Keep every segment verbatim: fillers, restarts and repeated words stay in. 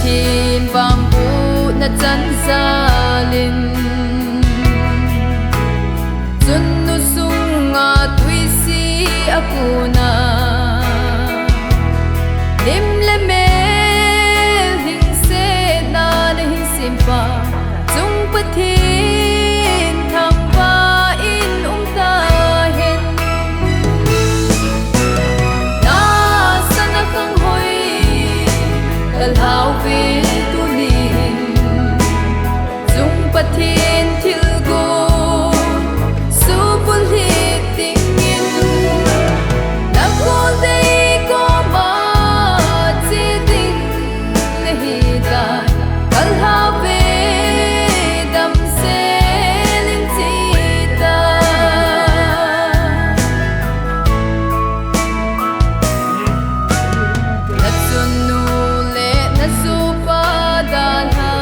Hin vangbohna chanjalin, chun nu sunga tuisi akona, lim le mel hingsetna nahin sempa, chung Pathen thangvah in umtahen. Nasana kanghoi kalhauve tunin, chung Pathen thilgon supulhit dingin, nagol dei koma che ding nahitai, kalhauve damsel in chetai. Nachun nu le nasopa dalha,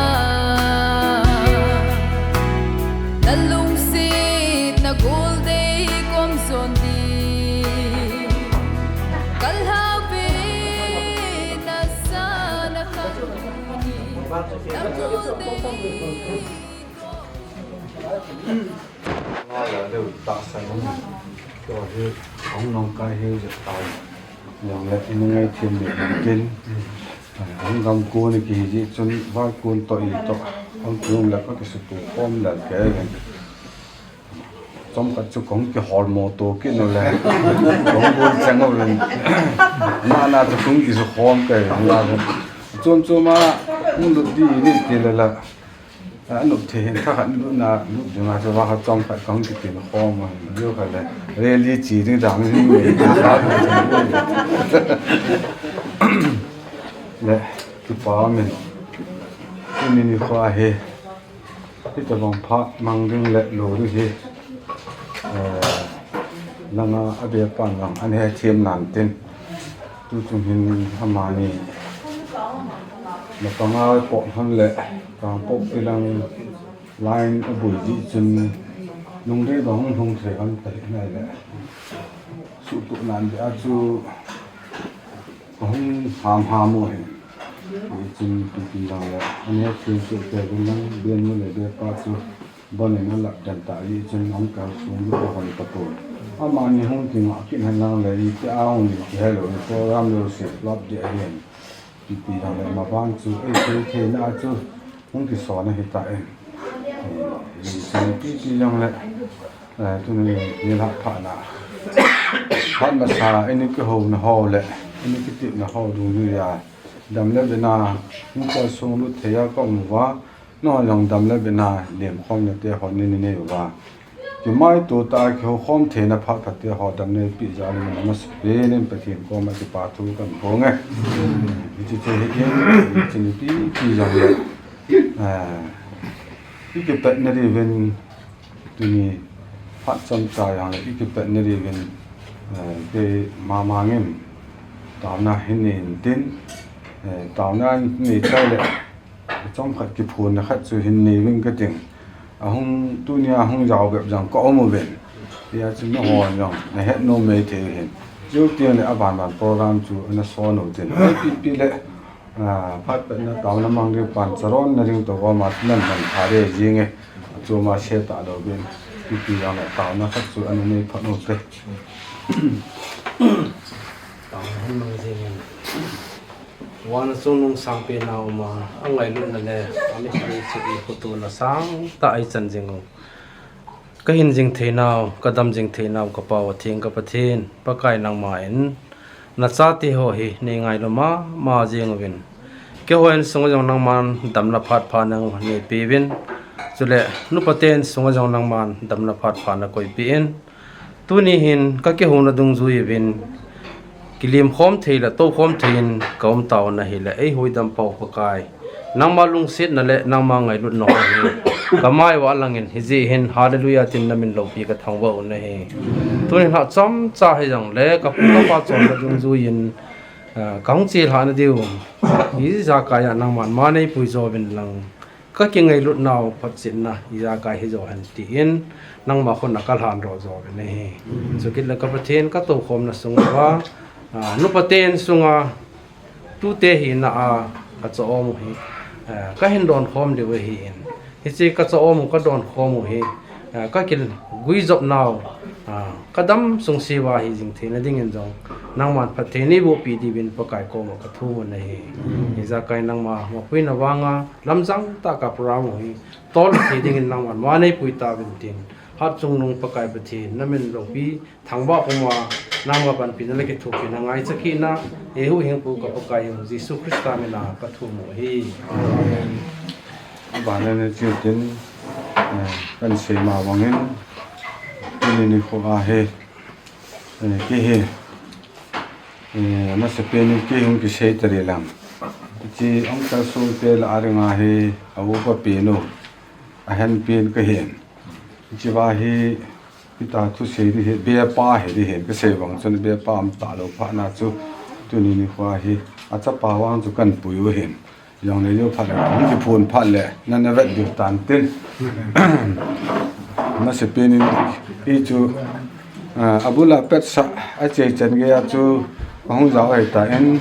nalungset nagol dei kom jon ding, kalhauve nasana kanghoi, nagol dei Nga la deu tahsan um. Tua hi, ahung nong kai hi jep tai. Jong le, in ngai thim le, kin. Ahung gam kun kihi ji chun, vai kun to i to. Ahung kum le, ka kisutu khom le, ke. Chomkhat chu kong kihol mo to kit nu le. Kong bol chang u le. Na, na chu kong kisu khom ke, na chu. Chom chom a, hung lut di ni ti le la. A, nup thei hin thakhat nupna, nup dinga chu va kha chomkhat kong kitin khom a, diu kha le, rally chi ding dang hin me. Le, kipa min. Tuni nikho hi, hitabang phat mang ding le lo ding hi. Eh, langa abe pan lang, an he thiem nan tin. Tu chung hin amani. Napanga pok han le, kang pok ti lang line abui ji chun, lungdei ba hung hung thei kan ta hi nai le. Su tu nan de a chu, hung ham ham o hin. Ni chun tu ti lang le, an he thiem su te gun lang, ben mu le be pa chu. Bon in a lap dan ta i chun hung kal sung lu ka hon ta pon. Amani hung ti nga kin han lang le i te a hung ni ki hello ni program lo se lap de a yen. Pi pi lang le ma bang chu ei thei thei na chu hung ki so na hi ta en. Eh, i chun pi pi lang le, eh, tu ni ni la pha na. Phat masa i ni ki ho na ho le, i ni ki ti na ho dung ni ya. Dam le be na, hung kal sung lu thei a ka um va. Nangho jong dam le be na, lim khom na te ho ni ni nei uva. Kimaito ta kihou khom theina phat phat te ho dam neipi jal in namasapen in Pathen koma kipa thu kahin phong e. Hiche chu hi in, hiche ni pi pi jong le. Ah, i kipatna diuvin, tuni phat chomcha jong le i kipatna diuvin, eh, kei mama ngin taona hin nei in tin, eh, taona nei chai le, chomkhat kiphonna khat chu hin nei uving ka ting. Ahung, tunia hung jao bep jong ka um uvin. Hijeh chun nangho jong nahet nom mei thei uvin. Chuteng le aban ban program chu ana son u tin. Pi pi le, ah, phat pet na taona mang ding pan charon na ding to gom a nan man pha de jing e. Achom a se ta lou vin. Pi pi jong le taona khat chu ana nei phat u te. Taona hin mang jing in. Vana chungnung sangpenna uma, angailutna le, amisui chih i khotona sangtah a ichan jing u. Kahin jing theinau, kadam jing theinau, ka Pau atheng ka Pathen, Pakai nangma in, nachate ho hi, nei ngailu mama jing uvin. Keiho insunga jong nangman, damna phat pha nangma neipeuvin. Chule, nupaten sunga jong nangman, damna phat pha nakoipeh in. Tuni hin kakihouna dungjui uvin, kilim khom thei le tou khom thei in kaum taona hile, eihuhhingpa Pakai. Nangma lungsetna le nangma ngailutna ho hi kamai uva langin, hijeh hin, Hallelujah tin namin loupi kathangvah u ahi. Tuni hin hachomcha hijongle, kapu kapa chonna dungjuiyin, ah, kahung chelhah nadiu. Hijakaiya nangman ma neipui jouvin lang. Kakingailutnau photchetna, ijakai hijo hen tin, nangma khut a kalhan roh jouvin ahi. Chukit le ka Pathen katoukhomna sunguva, ah, nupaten sunga, tute hina a, Ka cha-om u hi, eh, ka hin don khom diu ahi in. Hiche ka cha-om u, ka don khom u hi, eh, ka kiguijop nau, ah, ka dam sung siva hi jing theina dingin jong, nangman phatthei nei boh pi diuvin Pakai koma ka thum u ahi. Hijeh a nangma mapuina vanga, lamjang tah a ka program u hi, tol thei dingin nangman ma nei pui tauvin tin. Hatchungnung Pakai Pathen, na min loupi, thangvah puma, nangma panpina le kithopina ngaicha kit na, eihuhhingpu ka Pakai u Jesu Christa mina ka thum u ahi. Amen. Abana hitin, eh, kan seima bangin, tuni nikho a hi, eh, kei hi, eh, amasapen in kei hung kisei tari lang. Hiche Uncle Songte lah a dinga hi, a upa pen u, a henpen kahin. Hiche va hi, Peter thusei ding hi, bepa hi ding hin, kasei vang chun bepa um talou phat na chu, tuni nikho hi, achapa vang chu kan pui u ahin. Jong le jo phat le, hung kiphun phat le, nana vet diu tan tin. Amasapen in, hichu, ah, abul a petsah, achai chan gei a chu, ahung jao ahitan,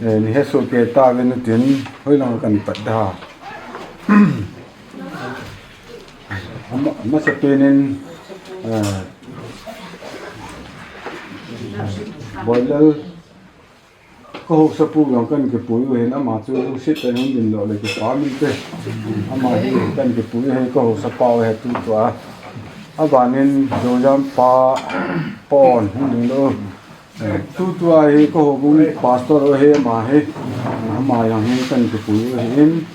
eh, nei hesoh kei tauvin tin, hoilang kan pat da. Ama, amasapen in, ah, Boilal, ka haosapu jong kan kipui u ahin, ama chu lungset tah in hung ding lou le kipah mite. Ama hi kan kipui u ahi, ka haosapa u ahi tutua. Abanin Joyam pa, pon hung ding lou. Eh, tutua hi ka houbung pastor u ahi ama hi. Ama jong hi kan kipui u ahin.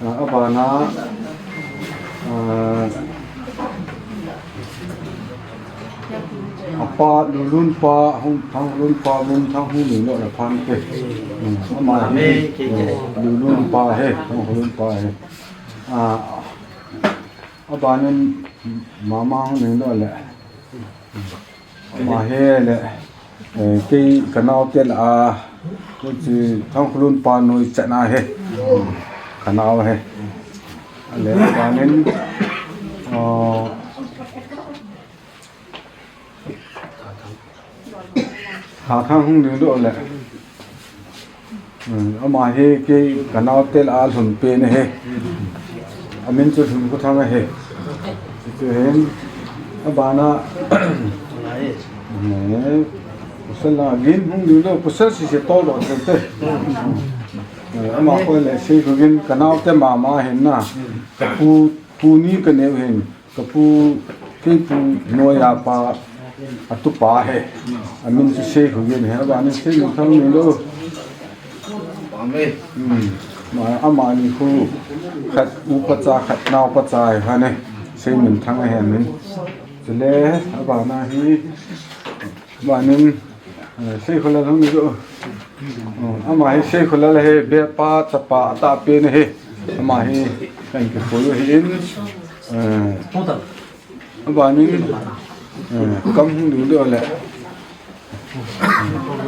Ah, abana, ah, apa Lulun pa, hung Thanglun pa, Lun Thang hung ding lou le phan te. Hmm, ama hi, eh, Lulun pa hi, Thanglun pa hi. Ah, abanin mama hung ding lou le. Ama hi le, eh, kei ka naote lah a, hiche Thangkhulun pa noi chan ahi. Ka nao ahi. Le, abanin, oh, Thathang hung ding lou le. Hmm, ama hi kei ka naote lah a lhun pen ahi. Amin chu Lhunkhothang ahi. Chuhin, abana, eh, pasal la gin hung ding lou, pasal sese tol lou te. Eh, ama koi le Seikhogin ka naote mama ahin na. Ka pu, pu ni ka neo hin. Ka pu, kei pu noiya pa, a tupa ahi. Amin chu Seikhogin ahi, abanin Seiminthang ni lou. Hmm. Ama, amani khu khat upa cha, khat naopa cha ahi, Seiminthang ahi amin. Chule, abana hi, abanin, eh, Seikholal hung ni lou. Oh, ama hi Seikholal ahi, bepa, chapa, atahpen ahi. Ama hi, kan kipui u ahin. Eh, abanin, eh, Kam hung ding lou le.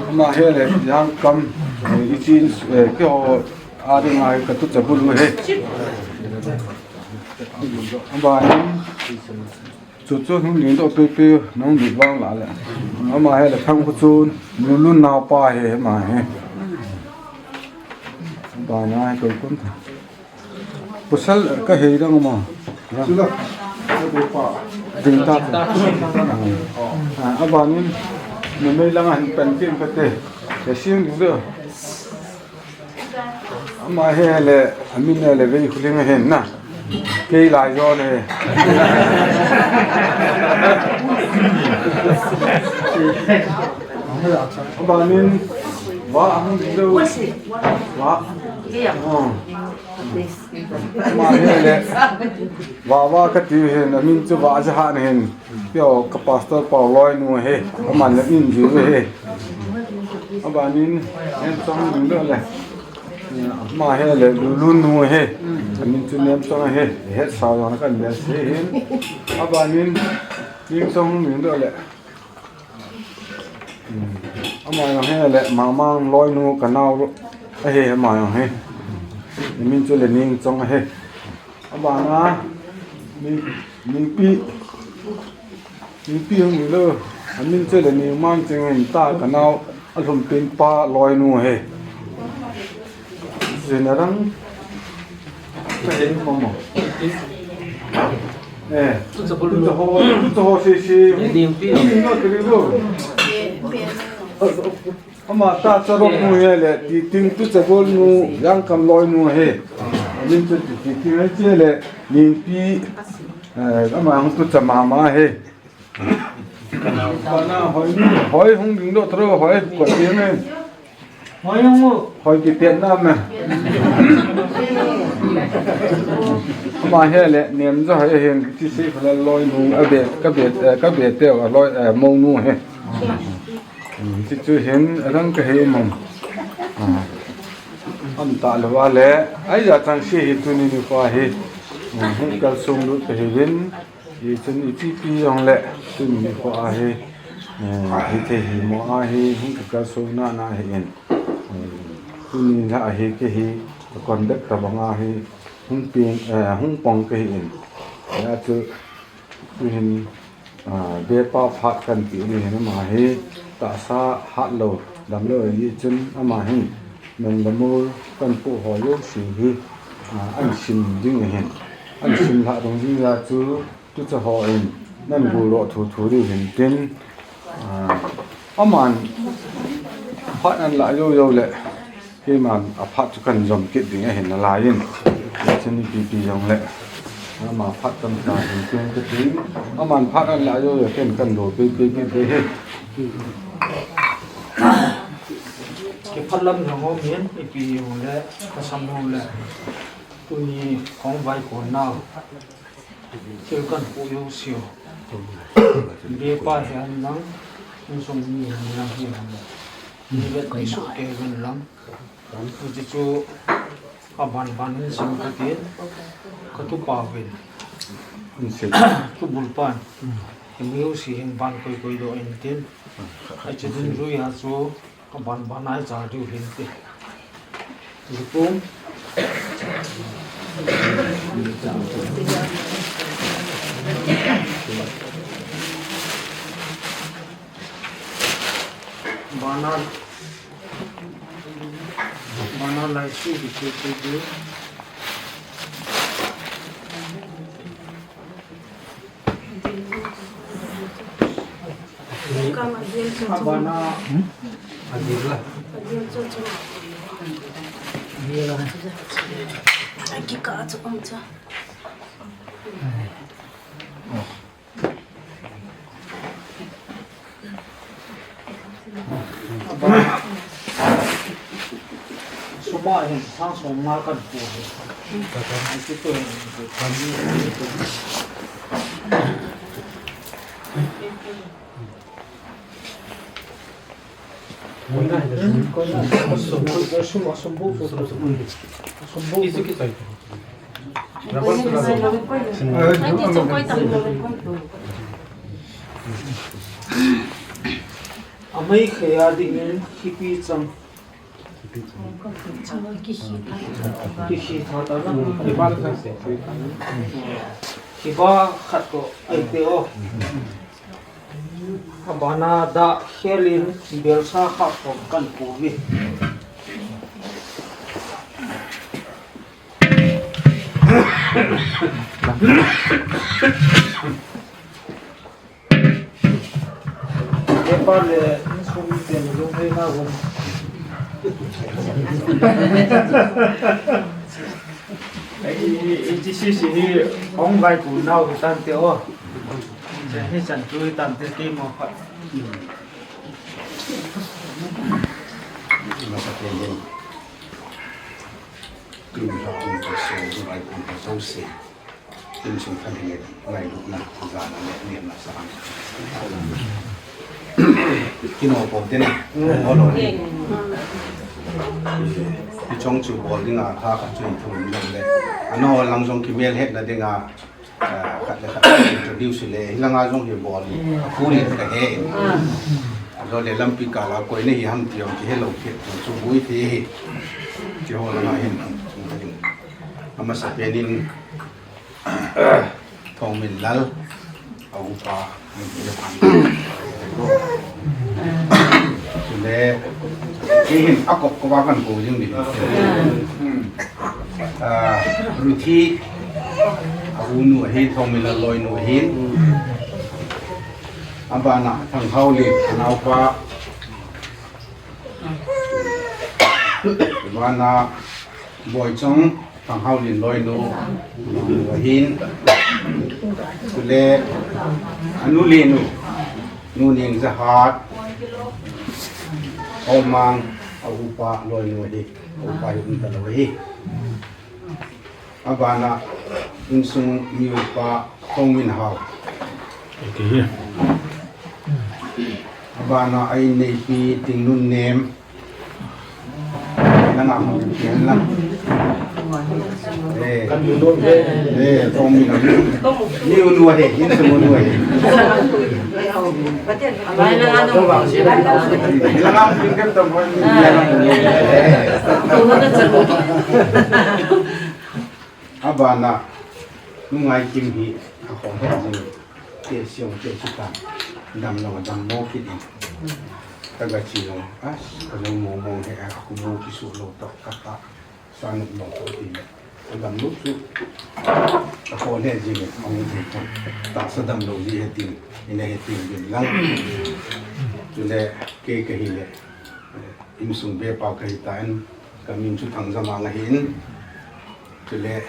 Ama hi le, Jangkam, eh, ichin, eh, keiho, a dinga ka tucha bulu ahi. Abanin, Chu chu hung ding lou pepe, nahung ding vang lah le. Ama hi le Thangkhochun, Lulun naopa ahi, ama hi. Abana hi koi kun ta. Pasal ka hei dang ma. Chu la. Ding ta. Ah, abanin, numei lang a hin pen kin pate. Ka sing ding lou. Ama hi le, amin le Veikholing ahin na. Kei lai jo le. Abanin, va ahung ding lou. Va. Oh. Ama hi le, Vava kati u ahin, amin chu Vajahan ahin. Keiho ka pastor pa u loinu ahi, aman le min jiu ahi. Abanin, Nemchong ding lou le. Ama hi le, Lulun nu ahi. Amin chu Nemchong ahi. Hetsau jong kan bel sei ahin. Abanin, Nemchong ding lou le. Hmm. Ama jong hi le, Mangmang loinu ka nao ahi, ama jong hi. Amin chu le Ningchong ahi. Abana, Ning, Ningpi, Ningpi hung ni lou. Amin chu le Ningmang Ching ahin ta ka nao, alhumpen pa loinu ahi. Zinarang. Kahin mama. Eh. Tu sa bol. Tu sa ho, tu sa ho si si. Limpi. Limpi no kiri lo. Ama ta charok nu hi le, Titing tu cha bol nu, Jangkam loi nu hi. Amin chu Titing hi chi le, Limpi, eh, ama hung tu cha mama hi. Hoi hung ding doh tro, hoi ko ti ne. Hoi hung. Hoi ki tiat na me. Ama hi le, nem jo hoi hin, ti si ko loi nu, a be, ka be, eh, ka be teu, a loi, eh, mo nu hi. Ti chu hin, a dang ka hi mong. Ah. Am ta lo va le, ai ja chang si hi tuni nikho hi. Ah, hung kal sung lut ka hi vin. Hichun ipi pi jong le, tuni nikho a hi, eh, hithei hi mo a hi, hung kikal sung na na hi in. Eh, tuni la a hi kei hi, ka kon bek tabang a hi, hung ping, eh, hung pong ka hi in. Ya chu, tu hin, ah, bepa phat kan ti ni hin ama hi, tahsa hat lo, dam lo hi chun ama hin, men lamur kan pu ho lo si hi, ah, an sim ding hin. An sim la dong ding ya chu, Tu cha ho in, nan gul lo thu thu diu hin tin, ah, aman phat an la yo yo le, keiman a phat chu kan jom kit ding ahin a lai in, chini pi pi jong le, ama phat tam ta hin tin ka tin, aman phat an la yo yo ken kan lo pi pi pi pi hi. Kiphat lam jong om in, ipi jong le, ka sam jong le, tuni khong vai kon nau. Thil kan pu yo sio. Bepa hi an lang, insung mi hi an lang hi an lang. Ni vet ni su ke ven lang. Ni ti chu a ban ban in sim ka tin. Ka tu pa ven. In sim. Tu bul pan. Ni yo si hin ban koi koi do in tin. Ai chi din rui ha chu. Ka ban ban ai cha diu hin ti. Zupum. Bana, bana lai su di su su di. Suma hin sang som nga kan pu hi. Ai ti tu hin. Amei khaya dingin hipi chang. Kihi tha ta na. Kiba khat ko ai te o. Abana da khelin belsa kha ko kan ko ni. Nepal le insung ten lung hei na gun. Ai, i, i, i, ti si si hi ong vai ku nau hi tan te o. Chan hi chan tu hi tan te ti mo khat. Masa te hin. Kin sa ong ka so, vai ku ka so si. Insung khan hi ngailutna, jana le nemna sa ang. Kino pom te na. Olo ni. I chong chu bol dinga, ha khat chu i thum ding le. Ano lang jong kimel hetna dinga, ah, khat le khat introduce le. Hilanga jong hi bol ni. Fu ni ka he. Alo le lampi kala koi ni hi ham ti ong kihe lo kit chu bui ti. Kiho langa hin. Amasa penin Thongminlal, a upa, Chule, Kei hin akop kop a kakou jing ding. Hmm. Ah, Ruthi, a unu ahin, Thongminlal loinu ahin. Abana Thanghaolin, anaopa. Abana Boichong, Thanghaolin loinu, ahin. Chule, anu lenu, Nu Nengzahat, Holmang, a upa loinu ahi, a upa hi umtalou ahi. Abana, insung mi upa, Thongminhao. Abana, a inneipi, Tingnunnem. Nang a hung kian lang. Eh, eh, Thongminhao. Ni unu ahi, insung unu ahi. Lang a hung kian tam hoi. Abana, Nu Ngaikim hi, akhom he jing. Te siong, te sitan. Damlou, dammo kit in. Kaga chi lou, as, kalou mo mo he, a, khumu kisu lou to, kata. Sa nu lou to ti le. Damlou chu. Akhom he jing, amu jing to. Tahsa damlou ji he tin, ina he tin din lang. Chule, kei kahi le. Insung bepa kahi tan, kamin chu Thangzamang ahin. Chule,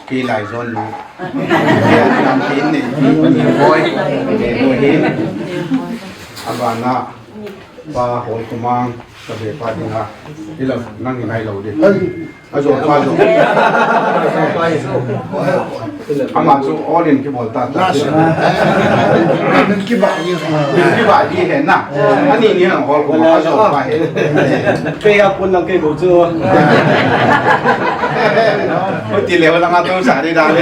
kei lai jon nu. Kei a nam kei nei, kei ni boi, kei boi hin. Abana, Pa Holkhomang, kabepa dinga. Ila, nang inai lou di. Ajo, pa jo. Ama chu all in kibol ta ta. Min kibah ni. Min kibah ni he na. Ani ni hang hol ko ma ajo pa he. Kei a pun lang kei ko chu. Ko ti le wala nga to sa ri da le.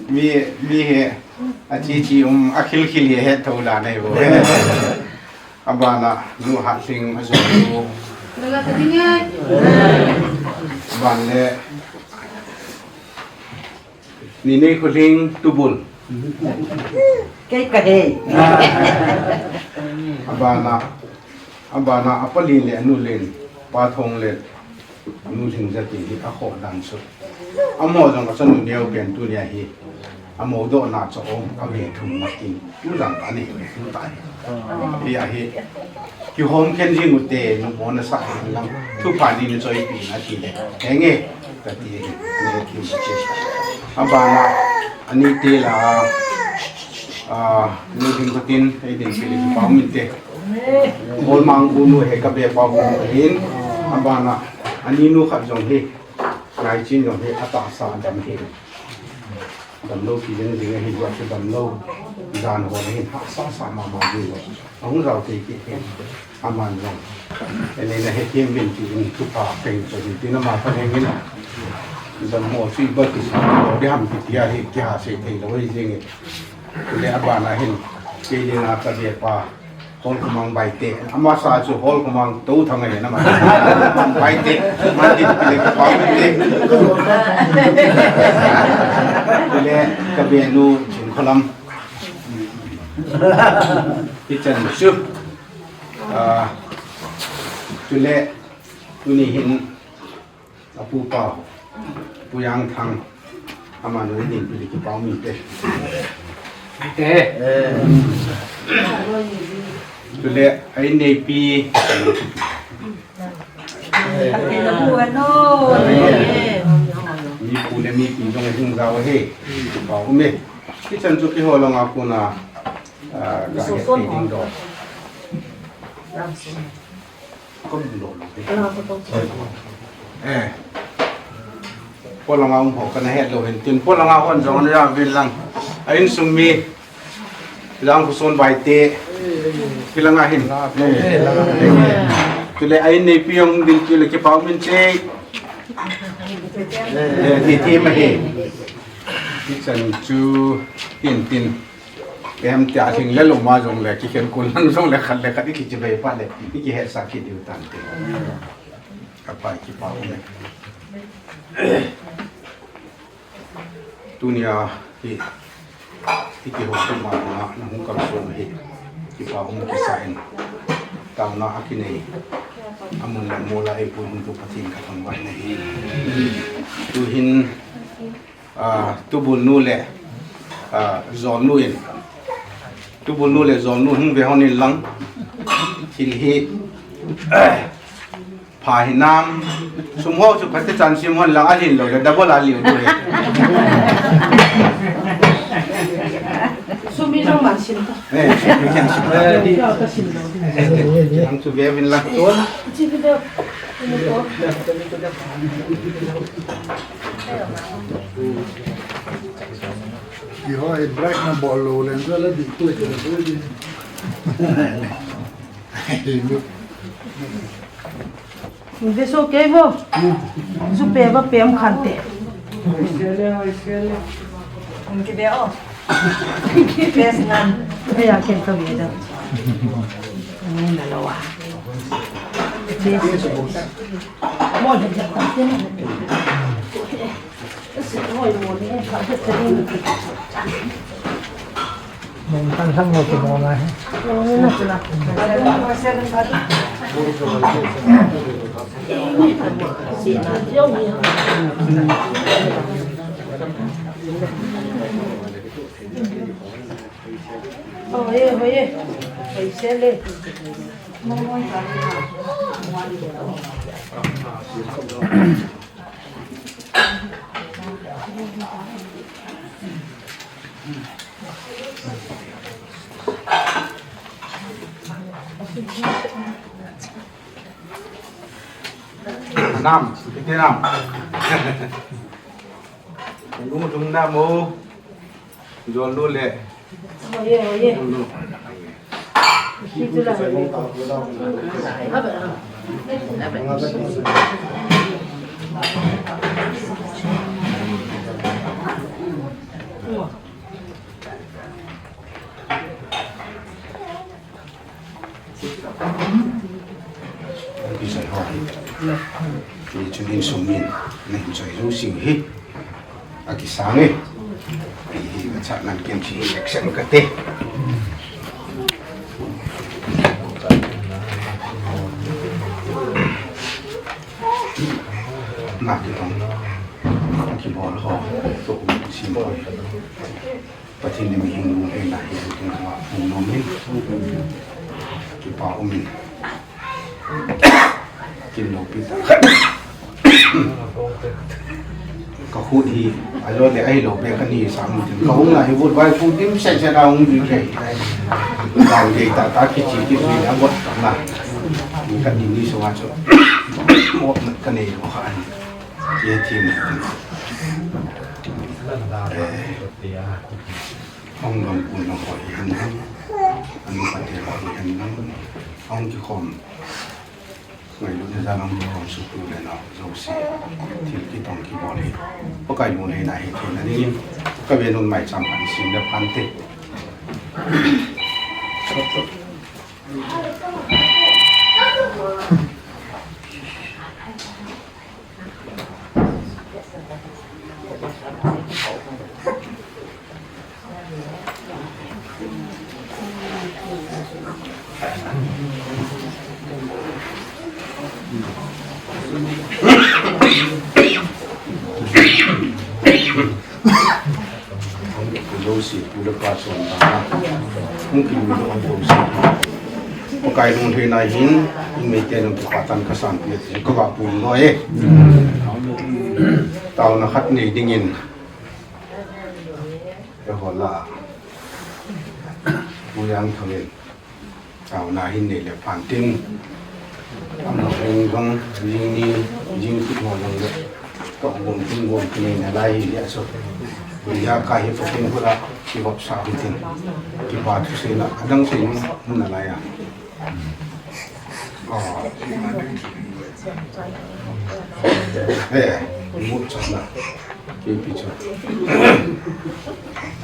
Mi, mi he. Achi chi um, akhil khil he he tho la nei bo. Abana, Nu Hatling, ajo nu. Aban le, Ni Neikholing, tubul. Kei kahe. Abana, abana, apa lin le, anu lin, Pa Thonglen. Nu Lhingzati hi akhoh dan chu. Amaho jong achanu neo pen tunia hi. Amou dohna chu um, ave thum na kin. Tu jang ta ni, tu ta hi. Hi ahi. Kihom khen jing ute, nu mo na sa lang. Thupha ni na choi pi na ti le. Henge, ta ti hi. Ne ki ma che. Abana, ani te la. Ah, Nu Lhingkhotin, hei din pili kipah um inte. Holmang unu he kabepa unu hin, abana, ani nu khat jong hi, Ngaichin jong hi, atahsa dam hi. Damlou kijing jing ahi, jua chu damlou, jan ho hin, hahsa sa mama jing jong. Ahung jao thei kit hin. Aman jong. Ene na hethem uvin ti in thupha peng chu hin tin ama pha heng in. Jam mo sui ba ki sa lo de ham ki tia hi ki ha se thei lo hi jing in. Tule abana hin. Kei le na kabepa. Holkhomang Baite. Ama sa chu Holkhomang Touthang ahi na ma. Baite. Ma ti le ka pa te. Tule kabenu Chinkholam. Hichan chu. Ah, chule, tuni hin, apupa, Pu Jangthang, amanu hin pili kipah um inte. Te. Chule, a inneipi. Mi pu le mi pi jong hung jao he. Kipah um e. Hichan chu keiho langa kona, ah, ga het thei ding do. Kom lo lo. Eh. Polanga um ho kana het lou hin tin. Polanga hon jong ana ja vin lang. A insung mi. Jangkhoson Baite. Kilanga hin. Eh. Tule a inneipi jong din tule kipah um inte. Eh, ti ti ma hi. Hichan chu hin tin. Em tia thing le loma jong le, kikhen kun lang jong le, khat le khat i kichi bei pa le, i kihetsa kit diu tan te. Ka pai kipah um e. Tunia hi, hi kihoupi ma na, na hung kalson hi. Kipa um kisa in, taona a kinei, amun le mol a eipui hung tu Pathen kathangvah in ahi. Tuhin, ah, tubulnu le, ah, jolnu in, tubulnu le jolnu hung ve hon in lang, thil hi, pha hinam, sum ho chu phatecha sim hon lang, ahin lou le double a liu tu he. Sum hi jong man sim ta. Eh, sum hi jong sim ta. Ang chu ve vin lang. Chi video. Ki ho, eh, break na bol lou le, la di tu ke. Ve so kei vo. Ju pe va pe um khan te. Hung ki ve o. Best nan. Ve a ken ka ve da. Ni na lo wa. Best. Mo de ja ta te na. Mong tan sang lo tu mo na he. Hoye, hoye. Hoise le. Nam, iti nam. Nu dum nam o. Jolnu le. Oye, oye. Jolnu. Kisai ho. Ki chu din sum min. Nei choi jong sing hi. Akisang e. Hi, hi, ka chat nan ken chi election ka te. Na ki tong. Ki bol ho. To sim ho. Pathen in mihem lunglhaina hi kin ka phung nom in, kipa um in, kin loupi ta. Ka khut hi, a lo le ahi lo pe ka ni sa mu tin. Ka hung na hi vut vai phung tim se se da hung ju ke. Dau dei ta ta ki chi ki zui na vot na. Ni ka ni ni so wa cho. Mo ka nei lo kha an. Ye thi mo. Eh. Hung don kun long ho hi hen lang. Anu pate ho hi hen lang. Hung kikhom. Ngailutna jal hung kikhom suk tu le nao jouse. Thil kitong kibol hi. Pakai lunglhaina hi theina dingin. Ka ve nun maicham phan sim le phan te. Jouse, pu le pa chon ta. Hung kimu le hung jouse. Pakai lunglhaina hin, in Meitei nung kipa tan ka sanpi, ka va pu no e. Taona khat nei dingin. Eiho la. Pu Jangthang in. Taona hin nei le phan tin. Amahon jong, jing ni, jing kit ho jong le. Ka gom tin gom tin nei na lai hi le so. Pu Jangthang hi Pathen khut a, kivop sah hi tin. Kipa thu seina, adang seina, na lai a. Oh. Eh, mu chon na. Kipi chu.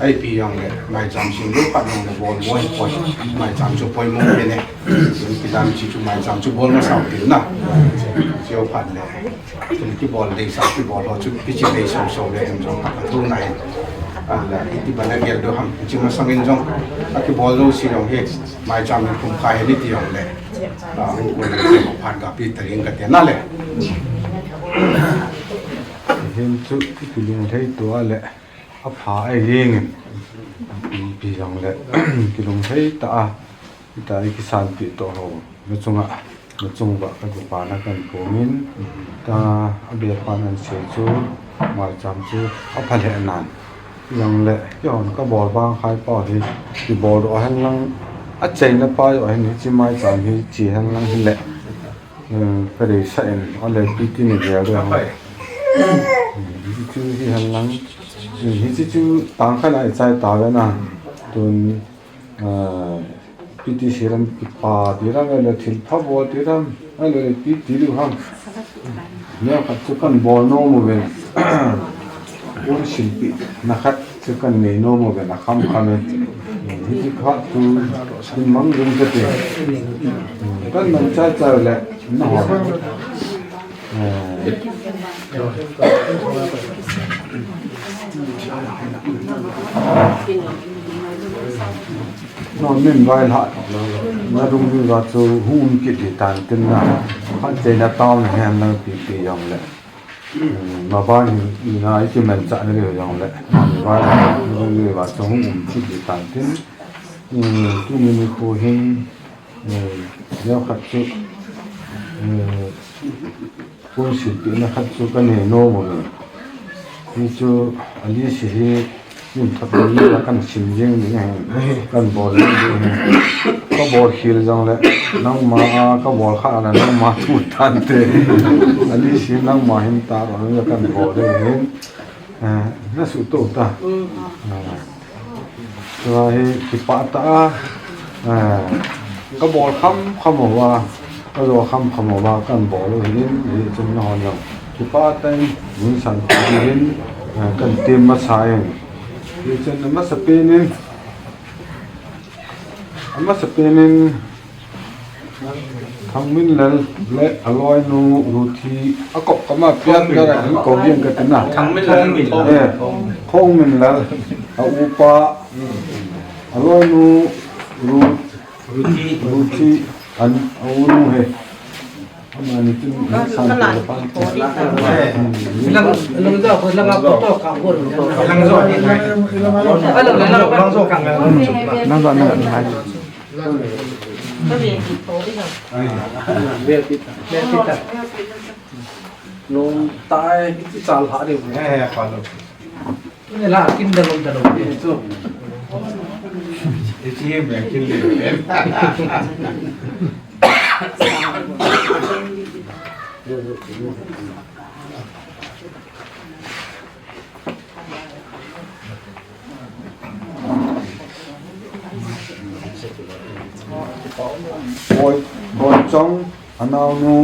Ipi jong le, maicham sim lou phat jong le bol bol poi. Maicham chu poimo pe ne. Sim kidam chi chu maicham chu bol masau tin na. Cheu phat le. Sim kibol dei sa kibol ho chu kichi dei sau sau le hem jong ka thu na in. Ala, iti bana gel do ham, hiche masang in jong, akibol jouse jong hi, maicham in khum khai ni ti jong le. Ah, in ko le, phan ga pi ta ring ka te na le. Hin chu, kilung thei to a le, apha ai ring in. Pi jong le, kilung thei ta a. Hita i kisanpeh toh ho, na chunga, na chung uva ka kipana kan pom in, ta a be pan an sei chu, maicham chu, apha lheh nan. Jong le, keihon ka bol bang khai pau hi, kibol doh hen lang, achaina pa joh hin hiche maicham hi, che hen lang hile. Hmm, ka deisah in, ole P T ni gel doh ho. Hmm, hiche chu hi hen lang, hmm, hiche chu tang khat a i chai ta ve na. Tun, Ah, P T C lam kipa ti ram, ahilou le thil pha bol ti ram, ahilou le P T lu ham. Neo khat chu kan bol nom uvin. Pon silpeh na khat chu kan nei nom uvin, akham kham in. Hiche khat chu hin mang jing kate. Kan mang chai chai le na ho. Eh. No, min vailhah, na dung ding va chu hung um kit di tan tin na. Khan che na tao na hen lang pi pi jong le. Hmm, ma ba ni, ni na i kimanchah na le jong le. Min vailhah, na dung ding va chu hung um kit di tan tin. Hmm, tuni nikho hin, hmm, neo khat chu, hmm, Pon silpeh na khat chu ka nei nom uvin. Hichu a list hi min thot lou a kan sim jing ding ahin, kan bol jing ding ahin. Ka bol khel jong le, nangma a ka bol kha a le nangma thu tante. A list hi nangma hin ta ro le kan bol ding ahin. Eh, na suhtoh ta. Mm. Eh, tua hi kipah tah a, eh, ka bol kham kham uva, ka jo kham kham uva kan bol u hin, hichun nahon jong kipah tah in, min san u hin, eh, kan tem masa in. Hichun amasapen in, amasapen in, Thangminlal le aloinu Ruthi, akop kama pian kara hin kou ding kati na. Thangminlal. Eh, Thangminlal, a upa, aloinu Ru-, Ruthi, Ruthi, an, a unu he. Amani tin, san pa pan. Lang, lang jo, lang a photo ka bol. Lang jo. Lang jo, lang jo. Lang jo, lang jo. Nung tai, iti chal ha de. Eh, eh, pa lo. Tuni la kin da lo da lo. Iti me kin le. Boi, Boichong, anaonu.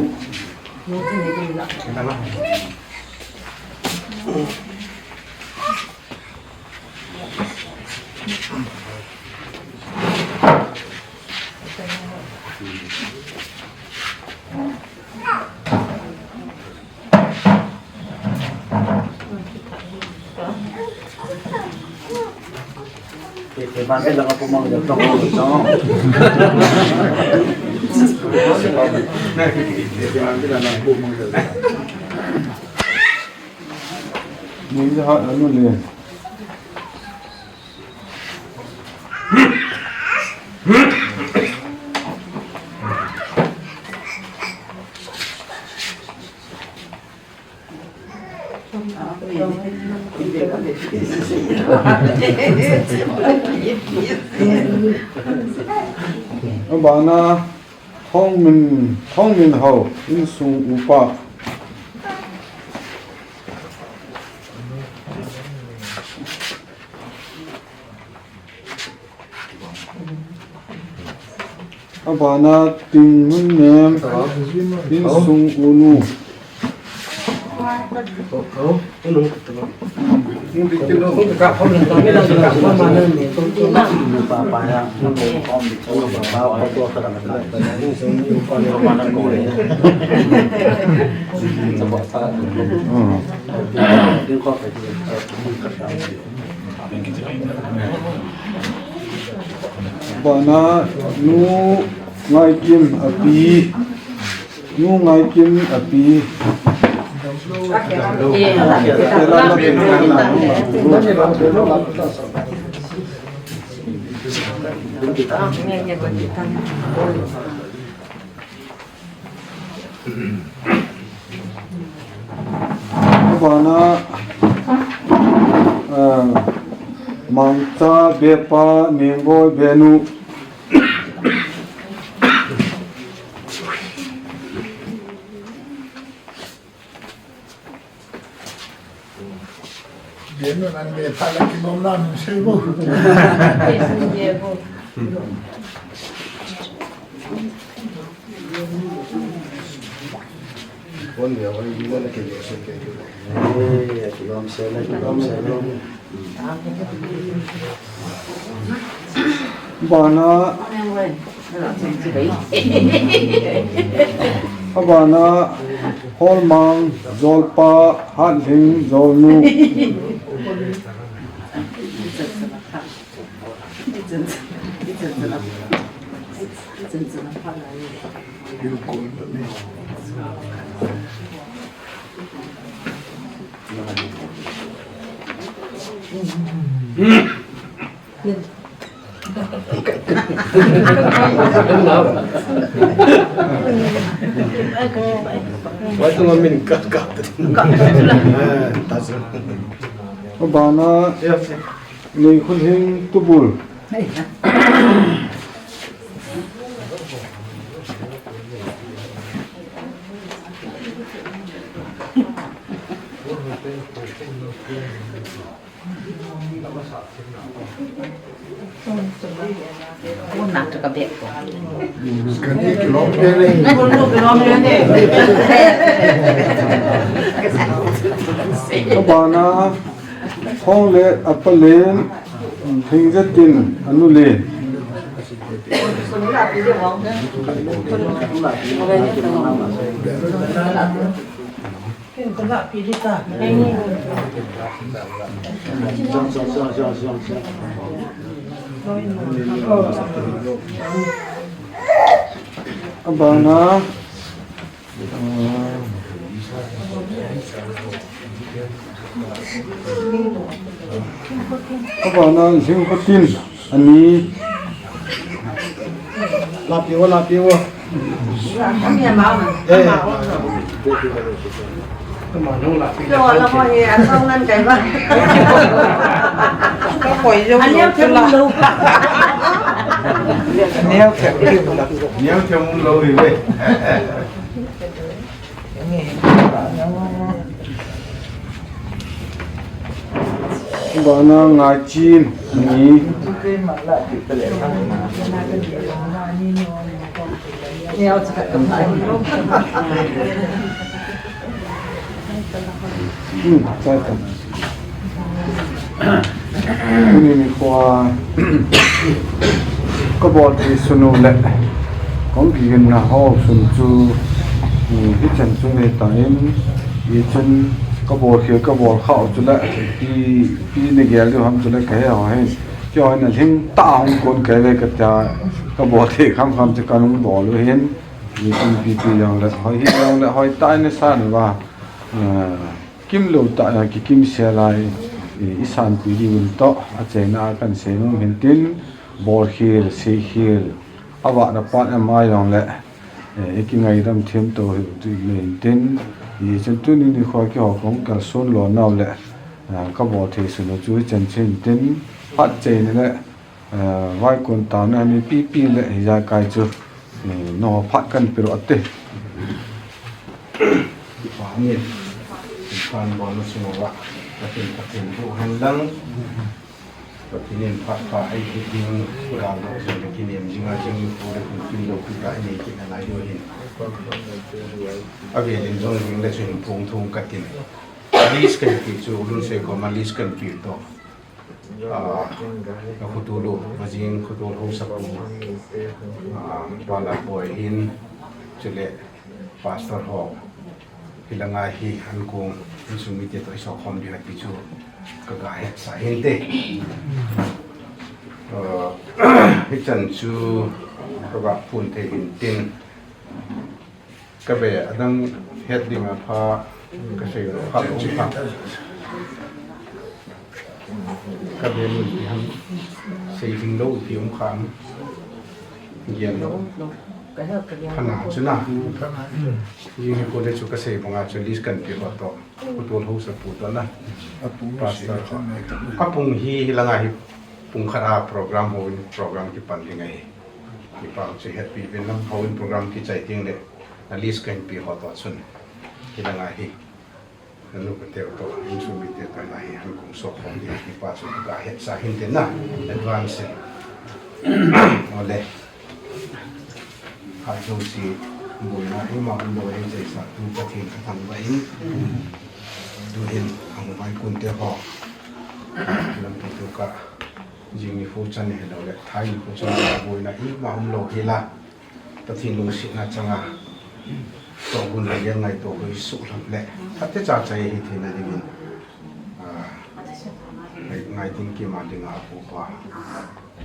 Te, te ban te langa pumang jal tong ho tong. Te ban te langa pumang jal. Ni ja ha anu le. Abana Thongmin, Thongminhao insung upa. Abana Tingmunnem insung unu. Bana Nu Ngaikim api. Nu Ngaikim api. Bana, eh, Mangcha Bepa Ningboi Benu. Benu nan be pha la ki bom la nun sei bo. Kon dia wai ni na ke le se ke. Eh, ki bom se na, ki bom se na. Bana, abana, Holmang, Jolpa, Hatling, Jolnu. Abana, Nei Khun Hing Tubul. Abana, Hong le Apalen, Thingjatin, Anulen. Abana, Abana Jingkhotin ani. Lapi o, lapi o. Eh. Neo kya kya. Neo kya mun lo ri ve. Bana Ngaichin ni. Hmm, chai ta. Tuni nikho a kabol thei sun u le kong kiginna ho sun chu, um, hichan chu nei tan, hichun kabol khel kabol khah u chu le pi, pi nei gel diu ham chu le kahe ho hi. Keiho hin alhing tah a hung kon kei ve katia kabol thei kham kham chu kahung bol u hin. Hichun pipi jong le hoi hi jong le hoi tah in isan uva. Ah, Kimlou tah a kikim sel a i, i, isanpeh diu in toh, achaina a kahin sei nom hin tin, bolkhel, seikhel, avahna pat em a jong le, eh, ikingaidam them to u hitin, hichun tuni nikho keiho kong kalson lo nau le, eh, kabol thei sun u chu hichan chu hin tin, phat chaina le, Eh, vaikon taona hi pipi le hijakai chu, eh, nangho phat kahin pe u ate. Kipa min, kipa bolna sunga, Pathen, Pathen thu hen lang, Pathen in phat pha eipeh ding, gal dok jong le kinem jinga jing, pu le pu kim dok pi ta nei kit nalai diu ahin. Avel in jong jing le chun phong thum katin. List kahin pe chu, Lunsei koma list kahin pe toh. Ah, ka khotol u, Vajing khotol haosapu, ah, Bala Boi hin, chule Pastor ho, hilanga hi ankong, insung mite toh isokhom ding ahi ti chu, Ka ga hetsah hinte. Uh, hichan chu ka ga phun thei hintin. Ka be adang het ding a pha, ka sei lo pha lo pha. Ka be mun ti ham sei ding lo ti um kham. Gian lo. Phana chu na. Jing hi ko le chu ka sei banga chu list kan pe ho to. Pu Tolhausa pu toh na. Pastor ho. Apung hi, hilanga hi pung khat a program houin program kipan ding ahi. Kipah chu hetpi uvin lang houin program kichai ding le. A list kahin pe ho toh chun. Hilanga hi. Nanu ka teu toh, insung mite toh na hi han kong sok khom ding. Kipah chu ka hetsah hinte na. Advance in. Ole. Kha jouse boina ima um lou hei, seisah tu Pathen ka thangvah in. Tu hin ahung vaikun te ho. Lampi tu ka jing nikho chan hilou le, thai nikho chan boina ima um lou hela. Pathen lungsetna changa. Tohgon le ngaito hoi suh lham le. Phatecha chai hi theina dingin. Ah, ngai, ngai ding kima dinga apu pa.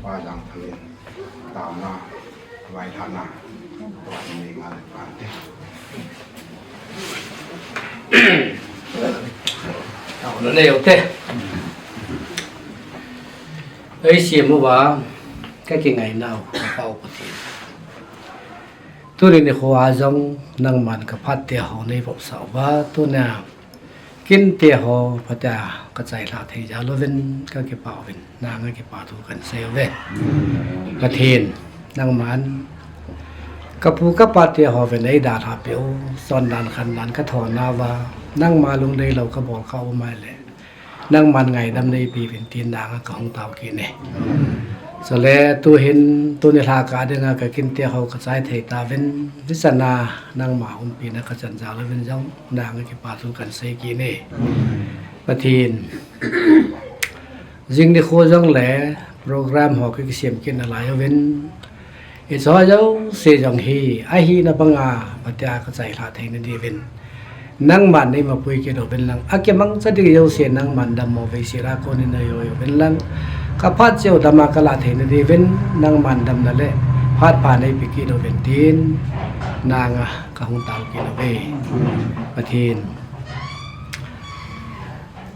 Pa Jangthang in taona, vailhahna, toh nei nga le pante. Taona nei ute. Ei siam uva, ka kingainau, ka Pa u Pathen. Tuni nikho a jong nangman ka phat te ho nei vopsah uva, tunia Kinte ho phatea ka chailhah thei jal uvin ka kipah uvin, nanga kipa thu kan sei uve. Pathen, nangman ka pu ka pa te ho vin eidalhah peh u, chondan khandan ka thona uva, nangma lungdei lou ka bol kha u mai le, nangman ngaidam neipe uvin tin nanga ka hung tao kit e. Chule tuhin, tuni lha kah dinga ka kinte ho ka chai thei tauvin, hichan a nangma umpina ka chan jal uvin jong, nanga kipa thu kan sei kit e. Pathen, jing nikho jong le program ho ka kisem kit nalai uvin, hiche ho jouse jong hi ahina banga phatea ka chailhah theina diuvin, nangman nei mapui kit uvin lang, akimangcha ding jouse nangman dammo vei sela konin nei hoi uvin lang, ka phat cheh u dama ka lah theina diuvin, nangman damna le phat pha neipe kit uvin tin, nanga ka hung tao kit uve. Pathen,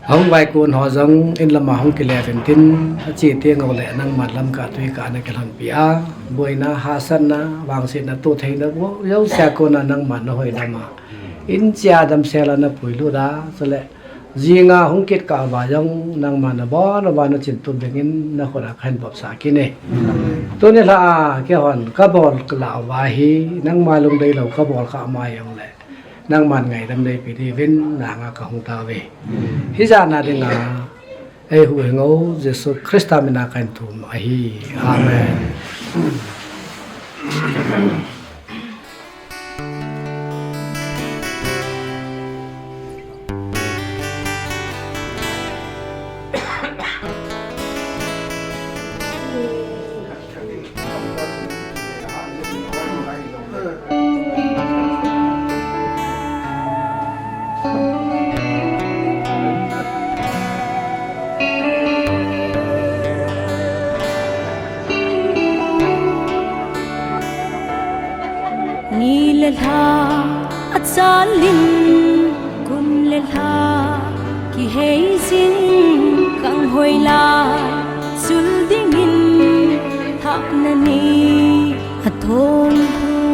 ahung vaikun ho jong in lama hung kile uvin tin, ache teng uleh nangman lamkah tuikah na kilhonpi a, boina, hahsatna, vangsetna, tohtheina, jouse a kona nangman na hoidam a, in cheh a damsel a na puilut a, chule jinga hung kit kah uva jong nangman na bol uva na chintup dingin na khut a ka hin vopsah kit e. Tuni lha a keihon ka bol lah uva hi, nangma lungdei lou ka bol kha mai jongle, nangman ngaidam neipe diuvin nanga ka hung tao uve. Hijat na dinga eihuhhing u Jesu Christa mina ka hin thum ahi. Amen. Ni le lha achal in, kum le lha kihei jing, kang hoi lai sul dingin thahna ni athong hung.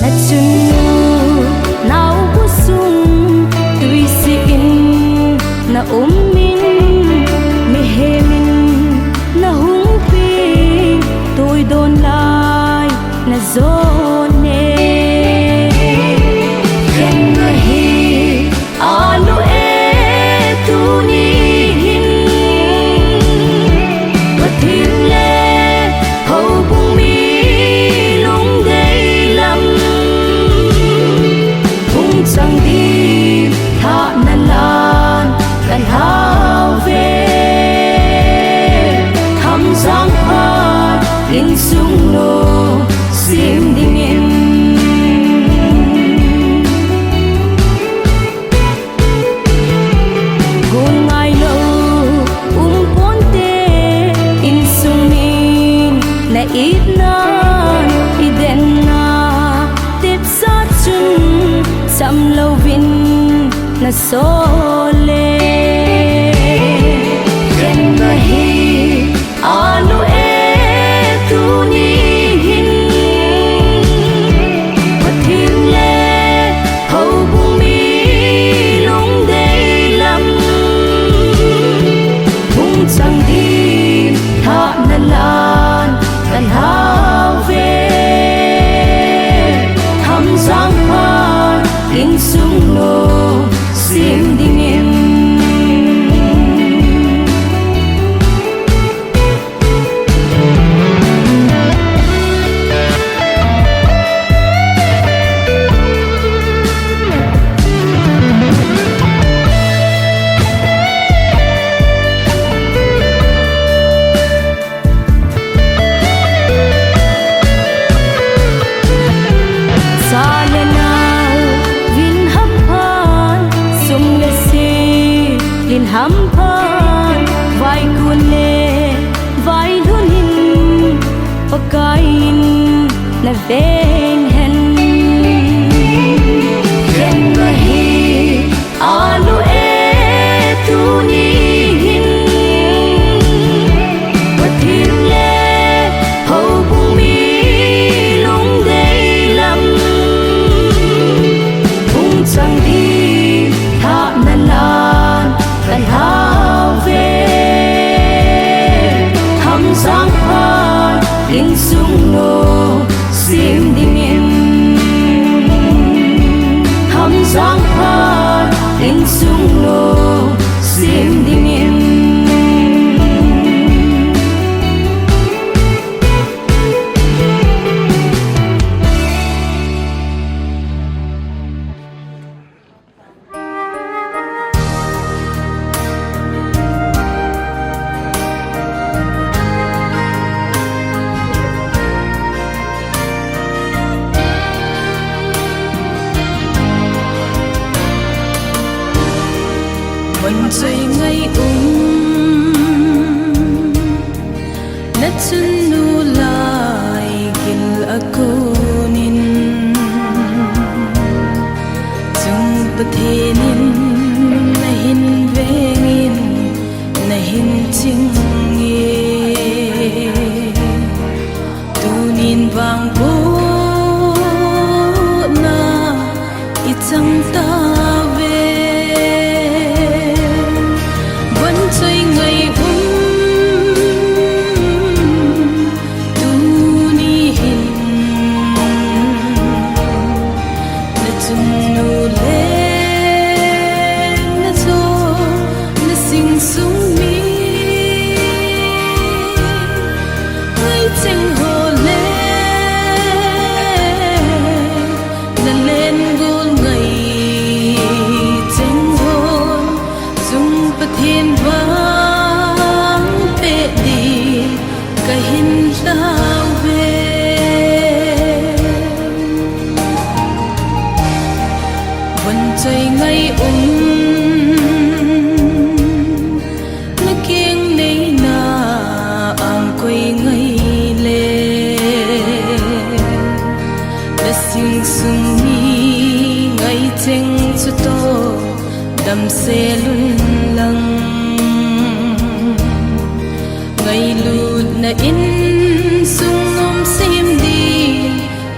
Na chunnu nau bu sung tuisi in na um in, mihem in na hung ping, tuidon lai na jon e. na sol le, khen nahi anu e tuni hin. Pathen le houbung mi lungdei lam hung chang ding thahna lan ka lhau ve. Hamjang phat insung lou sem dingin. Cha le nao vin hamphan, sum le sil in hamphan, vaikun le vailhun in Pakai in na veng hen. Khen nahi anu e tuni hin. Pathen le houbung mi lungdei lam hung chang ding thahna lan ka lhau ve. Hamjang phat insung lou sem dingin. Hamjang phat insung lou sem dingin. Von choi ngai um, na chunnu lai gil a konin, chung Pathen in na hin vengin, na hin ching e. Tunin vangbohna i chang tauve. Von choi ngai um, tuni hin na chunnu le na cho, na sing sung mi, ngai cheng ho le na len gol ngai cheng ho, chung Pathen vang pe di ka hin tauve. Von choi ngai um, na keng neina ang koi ngai le, na sing sung mi ngai cheng chu to, dam se lun lang. Ngailutna insung nom sem di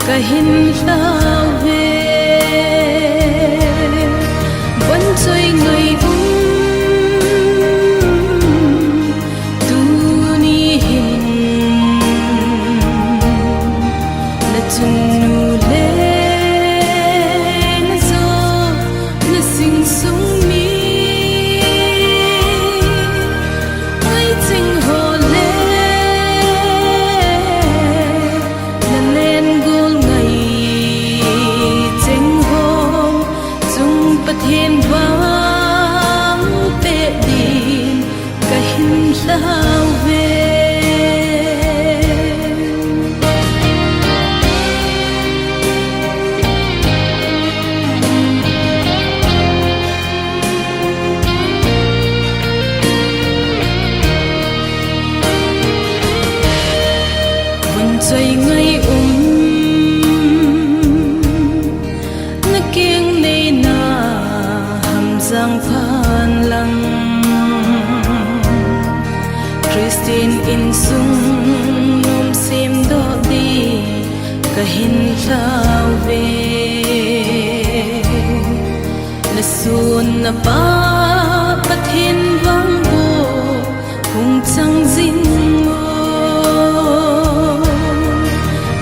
ka hin tauve. Von choi ngai um, tuni hin na chunnu le na cho, na sing sung mi, ngai cheng ho le na len gol ngai Insung nom semdoh ding kahin lhau ve. Na sun na pa Pathen vang bou hung chang jing o.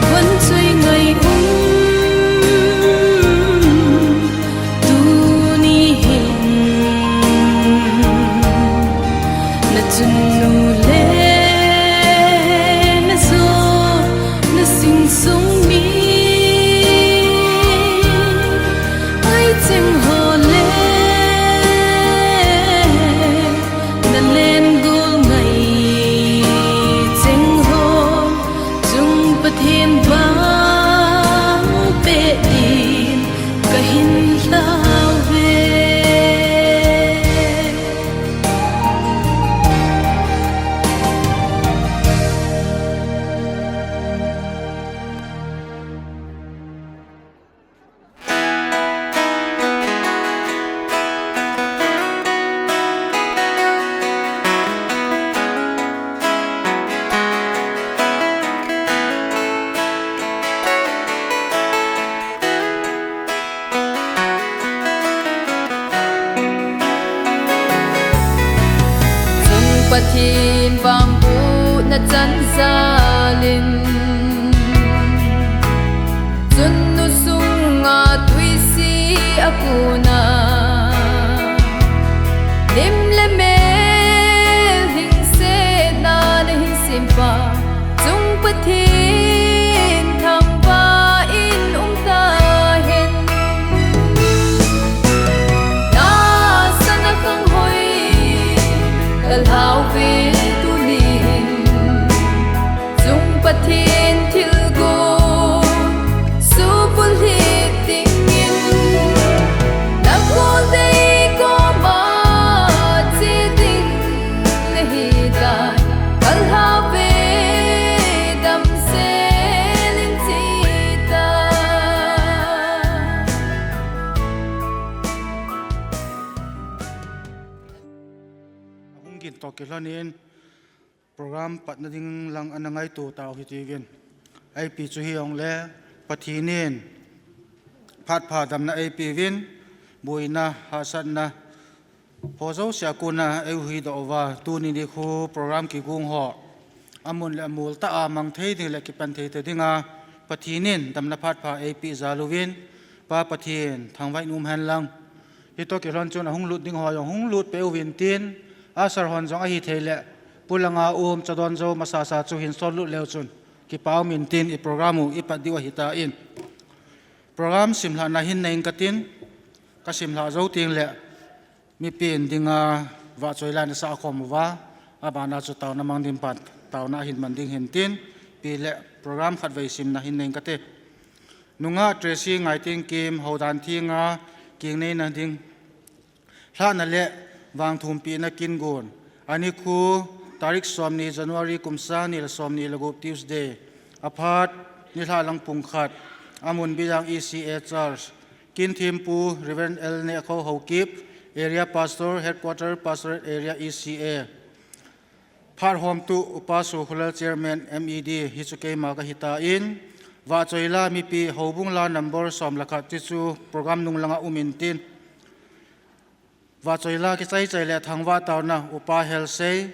Von choi ngai um, tuni hin na chunnu le na jo, na singsung mi, ai cheng ho le na len gol ngai cheng ho, chung Pathen vang pe din kahin lhau ve. Chung Pathen vang bou na chan jal in, chunnu sunga tui si a kun a, lim le mel hing se na na hin sem pa, chung Pathen thangvah in um ta hen. Na sana kang hoi ka lhau ve tuni hin, chung Pathen thilgon supul hi ding in, na kol dei koma che ding na hi tai, ka lhau ve damsel in chi tai. Ahung gin toh kilhon in, program patna ding lang ana ngaito tau hitiuvin. Eipi chu hijongle, Pathen in phat pha damna eipeuvin, buina, hahsatna, ho jouse a kona eihuhdoh uva, tuni nikho program kigong ho amun le amol tah a mang thei ding le kipan thei ta dinga Pathen in damna phat pha eipeh jal uvin, Pa Pathen thangvah in um hen lang. Hitoh kilhon chun ahung lut ding ho jong hung lut peh uvin tin, usher hon jong ahithei le, polanga um chadon jou masasa chu hin sol lut leu chun kipa um in tin, i program u i pat diu ahitan. Program simlhahna hin nei ing katin, ka simlhah jou teng le, mipi in dinga vahchoila na sah khom uva, abana chu taona mang ding pan, taona ahin man ding hin tin, ipi le program khatvei simna hin nei ing kate. Nungah Tracy Ngaitengkim, houdan thenga kingneina ding, lhahna le vangthumpina kin gon. Anikho, tarik somni January, kum sang ni le somni le gup, Tuesday. Aphat, nilhah lang pung khat. Amun Bijang E C A Church. Kin thempu, Reverend L Nehkhou Haokip, Area Pastor, Headquarter, Pastorate Area, E C A. Phat homtu, Upa Sokhulal, Chairman, M E D, hichu keima kahitan, vahchoila mipi houbung la number som le khat tichu program nung langa um in tin. Vahchoila kichai chai le thangvah taona, Upa Helsei,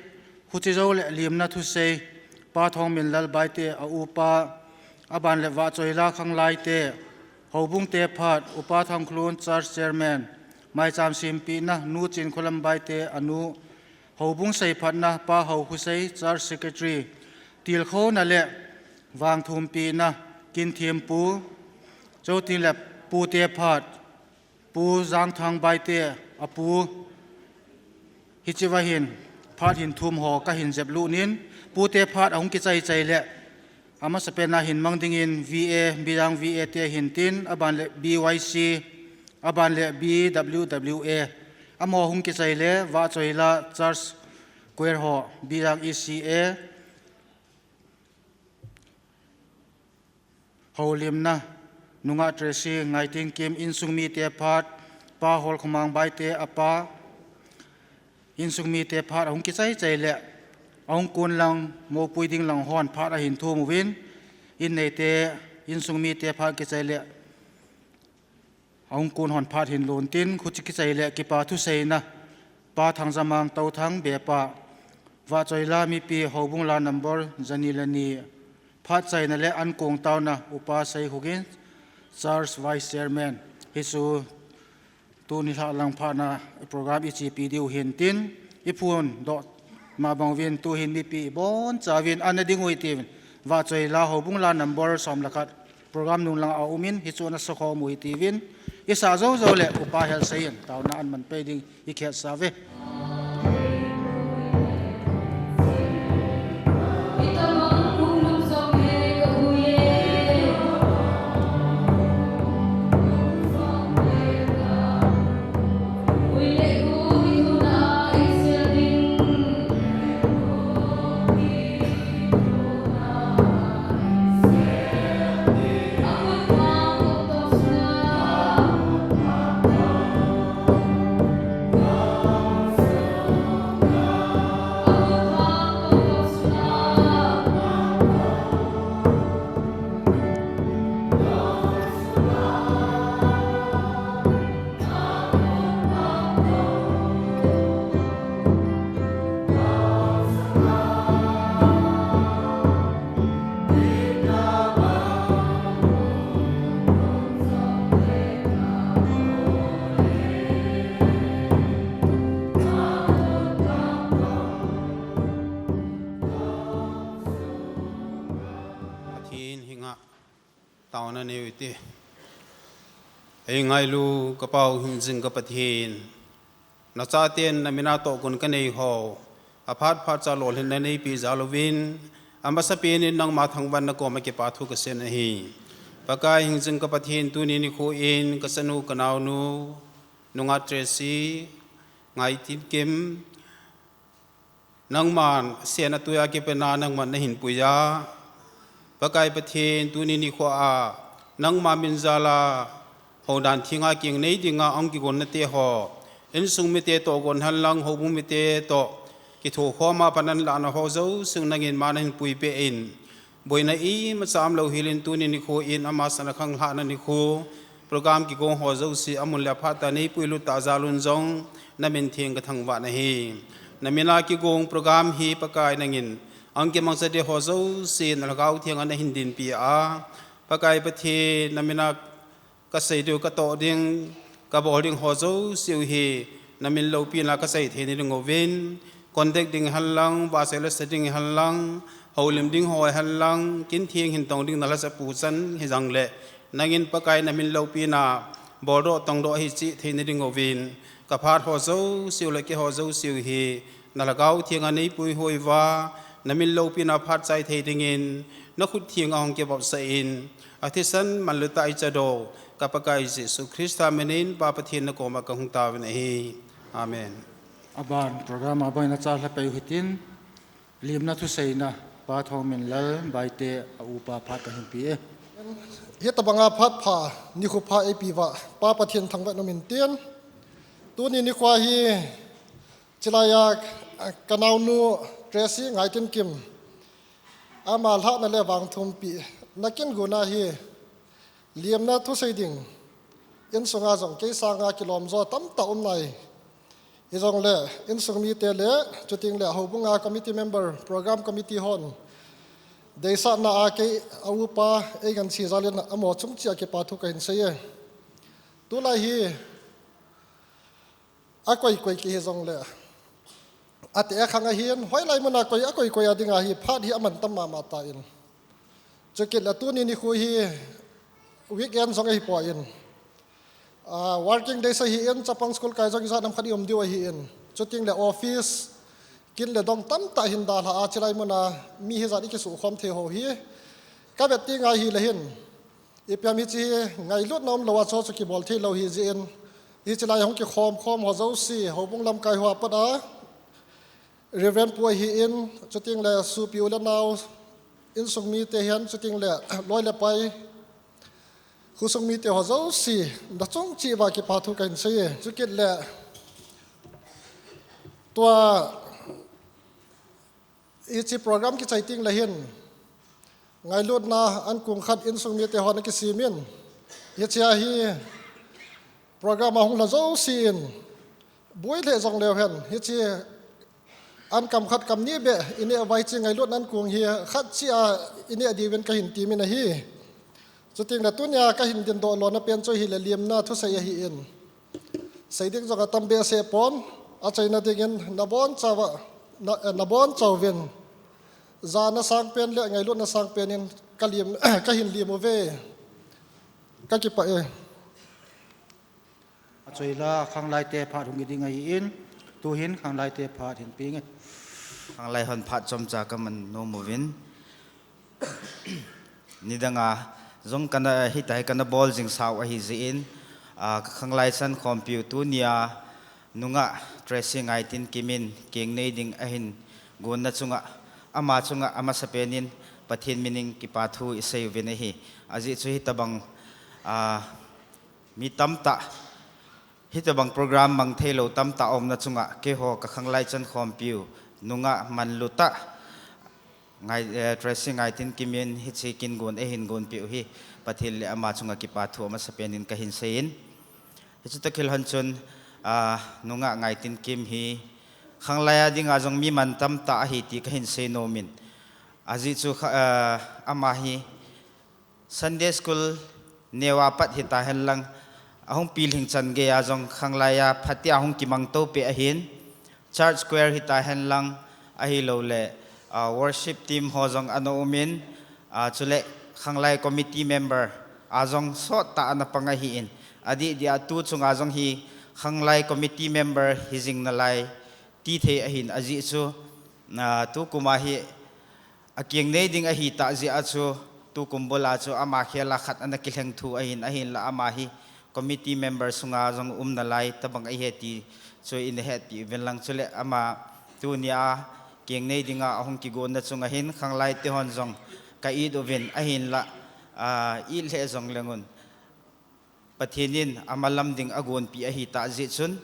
huche jou le limna thusei, Pa Thongminlal Baite a upa, aban le vahchoila khanglaite, houbung te phat, Upa Thangkhlun, Church Chairman, maicham sempina, Nu Chinkholam Baite anu, houbung seiphatna, Pa Haokhosei, Church Secretary, tilkhouna le vangthumpina, kin thempu, chuteng le pute phat, Pu Jangthang Baite, apu, hichea hin, phat hin thum ho kahin jep lut in, pute phat ahung kichai chai le, amasapen a hin mang dingin V A, Bijang V A te hin tin, aban le B Y C, aban le B W W A, amaho hung kichai le, vahchoila Church Choir ho, Bijang E C A, houlimna, Nungah Tracy Ngaitengkim, insung mite phat, Pa Holkhomang Baite apa, insung mite phat ahung kichai chai le, Ahung kun lang, mopui ding lang hon phat ahin thum uvin, in neite, insung mite phat kichai le, ahung kun hon phat hin lon tin, khuti kichai le, kipa thuseina, Pa Thangjamang Touthang Bepa, Vahchoila Mipi Houbung La number zani le ni, phat chaina le ankong tauna, Upa Seikhogin, Church Vice Chairman, hichu Tuni lhah lang phatna program i chepi diu hin tin, i phun doh ma bang uvin tu hin mipi i bon cha uvin ana ding u hiti uvin. Vahchoila Houbung La number som le khat program nung lang a um in hichu ana sakhom u hiti uvin. I sa jou jou le Upa Helsei in taona ana man pei ding i khesa uve. Pathen henga taona nei u hite. Ei ngailu ka Pau hingjing ka Pathen. Na chaten na mina tohgon ka nei ho. Aphat phat cha lolhinna nei pe jal uvin. Amasapen in nangma thangvahna koma kipa thu ka sei ahi. Pakai hingjing ka Pathen tuni nikho in ka chanu ka naonu. Nungah Tracy, Ngaitinkim, nangman sena tuia kipena nangman na hin puiya. Pakai Pathen tuni nikho a, nangma min jal a, houdan thenga kinei dinga ahung kigon nate ho. Insung mite toh gon hen lang, houbung mite toh, kithokhom a pan ana lahna ho jouse nangin ma na hin puipeh in. Boina imacha umlou hel in tuni nikho in ama sana khanglhahna nikho. Program kigong ho jouse amun le aphat a nei puilut ta jal un jong na min theng ka thangvah nahi. Na mina kigong program hi Pakai nangin ahung kimangcha ding ho jouse na Lhagao Theng a na hin dinpi a. Pakai Pathen na mina ka sei diu ka toh ding, ka bol ding ho jouse u hi, na min loupina ka sei thei na ding uvin, contact ding hen lang, vahchoi lasa ding hen lang, houlim ding ho hen lang, kin theng hin tong ding na lasa pu chan hi jong le, nangin Pakai na min loupina, bol doh tong doh hi chih thei na ding uvin, ka phat ho jouse u le kei ho jouse u hi, na Lhagao Theng a nei puihoi uva, na min loupina phat chai thei dingin, na khut theng a hung kivopsah in, a thisan manlu tah a i chado, ka Pakai Jesu Christa min in Pa Pathen na koma ka hung taovin ahi. Amen. Aban program a bang in a cha lha pei u hitin, limna thuseina, Pa Thongminlal Baite a upa phat ka hin pe e. Hitabanga phat pha, nikho pha ei pe uva, Pa Pathen thangvah in um in tin. Tuni nikho hi, chilai a, ka naonu Tracy Ngaitinkim. Ama lhahna le vangthumpi, na kin guna hi, limna thusei ding, insunga jong kei sanga kilom jo tamtah um nai. Hijongle, insung mite le, chuteng le, houbunga committee member, program committee hon, deisahna a kei a upa, ei gansi jal in amaho chung cheh a kipa thu ka hin sei e. Tulai hi, a koi koi kei hijongle, a te a khang ahin, hoilai muna koi, a koi koi a dinga hi, phat hi aman tam mama tan. Chukit le tuni nikho hi, weekend jong ahi poi. Ah, working days ahin, chapang school kai jong ijat ham khat i um diu ahin. Chuteng le office, kin le dong tamtah hin dalha a chilai muna, mi hijat i kisukhom thei ho hi. Ka vet teng ahi le hin. Ipi ham hiche hi ngailutna umlou a chu chu kibol thei lou hi jeh in. Hiche lai hung kikhom khom ho jouse, houbung lamkai ho a pat a. Reverend pu ahin, chuteng le sopi u le nao, insung mite hin, chuteng le loi le pai, khosung mite ho jouse, na chung cheh uva kipa thu ka hin sei e, chukit le tua Hiche program kichai teng le hin, ngailutna ankong khat insung mite hon akisimin, hiche a hi program ahung lha jouse in, boi lheh jong leu hen, hiche an kam khat kam ni beh ineh uva hiche ngailutna ankong hi khat cheh a ineh diuvin kahin temin ahi. Chuteng le tunia kahin dingdoh lona pen chu hile limna thusei ahin, sei ding jong atam behseh pon, achaina dingin nabonchauva, na, eh, nabonchauvin jana sangpen le ngailutna sangpen in kalim, kahin lim uve. Kakipah e. Achaina khanglaite phat hung hi ding ahin, tuhin khanglaite phat hin peng e. Khanglai hon phat chomcha kaman nom uvin. Nidanga jong kana, hitia hi kana bol jing sau ahi jeh in, ah, ka khanglai chankhompiu tunia nungah Tracy Ngaitinkim in keng nei ding ahin gonna chunga, ama chunga amasapen in Pathen min in kipa thu isei uvin ahi. Ajeh chu hitobang, ah, mi tamtah, hitobang program mang theilou tamtah aumna chunga keiho ka khanglai chankhompiu nungah manlutah Ngai, eh, Tracy Ngaitinkim in hiche kin gon eihin gonpeh u hi Pathen le ama chunga kipa thu amasapen in kahin seiyin. Hichu toh kilhon chun, ah, nungah Ngaitinkim hi khanglai a dinga jong mi mantam tah ahi ti kahin sei nomin. Ajeh chu kha-, ah, ama hi Sunday school neo a pat hitahen lang, ahung pilhing chan geiya jong khanglai a phatea hung kimangto peh ahin, church choir hitahen lang, ahilouleh, ah, worship team ho jong ana umin, ah, chule khanglai committee member a jong sottah ana pang ahin, adeh dia tu chunga jong hi khanglai committee member hijing nalai tithei ahin ajeh chu, ah, tukum a hi akeng nei ding ahitah jeh a chu, tukum bula chu ama khela khat ana kilheng thu ahin, ahinla ama hi committee member sunga jong um nalai tobang ahi ti chu ina hetpeh uvin lang chule ama tunia keng nei dinga ahung kigonna chunga hin khanglai te hon jong ka it uvin ahinla, ah, it lheh jong lengun Pathen in amalam ding agonpeh ahitah jeh chun,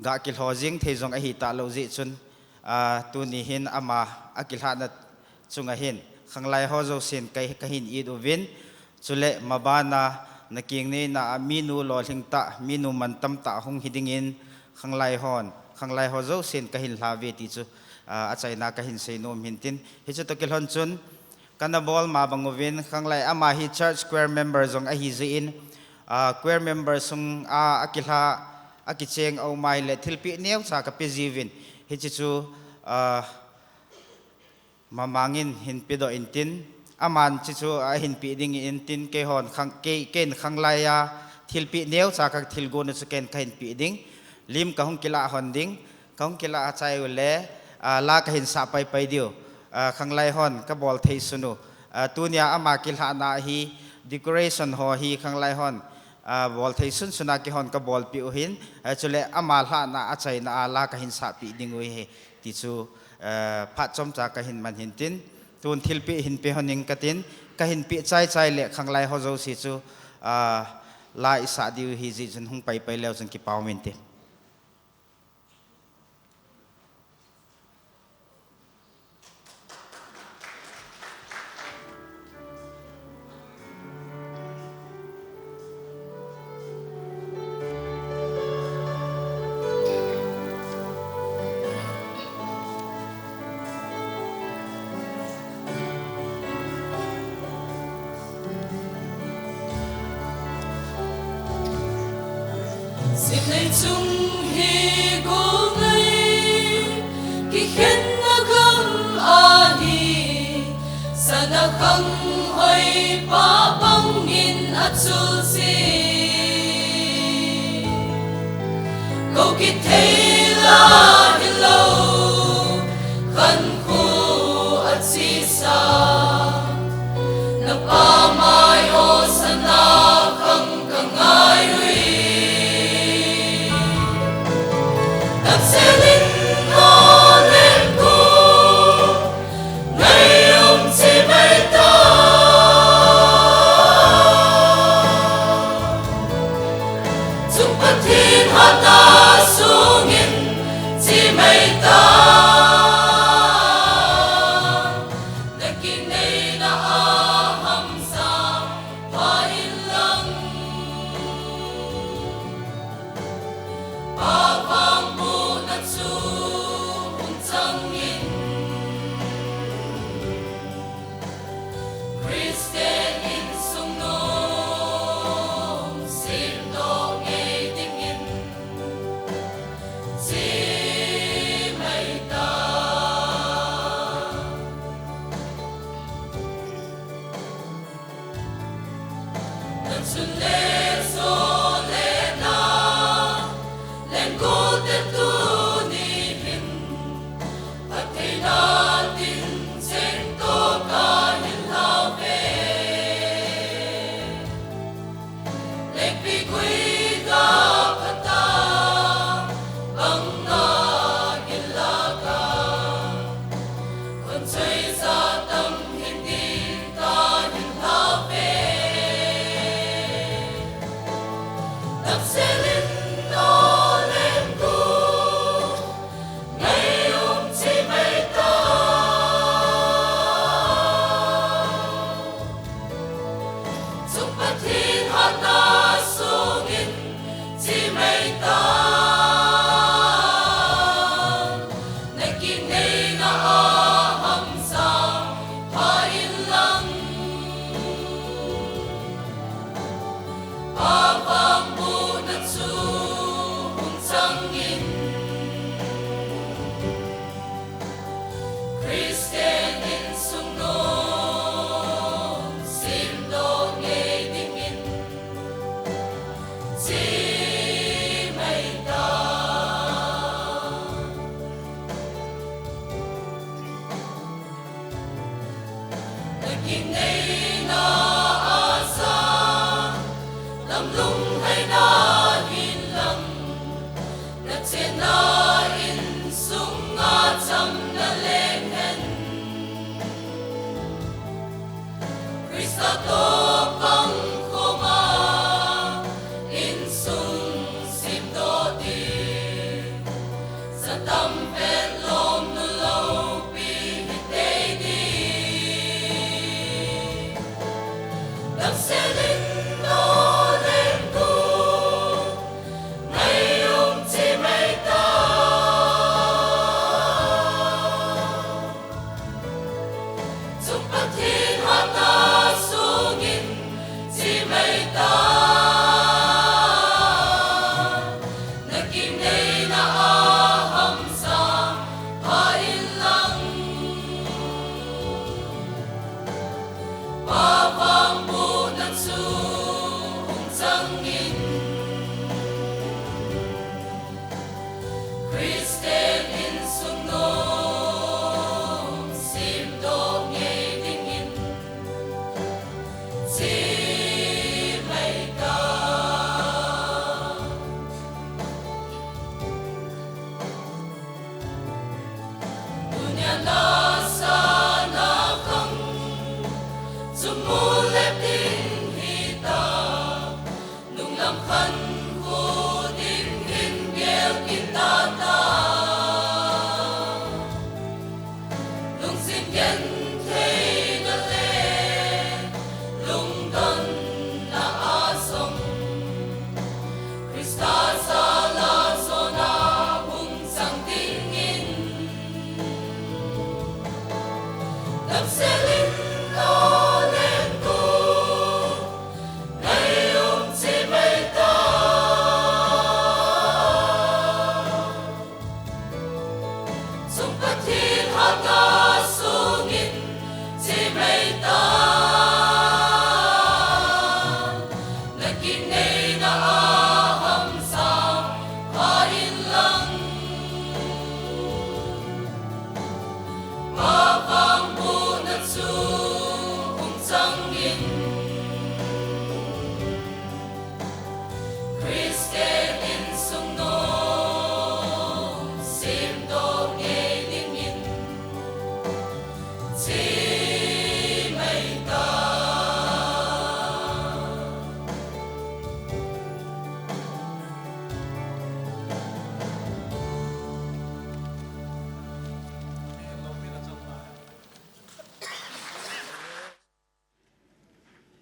ga kilho jeng thei jong ahitalou jeh chun, ah, tuni hin ama akilhahna chunga hin khanglai ho jousen ka, kahin it uvin, chule mabana nakeng neina a minu lolhing tah, minu mantam tah hung hi dingin khanglai hon, khanglai ho jousen kahin lhauve ti chu, ah, achaina kahin sei nom hintin. Hichu toh kilhon chun, kana bol ma bang uvin, khanglai ama hi church choir member jong ahi jeh in, ah, choir member sunga akilha, akicheng aum ahile thilpeh neocha kape jiuvin. Hiche chu, ah, mamangin hin pedoh intin, aman hiche chu ahin peh ding intin, keihon khang-, kei, keiin khanglai a thilpeh neocha kathilgon u chu keiin kahin peh ding. Lim kahung kilah hon ding, kahung kilah a chai ule, ah, la kahin sah paipai diu, ah, khanglai hon kabol thei sun u. Ah, tunia ama kilhahna hi decoration ho hi khanglai hon, ah, bol thei sunsun a keihon kabolpeh u ahin, ah, chule ama lhahna achaina a la kahin sahpeh ding u ahi ti chu, ah, phat chomcha kahin man hintin, tun thilpeh hin pe hon ing katin, kahin peh chaichai le khanglai ho jouse chu, ah, la isah diu ahi jeh chun hung paipai leu chun kipa um inte. Simlei chung hi golngai kikhenna gam ahi, sana khang hoi pa bangin achul jin. Kou kithei la hilou, khankho achesa. Na pa mai o sana khang ka ngai ui. Takselin no lem ko, ngai um chi mai ta. Chung Pathen hatna sungin chi mai ta.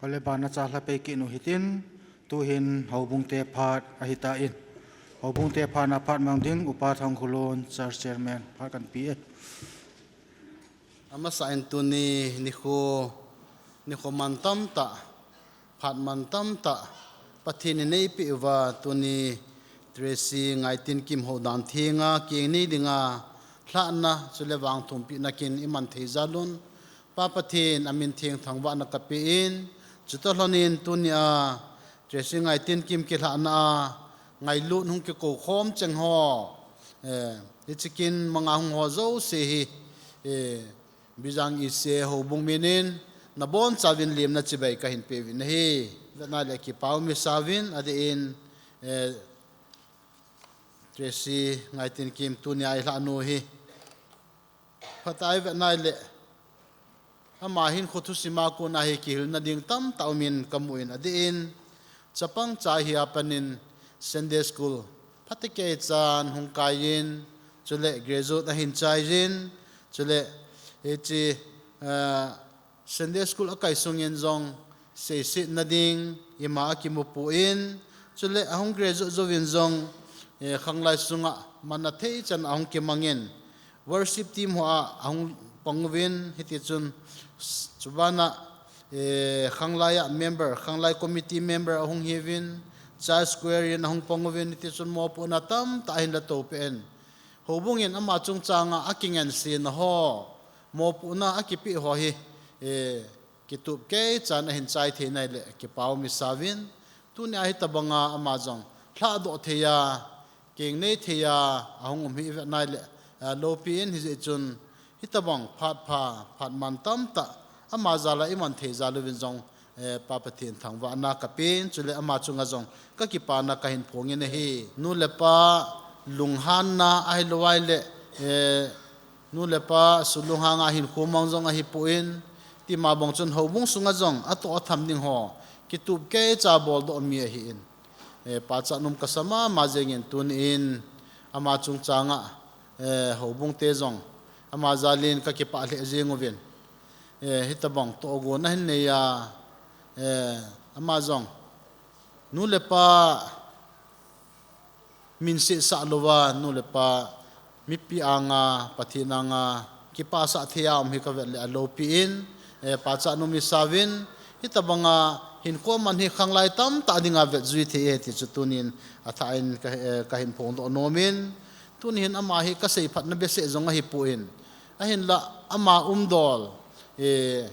Kule bana cha lha pei kit u hitin, tuhin houbung te phat ahitan. Houbung te phat na phat mang ding Upa Thangkhulun, Church Chairman, phat kan pe e. Amasa in tuni nikho, nikho man tamtah, phat man tamtah, Pathen in eipeh uva tuni Tracy Ngaitinkim houdan thenga keng nei dinga lhahna chule vangthumpina kin iman thei jal un, Pa Pathen amin theng thangvahna kape in, chutoh lhonin tunia Tracy Ngaitinkim kilhahna a ngailut hung kikou khom cheng ho, eh, hiche kin manga hung ho jouse hi, eh, Bijang Ise houbung minin nabonchauvin lemna chibai kahin pe uvin ahi. Vetna le kipa um isauvin adeh in, eh, Tracy Ngaitinkim tunia eilhah nu hi phatah a ivet nai le, ama hinkho thusim a kona hi kihilna ding tamtah umin kamu in adeh in, chapang cha hi apanin Sunday school phatecha chan hung kai in, chule graduate ahin chai in, chule hiche, ah, Sunday school akai sungin jong seisetna ding ima akimu poi, chule ahung graduate jouvin jong, eh, khanglai sunga man athei chan ahung kimangin, worship team hoa ahung pang uvin, hitichun s-, chubana, eh, khanglai a member, khanglai committee member ahung hiuvin, church choir in ahung pang uvin, hitichun mopohna tamtah ahin la toupeh in, houbung in ama chungchanga akingensena ho, mopohna akipeh ho hi, eh, kitup kei chan ahin chai thei nai le kipa um isauvin, tunia hitobanga ama jong lhahdoh thei a, keng nei thei a ahung um hi ivet nai le, eh, loupi in, hijeh chun hitobang phat pha, phat man tamtah ama jal a iman thei jal uvin jong, eh, Pa Pathen thangvahna kapen, chule ama chunga jong kakipana kahin phong in ahi. Nu le pa lunghanna ahilou ahile, eh, nu le pa sulunghanga hinkho mang jong ahipoi, tima bang chun houbung sunga jong atoh atham ding ho kitup kei cha boldoh mi ahin, eh, pachat nom kasa mama jengin tunin ama chungchanga, eh, houbung te jong ama jal in kakipah lheh jeng uvin, eh, hitobang tohgon ahin nei a, eh, ama jong nu le pa min sehsah louva, nu le pa mipi anga, Pathen anga kipasah thei a um hi kavet le aloupi in, eh, pachat nom isauvin, hitobanga hinkho man hi khanglai tamtah dinga vetjui thei e ti chu tunin athah in ka, eh, kahin phongdoh nom in, tuni hin ama hi kaseiphatna behseh jong ahipoi, ahinlah ama umdol, eh,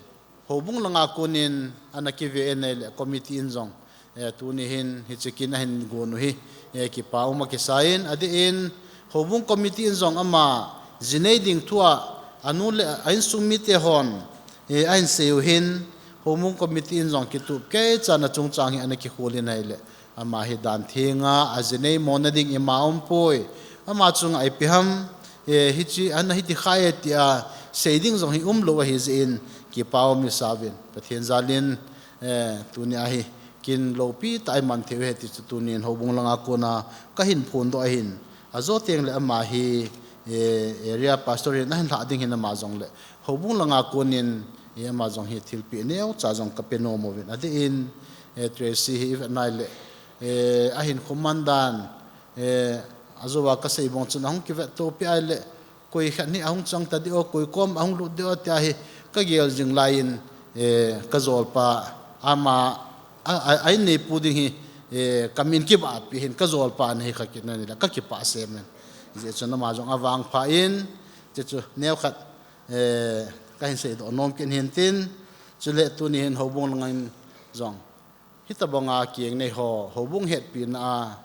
houbung langa konin ana kive in ahile committee in jong, eh, tuni hin hiche kin ahin gon u hi, eh, kipa um akisa in, adeh in houbung committee in jong ama jinei ding thua anu le a insung mite hon, eh, ahin sei u hin, houbung committee in jong kitup kei chan achungchang hi ana kikhol in ahile, ama hi dan thenga ajinei mona ding ima umpoi, ama chunga ipi ham, eh, hiche ana hiti khai e tia sei ding jong hi umlou ahi jeh in kipa um isauvin, Pathen jal in, eh, tunia hi kin loupi tah iman thei u ahi ti chu tunin houbung langa kona kahin phondoh ahin, ajo teng le ama hi, eh, area pastor in ahin lhah ding hin ama jong le houbung langa konin, eh, ama jong hi thilpeh neocha jong kape nom uvin adeh in, eh, Tracy hi ivet nai le, eh, ahinkho man dan, eh, ajouva kasei bang chun ahung kivet toupeh ahile, koi khat hi ahung chang tadeh o, koi kom ahung lut deh o tia hi kagel jing lai in, eh, kajolpa ama a, a, a in neipu ding hi, eh, kamin kibahpi hin kajolpa nahi kha kit na nile kakipah semin. Hijeh chun ama jong avangpha in, hiche chu neokhat, eh, kahin seidoh nom kit hintin, chule tuni hin houbung langin jong hitobanga keng nei ho, houbung hetpina a,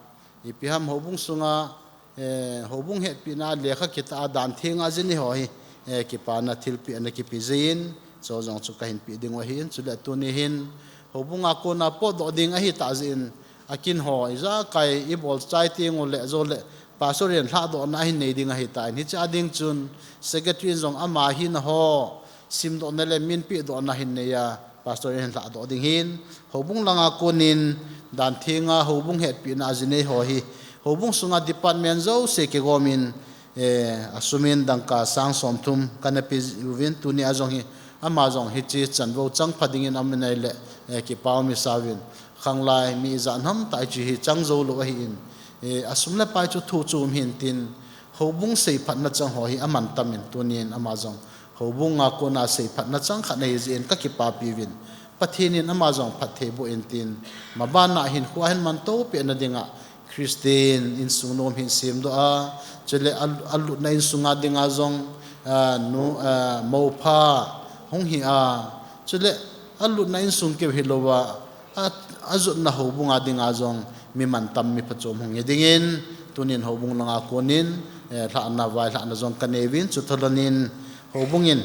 ipi ham houbung sunga, eh, houbung hetpina a lekha kitah a dan thenga jinei ho hi, eh, kipana thilpeh ana kipe jeh in, chu jong chu kahin peh ding u ahin, chule tuni hin houbunga kona potdoh ding ahitah jeh in, akin ho ijakai ibol chai teng ule jou le pastor in lhahdohna ahin nei ding ahitan, hiche a ding chun secretary in jong ama hina ho simdohna le minpehdohna ahin nei a, pastor in lhahdoh ding hin, houbung langa konin dan thenga houbung hetpina a jinei ho hi houbung sunga department jouse kigomin, eh, asumin dangka sang somthum kana pe uvin, tunia jong hi ama jong hiche chanvou changpha dingin aum in ahile, Eh, kipah um isauvin, khanglai mi ijat ham tah chu hi chang jou lou ahin, eh, asum le pai chu thu chom hintin, houbung seiphatna chang ho hi aman tamin, tunin ama jong houbung a kona seiphatna chang khat ahi jeh in kakipapi uvin, Pathen in ama jong phatthei boh intin, maban a hin kho ahin manto pehna dinga, Christian insung nom hin semdoh a, chule a, alutna insung a dinga jong, a, nu, a, mopha hung hi a, chule alutna insung keu hilou a, a, ajotna houbung a dinga jong mi mantam mi phachom hung hi dingin, tunin houbung langa konin, eh, lhahna vailhahna jong kanei uvin, chutalonin houbung in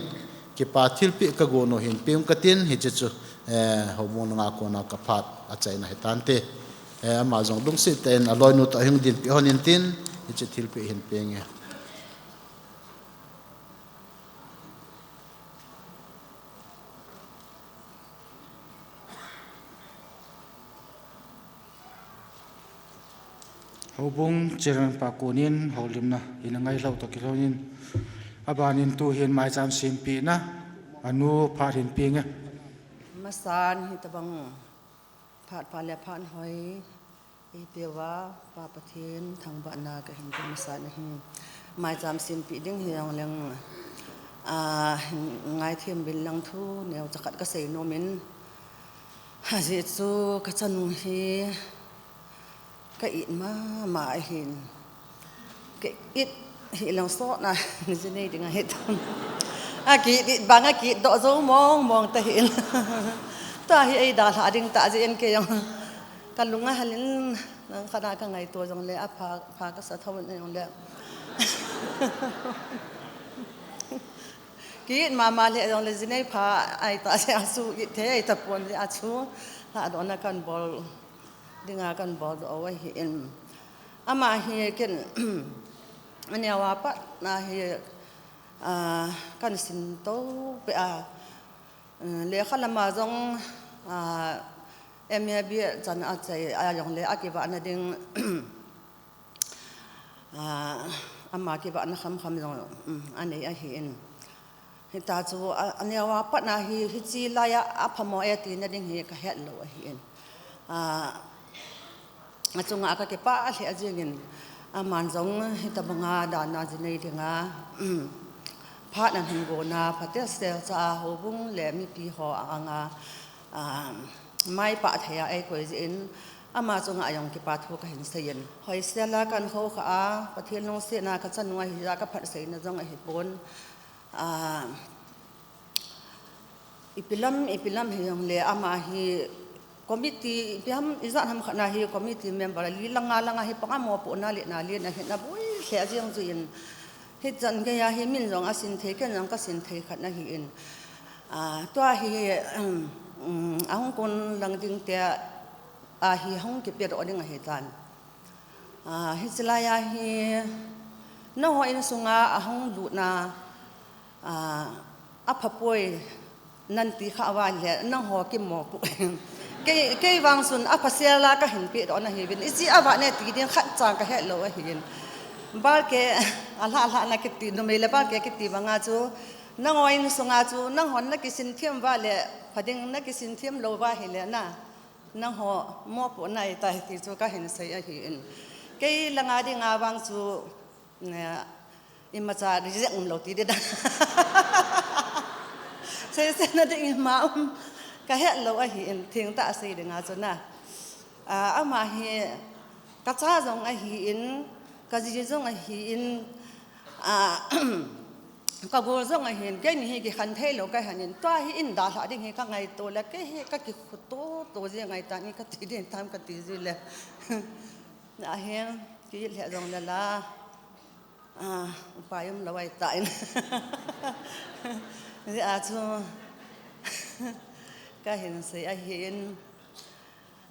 kipa thilpeh kagon u hin peh ung katin, hiche chu, eh, houbung langa kona kaphat achaina hitante. Eh, ama jong lungset tah in aloinu toh hung dinpeh hon intin, hiche thilpeh hin peh inge. Houbung Chairman pa konin houlimna hin angailhah toh kilhonin, abanin tuhin maicham sempehna anu phat hin peh inge. Masan hitabang phat pha le phat hoi eipeuva Pa Pathen thangvahna kahin pe masan ahi. Maicham sempeh ding hijongleng, a, ngaithem uvin lang thu neocha khat kasei nomin, ajeh chu kachanu hi ka-it mama ahin. Ka-it hileng sotna ji nei ding ahitan. Aki-it bang aki-it doh jou mong mong tahih in. Tua hi eidalhah ding tah jeh in keijong kalung ahalin, langkhat a kangaito jongle apha, pha kasa thouvin jongle, ki-it mama lheh jongle ji nei pha ahitah jeh a chu it thei ahitapon jeh a chu lhahdohna kanbol dinga kanboldoh u ahin. Ama hi ken aneo a pat na hi, a, kahin sinto peh a, lekha lama jong, a, M A B chan achai a jongle akivahna ding, a, ama kivahna khamkham jong, um, anei ahin. Hita chu, a, aneo a pat na hi, hiche laiya aphamo e tina ding hi kahet lou ahin. A, achunga kakipah lheh jengin, aman jong hitabanga dana ji nei dinga, um, phat ahin gonna, phatecha a houbung le mipi ho anga, a, maipah thei a eikoi jeh in, ama chunga jong kipa thu kahin seiyin. Hoisel a kahin khoukhah a, Pathen lungsetna kachanu ahi a kaphat seina jong ahipon. A, ipi lam, ipi lam hijongle ama hi committee, ipi ham, ijat ham khat na hi committee member li langa langa hi panga mopohna le na le na hin aboi lheh jeng jeh in. Hichan geiya hi min jong asin thei, ken jong kasin thei khat ahin. A, tua hi, um, ahung kon lang ding tia hi hung kipedoh ding ahitan. A, hiche laiya hi nangho insunga ahung lutna, a, aphapoi nan ti kha uva le nangho kimopoh. Kei, kei vang chun aphasel a kahin pedoh nahiuvin. Ijeh a vah ne ti ding khatcha kahet lou ahin. Balke, alhah lhahna kiti, numei le balke kiti banga chu, nangho insunga chu, nanghon nakisin them uva le, pha ding nakisin them lou uva ahile na, nangho mopohna ahitai ti chu kahin sei ahin. Kei langa dinga vang chu, ne, imacha reject umlou ti ding dan. Seisetna ding ima um kahet lou ahin, thengtah a sei dinga chu na. A, ama hi kacha jong ahin, kaji jong ahin, a, kagol jong ahin, keini hi kikhen theilou kahin, tua hi eidalhah ding hi kangaito le, kei hi kakikhuto to ji ngaitani kati ding tam kati ji le. Ahin, ki-it lheh jongle la, a, upai umlou ahitan. Hijeh a chu kahin sei ahin,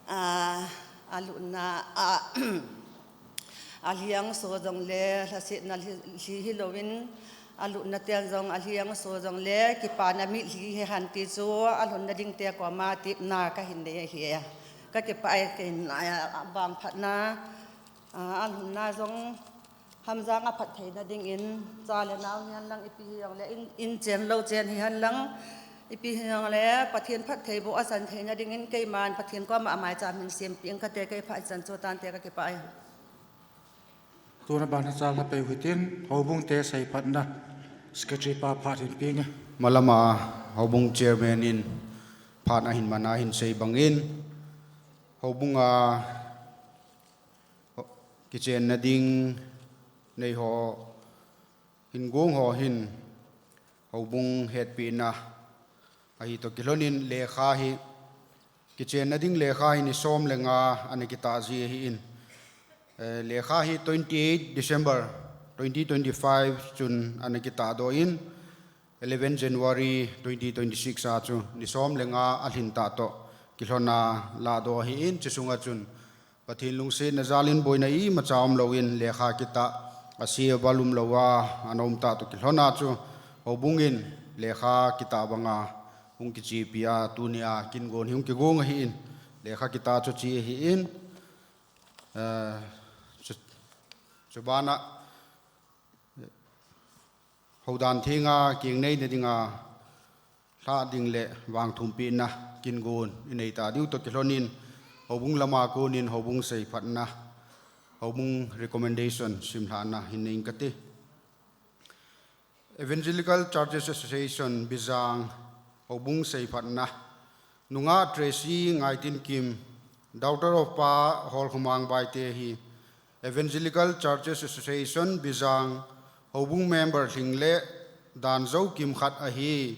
a, alutna, a, alhi angso jongle, lhasetna lhi, lhi hilouvin, alutna ten jong, alhi angso jongle, kipana mitlhi hihen ti chu, alhunna dingte koma tepna kahin nei ahi. Kakipah e, kahin, a, vangphatna, a, alhunna jong, hamjang a phattheina dingin, cha le nao hihen lang ipi hijongle, in, inchen louchen hihen lang, Ipi hijongle Pathen phattheiboh a chan theina dingin keiman Pathen koma amaicham hin sempeh inge kati, kei phat ichan chu tante, kakipah e. Tuna ban a chal hapeu hitin, houbung te seiphatna, secretary pa phat hin pe inge. Malama houbung chairman in phat ahin mana hin sei bangin, houbunga kichenna ding nei ho hin gong ho hin, houbung hetpina ahi toh kilhonin lekha hi, kichenna ding lekha hi ni som le nga ana kitah ji ahin. Eh, lekha hi twenty-eight December twenty twenty-five chun ana kitahdoh in, eleven January twenty twenty-six a chu ni som le nga alhin tah toh kilhona lahdoh ahin, chusunga chun Pathen lungsetna jalin boina imacha umlouvin lekha kitah, ase aval umlouva ana um tah toh kilhona chu houbungin lekha kitah banga hung kichepi a, tunia kin gon hi hung kigong ahin, lekha kitah chu che ahin, eh, chu, chubana Houdan thenga kengneina dinga lhah ding le vangthumpehna kin gon inei ta diu toh kilhonin, houbung lama konin houbung seiphatna, houbung recommendation simlhahna hin nei inge kati. Evangelical Churches Association Bijang houbung seiphatna, Nungah Tracy Ngaitinkim, daughter of Pa Holkhomang Baite hi Evangelical Churches Association Bijang houbung member lhing le dan jou kimkhat ahi.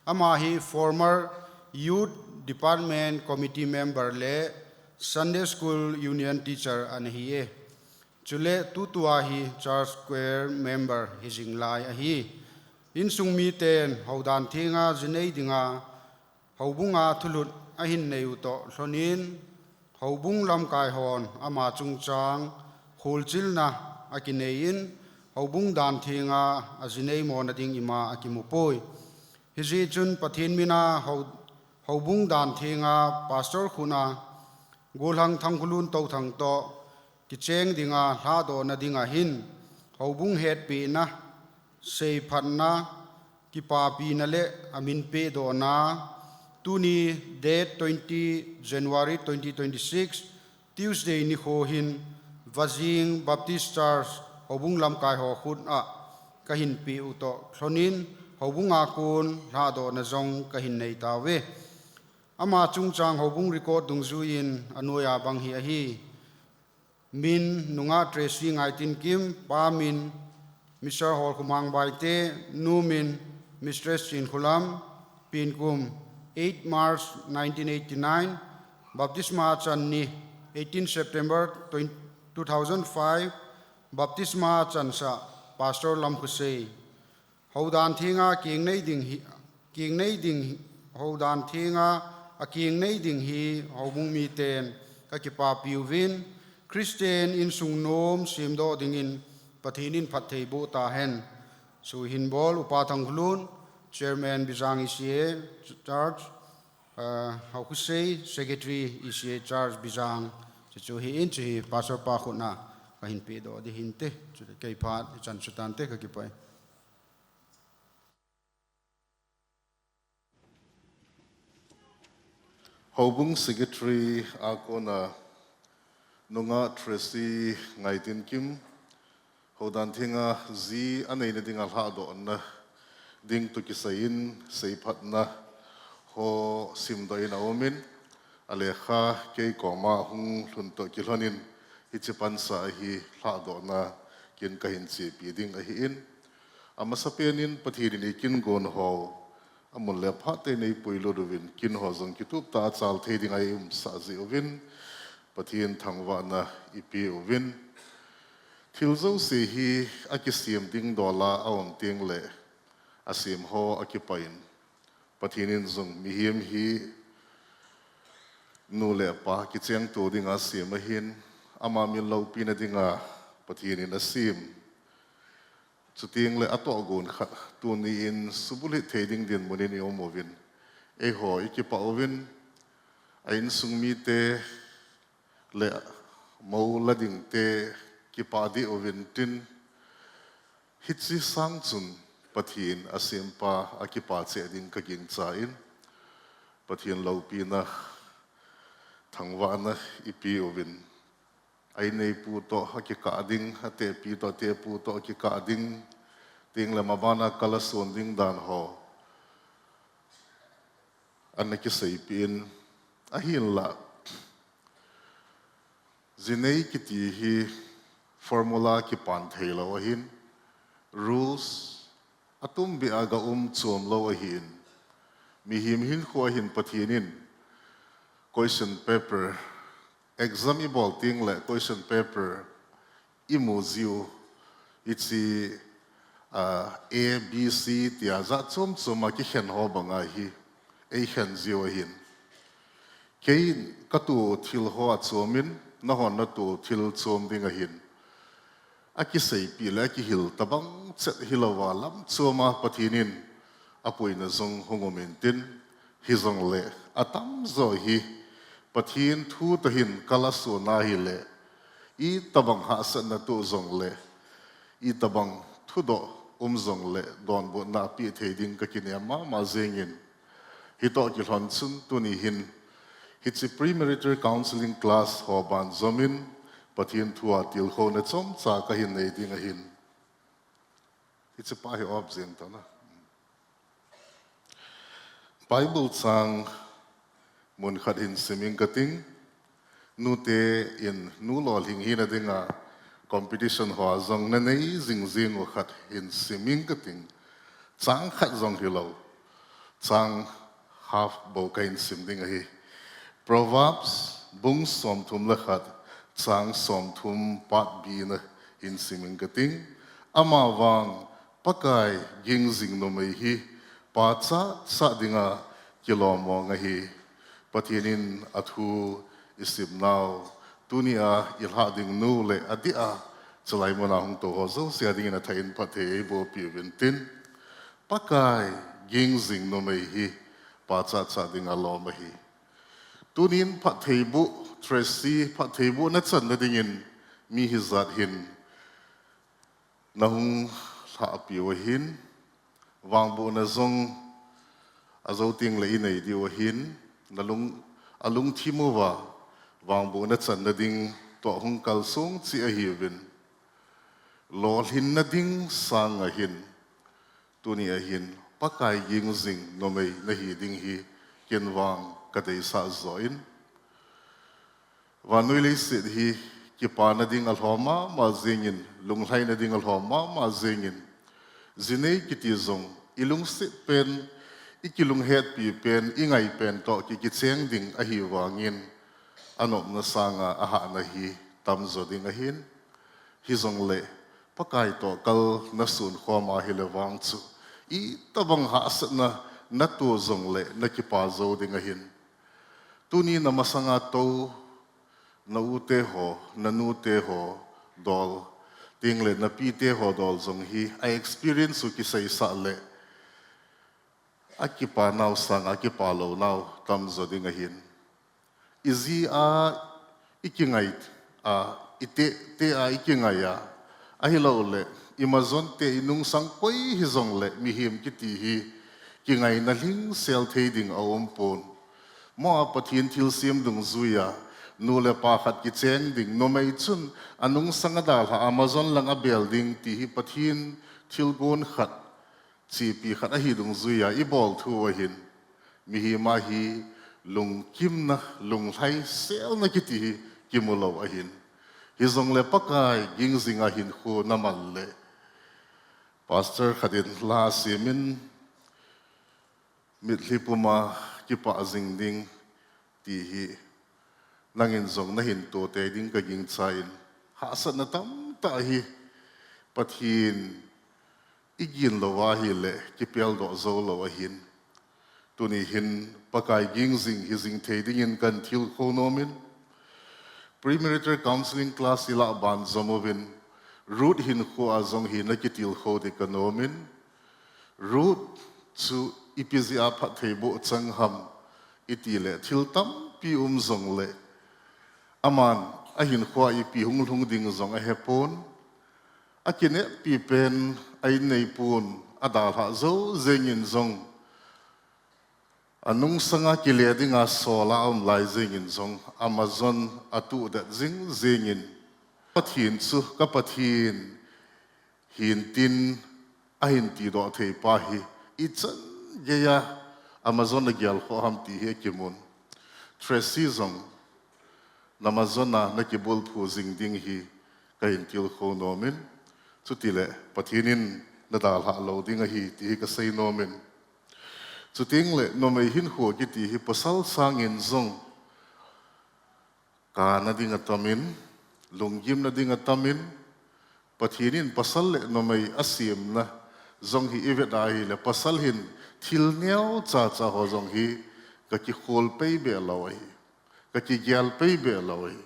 Ama hi former Youth Department Committee member le Sunday School Union teacher ana hi e. Chule tutua hi church choir member hijing lai ahi. Insung miten houdan thenga jinei dinga houbunga thulut ahin neiu toh lhonin, houbung lamkai hon ama chungchang kholchilna akinei in, houbung dan thenga ajinei mona ding ima akimupoi. Hijeh chun Pathen mina hou-, houbung dan thenga pastor khutna Golhang Thangkhulun Touthang toh kicheng dinga lhahdohna dinga hin, houbung hetpehna, seiphatna, kipapina le amin pehdohna, tuni date twenty January twenty twenty-six, Tuesday nikho hin Vajing Baptist Church houbung lamkai ho khutna kahin peh u toh lhonin, houbunga kon lhahdohna jong kahin nei tauve. Ama chungchang houbung record dungjuiyin anoiya bang hi ahi. Min, Nungah Tracy Ngaitinkim, pa min, Mister Holkhomang Baite, nu min, Mistress Chinkholam, penkum, eight March nineteen eighty-nine, baptisma chan ni, eighteen September twenty, two thousand five, baptisma chansah, Pastor Lamkhosei. Houdan thenga keng nei ding hi, keng nei ding hi, houdan thenga akeng nei ding hi houbung miten kakipapi uvin, Christian insung nom semdoh dingin Pathen in phatthei boh tahen. Chu hin bol Upa Thangkhulun, Chairman Bijang E C A Church, ah, Haokhutsei, Secretary E C A Church Bijang, chu chu hi in chu hi Pastor pa khutna kahin pehdoh ding hinte, chu kei phat ichan chu tante, kakipah e. Houbung Secretary a kona Nungah Tracy Ngaitinkim, houdan thenga ji aneina dinga lhahdohna ding toh kisaiyin seiphatna ho simdoh in aumin, alekha kei koma hung lhun toh kilhonin hiche pansa hi lhahdohna kin kahin chepi ding ahin, amasapen in Pathen in ikin gon ho amun le phat tah in eipuilut uvin, kin ho jong kitup tah a chal thei dinga eiumsah jeh uvin, Pathen thangvahna ipe uvin. Thil jouse hi akisem ding dola aum teng le, asem ho akipah in, Pathen in jong mihem hi nu le pa kichengto dinga asem ahin, ama min loupina dinga Pathen in asem. Chuteng le atohgon khat tuni in subulhit thei ding dinmun in i um uvin, eiho i kipah uvin, a insung mite le mou la dingte kipah deh uvin tin, hiche sang chun Pathen asempa akipa cheh ding kagingchan, Pathen loupina, thangvahna ipeuvin, aineipu toh akikah ding, atehpi toh atehpu toh akikah ding, tengle mabana kal ason ding dan ho ana kiseipeh in, ahinla jinei kiti hi formula kipan theilou ahin, rules atumbeh a ga um chomlou ahin, mihem hinkho ahin Pathen in question paper, exam ibol tengle question paper imu jiu, hiche A, B, C tia jat chom chom a kikhen ho banga hi eikhen jiu ahin, keiin katoh thil ho achomin, nahon natoh thil chom ding ahin, akiseipeh le akihil tobang chet hilouva lamchom a Pathen in apuina jong hung um intin, hijongle atamjo hi Pathen thu toh hin kal ason ahile, itobang hahsatna toh jongle, itobang thudoh um jongle donbutna apeh thei ding kakinem mama jengin, hitoh kilhon chun tuni hin hiche premarital counselling class ho banjomin Pathen thua tilkhouna chomcha kahin nei ding ahin. Hichepa hi off jeng tan a, Bible chang mun khat hin sim ing kating, nute in nu lolhing hina dinga competition hoa jong nanei jingjing u khat hin sim ing kating, chang khat jong hilou, chang half bou kahin sim ding ahi. Proverbs bung somthum le khat, chang somthum part B na hin sim ing kating, amavang Pakai ging jing numei hi pachatcha dinga kilom mong ahi. Pathen in athu isimnau, tunia ilhah ding nu le adeh a chulai muna hung tou ho jouse a dingin athah in phatthei eiboh peh uvin tin, Pakai ging jing numei hi pachatcha dinga lom ahi. Tunin phattheiboh, Tracy, phattheiboh nachanna dingin mi hijat hin nahung lhahpeh u ahin, vangbohna jong ajou tengle inei diu ahin, nalung, alungthim uva vangbohna channa ding toh hung kalsong cheh ahiuvin, lolhinna ding sanga hin, tuni ahin Pakai ging jing numei nahi ding hi ken vang kadeisah joh in, vannoi leiset hi kipana ding alhom mama jengin, lunglhaina ding alhom mama jengin, jinei kiti jong ilungset pen, ikilunghetpi pen, ingai pen toh ki, kicheng ding ahi vangin, anopna sanga ahahna hi tamjo ding ahin, hijongle Pakai toh kal nasun khom ahile vang chu, itobang hahsatna natoh jongle nakipa jou ding ahin. Tuni namasanga tou, na ute ho, nanute ho dol, tengle napite ho dol jong hi a experience u kiseisah le, akipa nau sanga akipa lou nau tamjo ding ahin. Iji a ikingai a, itehteh a ikingai a, ahiloule imajon teh inungsang koi hijongle mihem kiti hi kingaina lhingsel thei ding aumpon. Moh a Pathen thilsem dungjuia nu le pa khat kicheng ding, numei chun anungsang adalhah a amajon lang abel ding ti hi Pathen thilgon khat, chepi khat ahi dungjuia ibol thu ahin, mihem a hi lungkimna, lunglhaiselna kiti hi kimulou ahin. Hijongle Pakai ging jinga hinkho naman le, pastor khat in la asemin, mitlhi puma kipah jing ding ti hi nangin jong nahin tohtei ding kagingchan, hahsatna tamtah hi Pathen igin louva ahile kipeldoh joulou ahin. Tuni hin Pakai ging jing hijing thei dingin kahin thilkhou nomin, premarital counselling class ilah banjom uvin, Ruth hinkhoa jong hi nakitilkhou ding kanomin, Ruth chu ipi jeh a phattheiboh chang ham itile thil tampi um jongle, aman ahinkhoa ipi hung lhung ding jong ahepon, akineppi pen a-inneipun, adalhah jou jengin jong, anungsanga kile dinga sola aum lai jengin jong, Amazon atuh det jing jengin, Pathen chu ka Pathen hintin ahin tidoh thei pa hi, ichan geiya Amazon a gelkhoh ham ti hi akimun. Tracy jong, na Amazon a nakibulphu jing ding hi kahin tilkhou nomin, chutile Pathen in nadalhah lou ding ahi ti hi kasei nomin. Chutengle numei hinkho kiti hi pasal sangin jong kana ding atamin, lunggimna ding atamin, Pathen in pasal le numei asemna jong hi ivet ahile, pasal hin thil neocha cha ho jong hi kakikholpei beh lou ahi, kakigel pei beh lou ahi.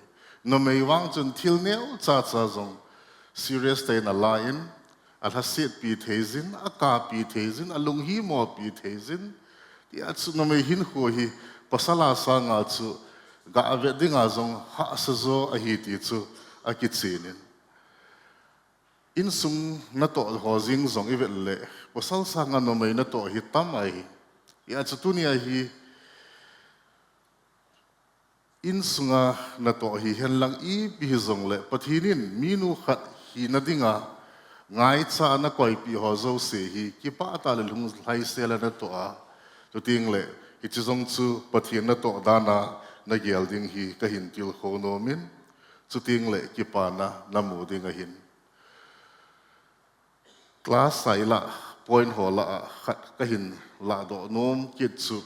Numei vang chun thil neocha cha jong serious tah in alan, alhasetpi theijin, akapi theijin, alunghimopi theijin. Tia chu numei hinkho hi pasal a sanga chu gavet dinga jong hahsa jo ahi ti chu akichenin. Insung natoh ho jeng jong ivet le, pasal sanga numei natoh hi tam ahi. Tia chu tunia hi insunga natoh hihen lang ipi hijongle, Pathen in minu khat hina dinga ngaicha nakoipeh ho jouse hi kipah tah le lunglhaisel a natoh a, chutengle hiche jong chu Pathen natoh dan a nagel ding hi kahin tilkhou nomin, chutengle kipana namu ding ahin. Class a ilah point ho lah a khat kahin lahdoh nom kit chu,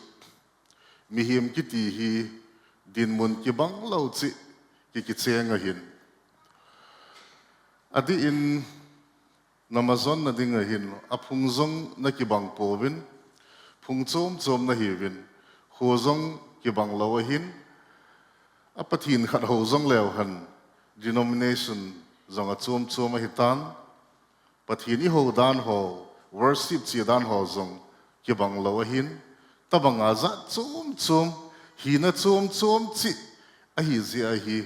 mihem kiti hi dinmun kibang lou cheh kikicheng ahin. Adih in na Amazon na ding ahin, aphung jong nakibang pouvin, phung chom chom nahiuvin, kho jong kibang lou ahin, a Pathen khat hou jong leu hen, denomination jong achom chom ahitan, Pathen ihou dan ho, worship che dan ho jong kibang lou ahin, tobanga jat chom chom, hina chom chom cheh ahi jeh ahi,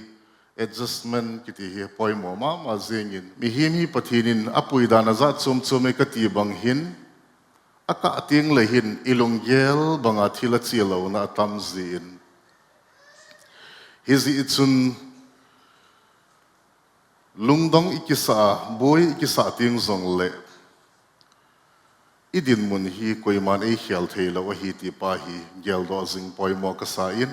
adjustment kiti hi poimo mama jengin. Mihem hi Pathen in apui dan a jat chom chom e kati bang hin, akah tengle hin ilunggel banga thil ache louna atam jin. Hijeh chun lungdong ikisah a, boi ikisah teng jongle, idinmun hi koiman eikhel theilou ahi ti pa hi geldoh jing poimo kasa in,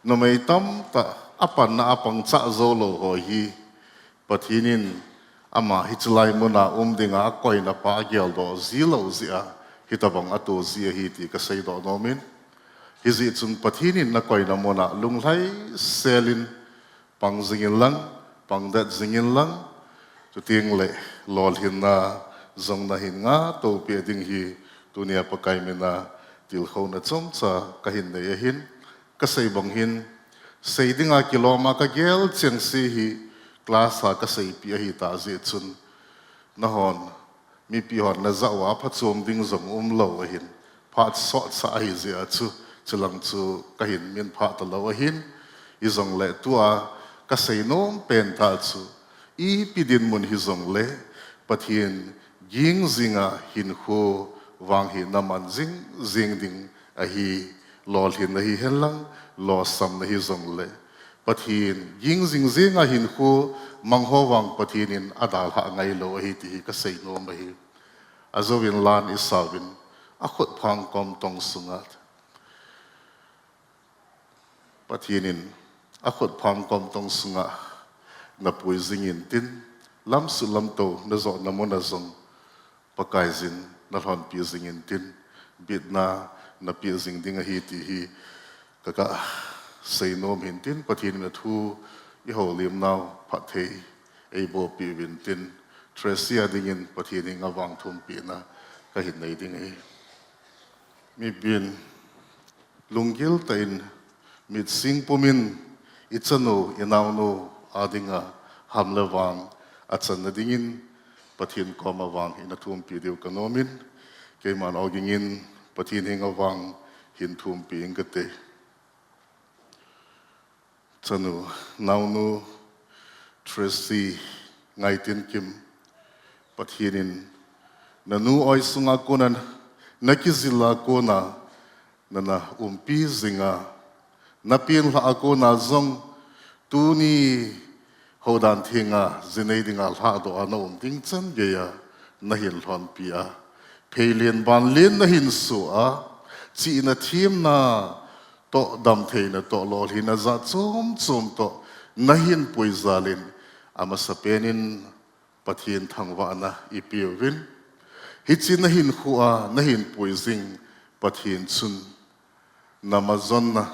numei tamtah apanna a pangchah jou lou ho hi Pathen in ama hiche lai muna um dinga akoina pa ageldoh ji lou jeh a hitobang ato ji ahi ti kaseidoh nomin, hijeh chun Pathen in nakoina muna lunglhaisel in pang jingin lang, pang det jingin lang, chutengle lolhinna jong nahin ngah toupeh ding hi tunia Pakai mina tilkhouna chomcha kahin nei ahin, kasei bang hin, sei dinga kilom a kagel chengse hi class a kaseipeh ahitah jeh chun, nahon mipi hon najah uva phachom ding jong umlou ahin, phat sotsah ahi jeh a chu, chulang chu kahin minphah talou ahin, hijongle tua kasei nom pen tah chu, ipi dinmun hijongle Pathen ging jinga hinkho vang hi naman jing jing ding ahi, lolhinna hihen lang, losamna hijongle Pathen ging jing jinga hinkho mang ho vang Pathen in adalhah ngailou ahi ti hi kasei nom ahi. Ajouvin lan isauvin, akhutphang kom tong sunga Pathen in akhutphang kom tong sunga napui jingin tin, lamsut lamtou najotna muna jong Pakaiyin nalhonpi jingin tin, bitna napeh jing ding ahi ti hi kakasei nom hin tin, Pathen in athu ihoulimnau phatthei eibohpeh uvin tin, Tracy a dingin Pathen henga vang thumpehna kahin nei ding ahi. Mipin lunggil tah in, mit sing pumin, ichanu, inaonu a dinga ham le vang achanna dingin Pathen koma vang ina thumpeh diu kanomin, keiman ogingin Pathen henga vang hin thumpeh inge kati. Chanu, naonu, Tracy Ngaitinkim, Pathen in Nanu oisunga kona, nakijila kona, nana umpi jinga, napenlha a kona jong, tuni houdan thenga jinei dinga lhahdoh a naum ding chan geiya nahin lhonpi a, pheilen banlen nahin soh a, chihna themna toh damtheina toh lolhinna jat chom chom toh nahin puijalin, amasapen in Pathen thangvahna ipeuvin. Hiche nahinkhoa nahin puijing Pathen chun namajonna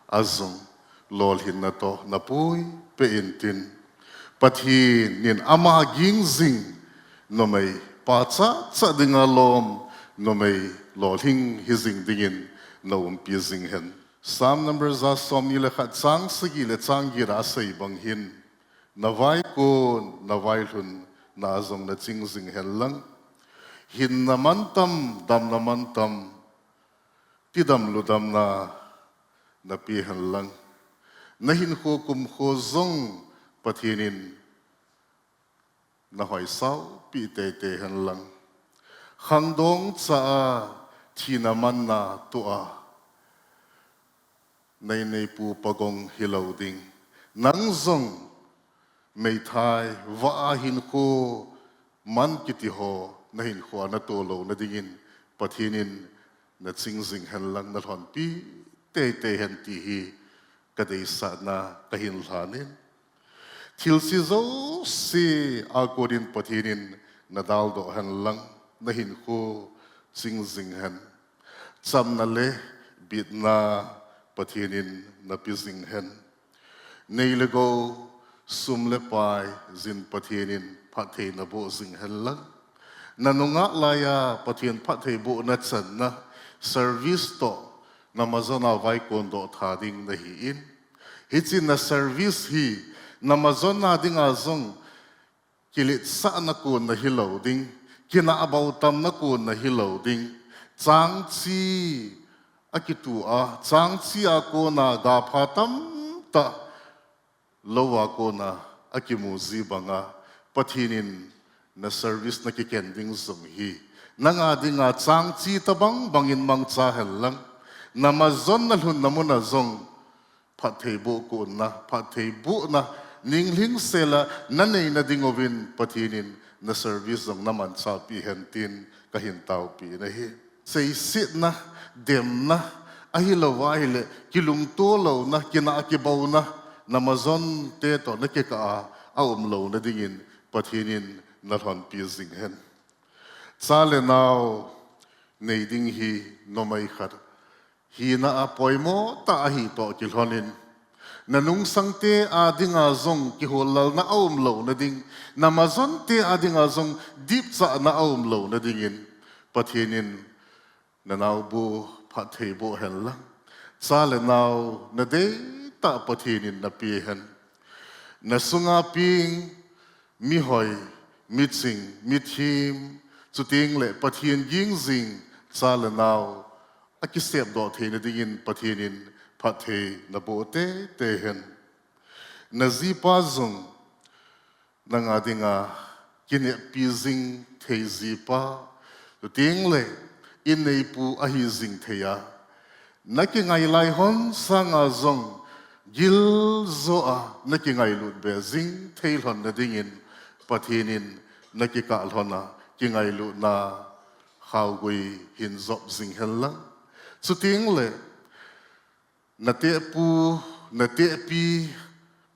ajong lolhinna toh napui peh intin, Pathen in ama ging jing numei pachat chat dinga lom numei lolhing hijing dingin naumpi jing hen. Psalm number ja somni le khat chang sagi le chang get a asei bang hin, navaikon navailhunna jong naching jing henlang, hinna mantam, damna mantam, tidam ludamna napeh henlang, nahinkho kumkho jong Pathen in nahoisao pi teitei henlang, khangdong cha a thina manna toh a neineipu pagong hilou ding, nang jong meithai vah a hinkho man kiti ho nahinkhoa natoh louna dingin Pathen in naching jing henlang, nalhonpi teitei hen ti hi kadeisahna kahin lhanin. Thilse jouse a konin Pathen in nadaldoh henlang, nahinkho ching jing hen. Chamna le bitna Pathen in napeh jing hen. Nei le gou, sum le pai jin Pathen in phatthei naboh jing henlang, nanungah laiya Pathen phatthei bohna channa service toh namajona vaikondoh tha ding nahin, hiche na service hi namajona dinga jong kiletsahna konna hilou ding, kinahbou tamna konna hilou ding, changche akitu a, changche a kona gapha tamtah lou a kona akimu ji banga, Pathen in na service nakiken ding jong hi nanga dinga changche tobang bangin mangcha henlang, namajonna lhunna muna jong phatthei boh konna, phatthei bohna ninglhingsela naneina dinguvin Pathen in na service jong namanchahpi hen tin kahin taopi nahi. Seisetna, demna, ahilouva ahile kilungto louna, kinah kibouna, namajonte toh nakikah a aum louna dingin Pathen in nalhonpi jing hen. Cha le nao nei ding hi numei khat hina a poimo tah ahi toh kilhonin, nanungsangte a dinga jong kihoulalna aum louna ding, namajonte a dinga jong dipchahna aum louna dingin Pathen in nanaobu phatthei boh henlang, cha le nao nadeitah Pathen in napeh hen. Nasunga peng, mihoi, miching, mithem, chutengle Pathen ging jing cha le nao akisepdoh theina dingin Pathen in phatthei naboh teitei hen. Najipa jong nanga dinga kineppi jing thei jipa, chutengle inneipu ahi jing thei a, nakingai lai hon sanga jong giljoh a nakingailut be jing thei lhonna dingin Pathen in nakikah lhona kingailutna khaogui hin jop jing henlang, chutengle natehpu, natehpi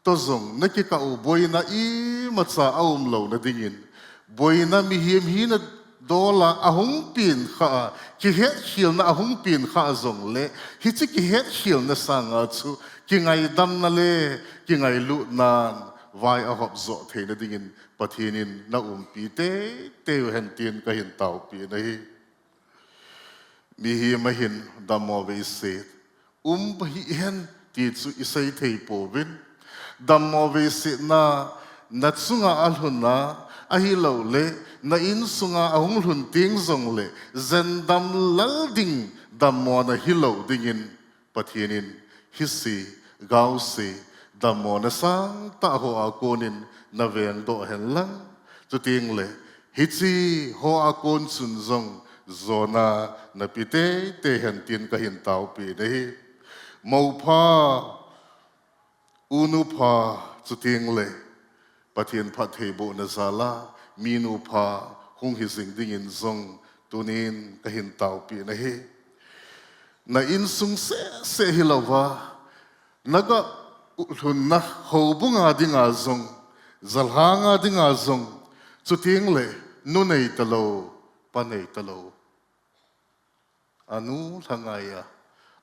toh jong nakikah u boina imacha aum louna dingin, boina mihem hina dola ahung pen kha a, kihetkhelna ahung pen kha jongle, hiche kihetkhelna sanga chu kingaidamna le kingailutnan vai ahop joh theina dingin Pathen in naumpi teitei u hen tin kahin taopi nahi. Mihem ahin dammo veiset um hih hen ti chu isei thei pouvin, dammo veisetna nachunga alhun a, ahiloule na insunga ahung lhun teng jongle jendam lal ding dammona hilou dingin Pathen in hise, gaose, dammona sangtah ho a konin navengdoh henlang, chutengle Hiche ho a kon chun jong jona nape teitei hen tin kahin taopi nahi. Moupha, unupha, chuteng le Pathen phattheibohna jal a minu pha hung hijing dingin jong tunin kahin taopi nahi. Na insung sese hilouva, naga lhunna houbung a dinga jong, jalhang a dinga jong, chuteng le nu nei talou, pa nei talou, anu lhangai a,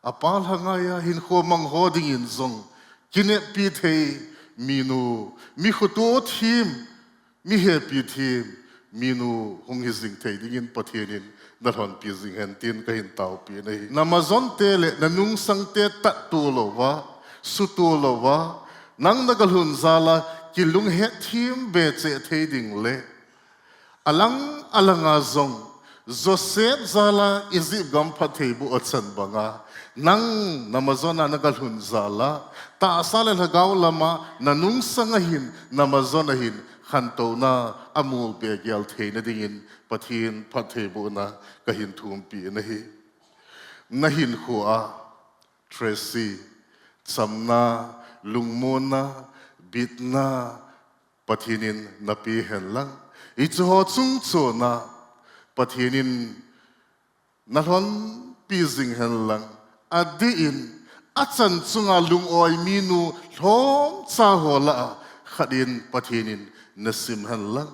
apa lhangai a hinkho mang ho dingin jong kineppi thei minu, mi khoto thim, mi hepi thim minu hung hijing thei dingin Pathen in nalhonpi jing hen tin kahin taopi nahi. Namajon te le nanungsang te tatto louva, suto louva, nang naga lhun jal a kilunghet thim be cheh thei ding le alang alang a jong Joseph jal a Egypt gam phattheiboh achan banga, nang namajon a naga lhun jal a, tahsa le lhagao lam a nanungsang a hin, namajon a hin khantouna amul be gel theina dingin Pathen phattheibohna kahin thumpi nahi. Nahinkho a, Tracy, chamna, lungmonna, bitna, Pathen in nape hen lang, hiche ho chungchon a Pathen in nalhonpi jing hen lang, adeh in achan chunga lung-oi minu lhomcha ho lah a khat in Pathen in nasim hen lang,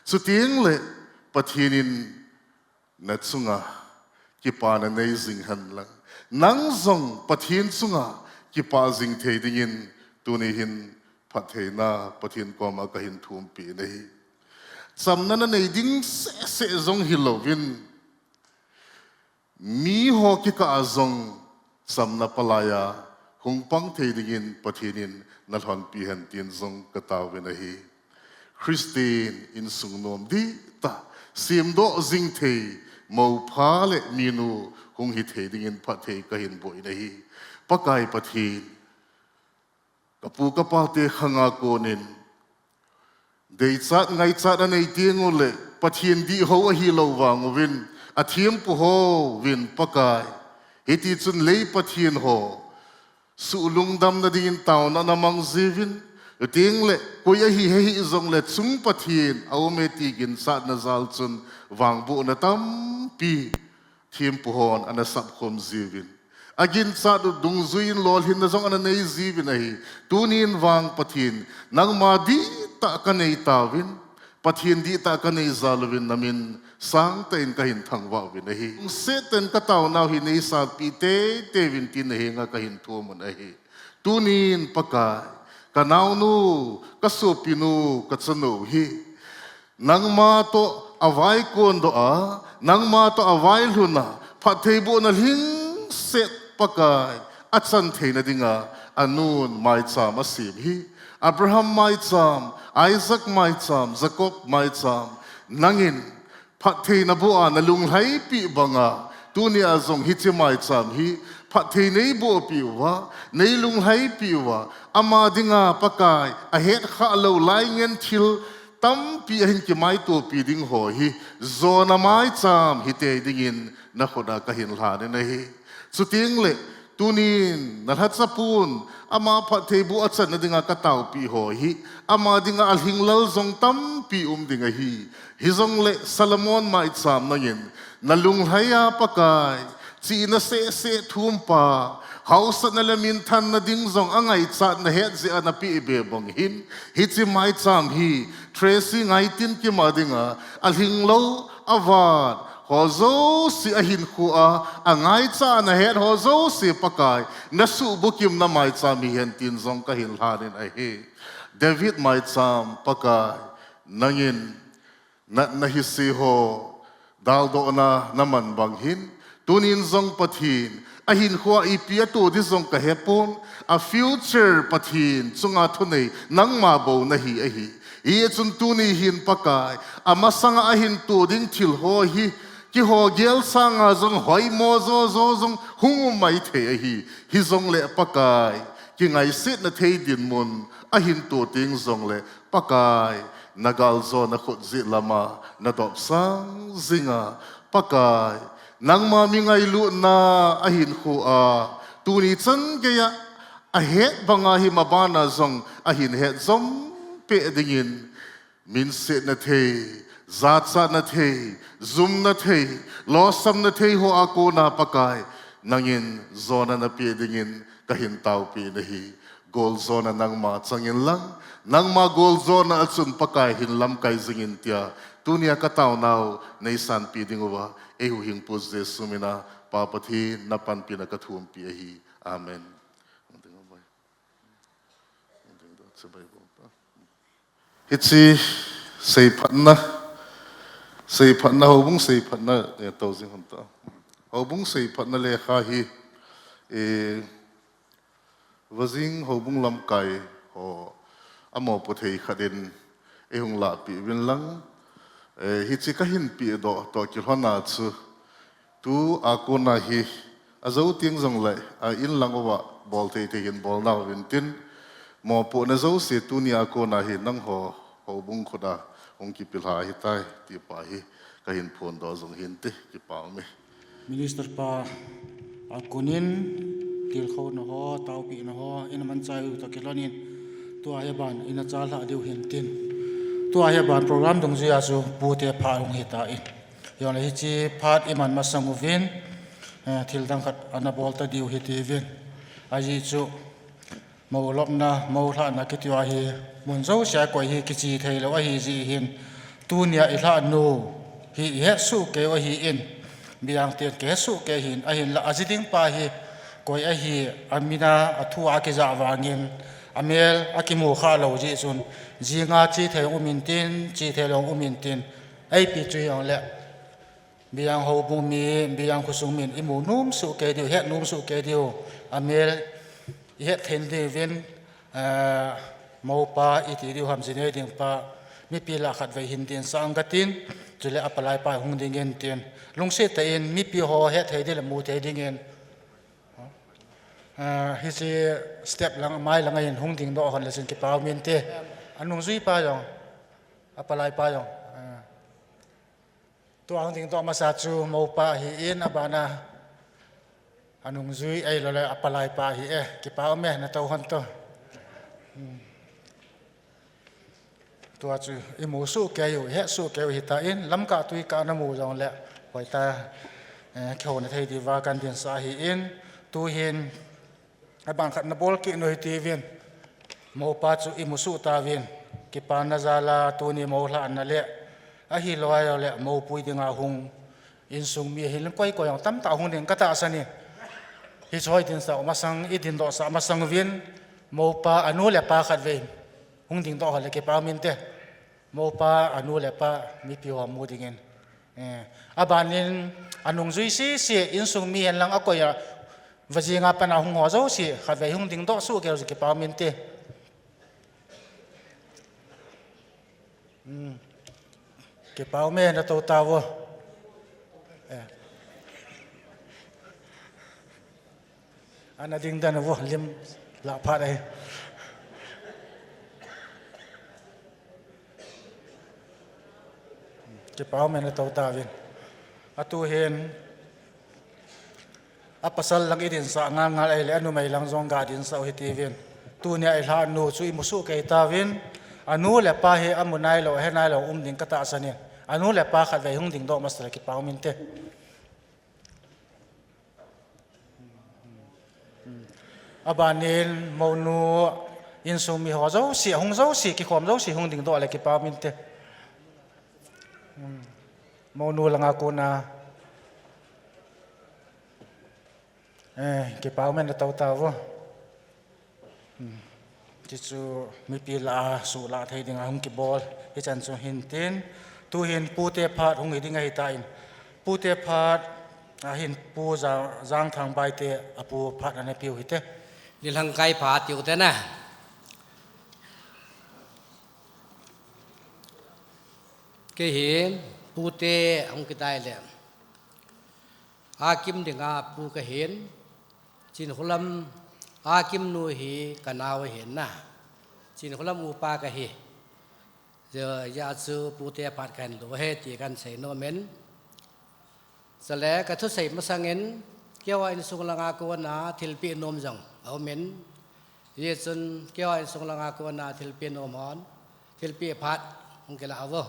chuteng le Pathen in nachunga kipana nei jing hen lang, nang jong Pathen chunga kipah jing thei dingin tuni hin phattheina Pathen koma kahin thumpi nahi. Chamna nanei ding sese jong hilouvin, mi ho kikah a jong chamna palai a hung pang thei dingin Pathen in nalhonpi hen tin jong kataovin ahi. Christian insung nom dihtah, semdoh jing thei moupha le minu hung hithei dingin phatthei kahin boh in ahi. Pakai Pathen, kapu kapate khanga konin deichat ngaichat anei tengule Pathen dih hou ahilou vanguvin, athempu houvin Pakai, hitichun lei pathen ho suhlungdamna dingin taona anamang jiuvin, chutengle koi ahi hih jongle chung Pathen aume ti ginchatna jal chun vangbohna tampi thempu hon anasap khom jiuvin, aginchat u dungjuiyin lolhinna jong ananei jiuvin ahi. Tunin vang Pathen, nangma dihtah kanei tauvin, Pathen dihtah kanei jal uvin namin sangtah in kahin thangvah uvin ahi. Lungset tah in kataonau hi neisanpeh teitei uvin tin nahenga kahin thumun ahi. Tunin Pakai, kanaonu, kasopinu, kachanu hi nangma toh avaikondoh a, nangma toh availhun a, phattheibohna lhingset Pakai achan theina dinga anun maicham asem hi, Abraham maicham, Isaac maicham, Jacob maicham, nangin phatthei naboh a nalunglhaipeh banga, tunia jong hiche maicham hi phatthei neibohpeh uva, neilunglhaipeh uva, ama dinga Pakai ahetkhah lou laingan thil tampi ahin kimaitopi ding ho hi jona maicham hitei dingin nakhut a kahin lhanin ahi. Chutengle tunin nalhachapun ama phattheiboh achanna dinga kataopeh ho hi, ama dinga alhinglel jong tampi um ding ahi. Hijongle Solomon maicham nangin nalunglhai a Pakai, chihna sehseh thumpa, haosatna le minthanna ding jong angaichat nahet jeh a napeh be bang hin, hiche maicham hi Tracy Ngaitinkim a dinga alhinglou, avat ho jouse, ahinkho a angaichat nahet ho jouse Pakai, nasuhbukimna maicham hihen tin jong kahin lhanin ahi. David maicham Pakai, nangin natna hise ho daldohna naman bang hin, tunin jong Pathen, ahinkho a ipi ato ding jong kahepon, a future Pathen chunga thunei nangma bou nahi ahi. Hichun tuni hin Pakai, amasanga ahin to ding thil ho hi, keiho gel sanga jong hoimo jojo jong hung um maithei ahi. Hijongle Pakai, kingaisetna thei dinmun ahin to teng jongle Pakai, Na galjona khut jeh lama na dopsang jinga, Pakai, nangma mi ngailutna ahin khu a, tuni chan geiya ahet banga hi mabana jong ahin het jom peh dingin, minsetna thei, jachatna thei, jumna thei, lolhinna thei ho a kona Pakai, nangin jona napeh dingin kahin taopi nahi. Goljona nangma changin lang, nangma goljona a chun Pakai hin lamkai jingin tia, tunia kataonau neisanpi dinguva, eihuhhingpu Jesu mina, Pa Pathen napanpina kathumpi ahi. Amen. Hiche seiphatna, seiphatna, houbung seiphatna, eh, tou jing hon ta. Houbung seiphatna lekha hi, eh, Vajing houbung lamkai ho, amopo thei khat in eihung lahpeh uvin lang, eh, hiche kahin pehdoh toh kilhona chu, tua kona hi, ajou teng jongle, a inlang uva bol thei thei hin bolnau vintin, mopohna jouse tunia kona hi nangho houbung khuta hung kipelha ahitai, ti pa hi kahin phondoh jong hinte, kipa ume. Minister pa, akon in, tilkhouna ho, taopehna ho, ina manchah u toh kilhonin, tua hi aban ina chalhah diu hintin. Tua hi aban program dungjuia chu pute phat hung hitan. Hijongle hiche phat iman masang uvin, eh, thildang khat ana bol ta diu hitiuvin. Ajeh chu, mou lopna, mou lhahna kiti u ahi, mun jousea koi hi kiche theilou ahijeh hin, tunia ilhahnu hi ihetsoh keiu ahin, Biang ten kihetsoh kei ahin, ahinla aji ding pa hi koi ahi, amin a, athua akijah vangin, amel akimu khalou jeh chun, jinga che thei jong umintin, che theilou jong umintin, ipi chu hijongle, Biang houbung mi, Biang khosung min imu nomsoh kei diu, het nomsoh kei diu, amel ihet thei diuvin, eh, moupa iti diu ham, jinei ding pa, mipi lah a khatvei hin dinsah inge katin, chule apalai pa hung dingin tin. Lungset tah in mipi ho het thei ding le mu thei dingin, eh, hiche step lang, mai langa hin hung dingdoh hon le chun kipa um inte. Anungjui pa jong, apalai pa jong, eh, tua hung dingdoh masa chu moupa ahin, abana anungjui ahiloule apalai pa ahi e, kipa um e, natou hon toh. Tua chu imu soh keiu, ihet soh keiu ahitan, lamkah tuikah namu jongle, hoitah, eh, kihouna thei diuva kandinsah ahin, tuhin, aban khat nabol kit u hitiuvin, moupa chu imu soh tauvin, kipana jal a tuni mou lhahna le, ahilou ahile moupui dinga hung, insung mi ahin koi koi jong tamtah hung ding katahsan in. Hiche hi dinsah masang, idindohsah masang uvin, moupa anu le apa khatvei hung dingdoh hon le kipa um inte. Moupa anu le apa mipi ho mu dingin. Eh, abanin anungjui sese, insung mi hen lang akoi a, vajinga pat a hung ho jouse, khatvei hung dingdoh soh keiu jeh kipa um inte. Hmm. Kipa um e, natou tauvo. Eh. Ana ding dan uvo, lim lah phat ahi. Kipa um e, natou tauvin. Atuhin, apasal lang idinsah ngal ngal ahile, anumei lang jong gadinsah u hitiuvin. Tunia ilhahnu chu imu soh kei tauvin. Anu le apa hi amu nailou, ahe nailou um ding katahsan in. Anu le apa khatvei hung dingdoh masa le kipa um inte. Abanin, mounu, insung mi ho jouse, ahung jouse, kikhom jouse, hung dingdoh le kipa um inte. Hmm. Mounu langa kona. Eh, kipa um e, natou tauvo. Hmm. Hichu mipi lah a suhlah thei dinga hung kibol. Hichan chu hintin, tuhin pute phat hung hi ding ahitan. Pute phat, ahin Pu Ja-, Jangthangbai te, apu phat ana peu hite. Nilhangkai phat tiu te na. Kei hin pute hung kitai le. Akim dinga pu kahin, Chinkholam Akim nu hi kanao ahin na. Chinkholam upa kahi. Hijeh a chu pute phat kahin lo ahi ti kahin sei nom in. Chule kathusei masangin, keiho insung langa kona thilpeh nom jong aumin. Hijeh chun keiho insung langa kona thilpeh nom hon, thilpeh phat hung kilah uvo.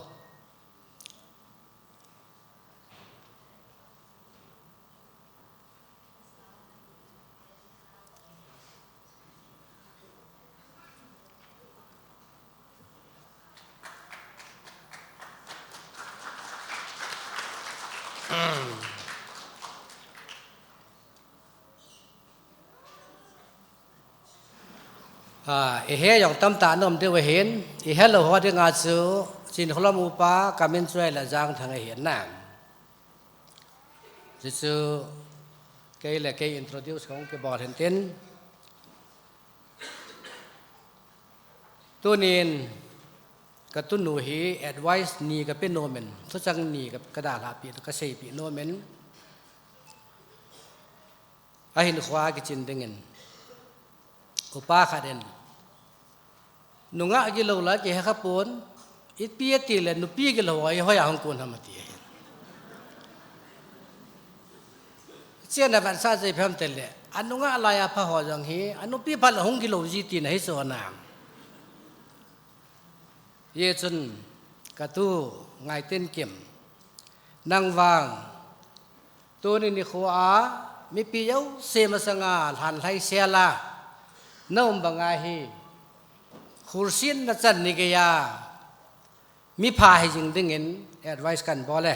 Ah, ihe jong tamtah ana um diu ahin, ihelou ho dinga chu Chinkholom upa Kaminchuai Lalzangthang ahin na. Hichu kei le kei introduce kahung kibol hintin. Tunin katunu hi advice ni kape nomin, thuchang ni ka, kadalhah peh, kaseipeh nomin. Ahinkhoa kichin dingin. Upa khat in, nungah gilou la kihe khapon, ipi ati le nupi gilou a ihoiya hung kon ham ati ahin. Chena vetsah jeh phem tele, anungah laiya pha ho jong hi, anupi phat la hung gilou ji tina hi chu na. Hijeh chun katu Ngaitenkim, nang vang tuni nikhoa mipi jouse masanga lhanlhai sela naum banga hi, khursin nachan ni geiya mipha hijing dingin advice kahin bol e.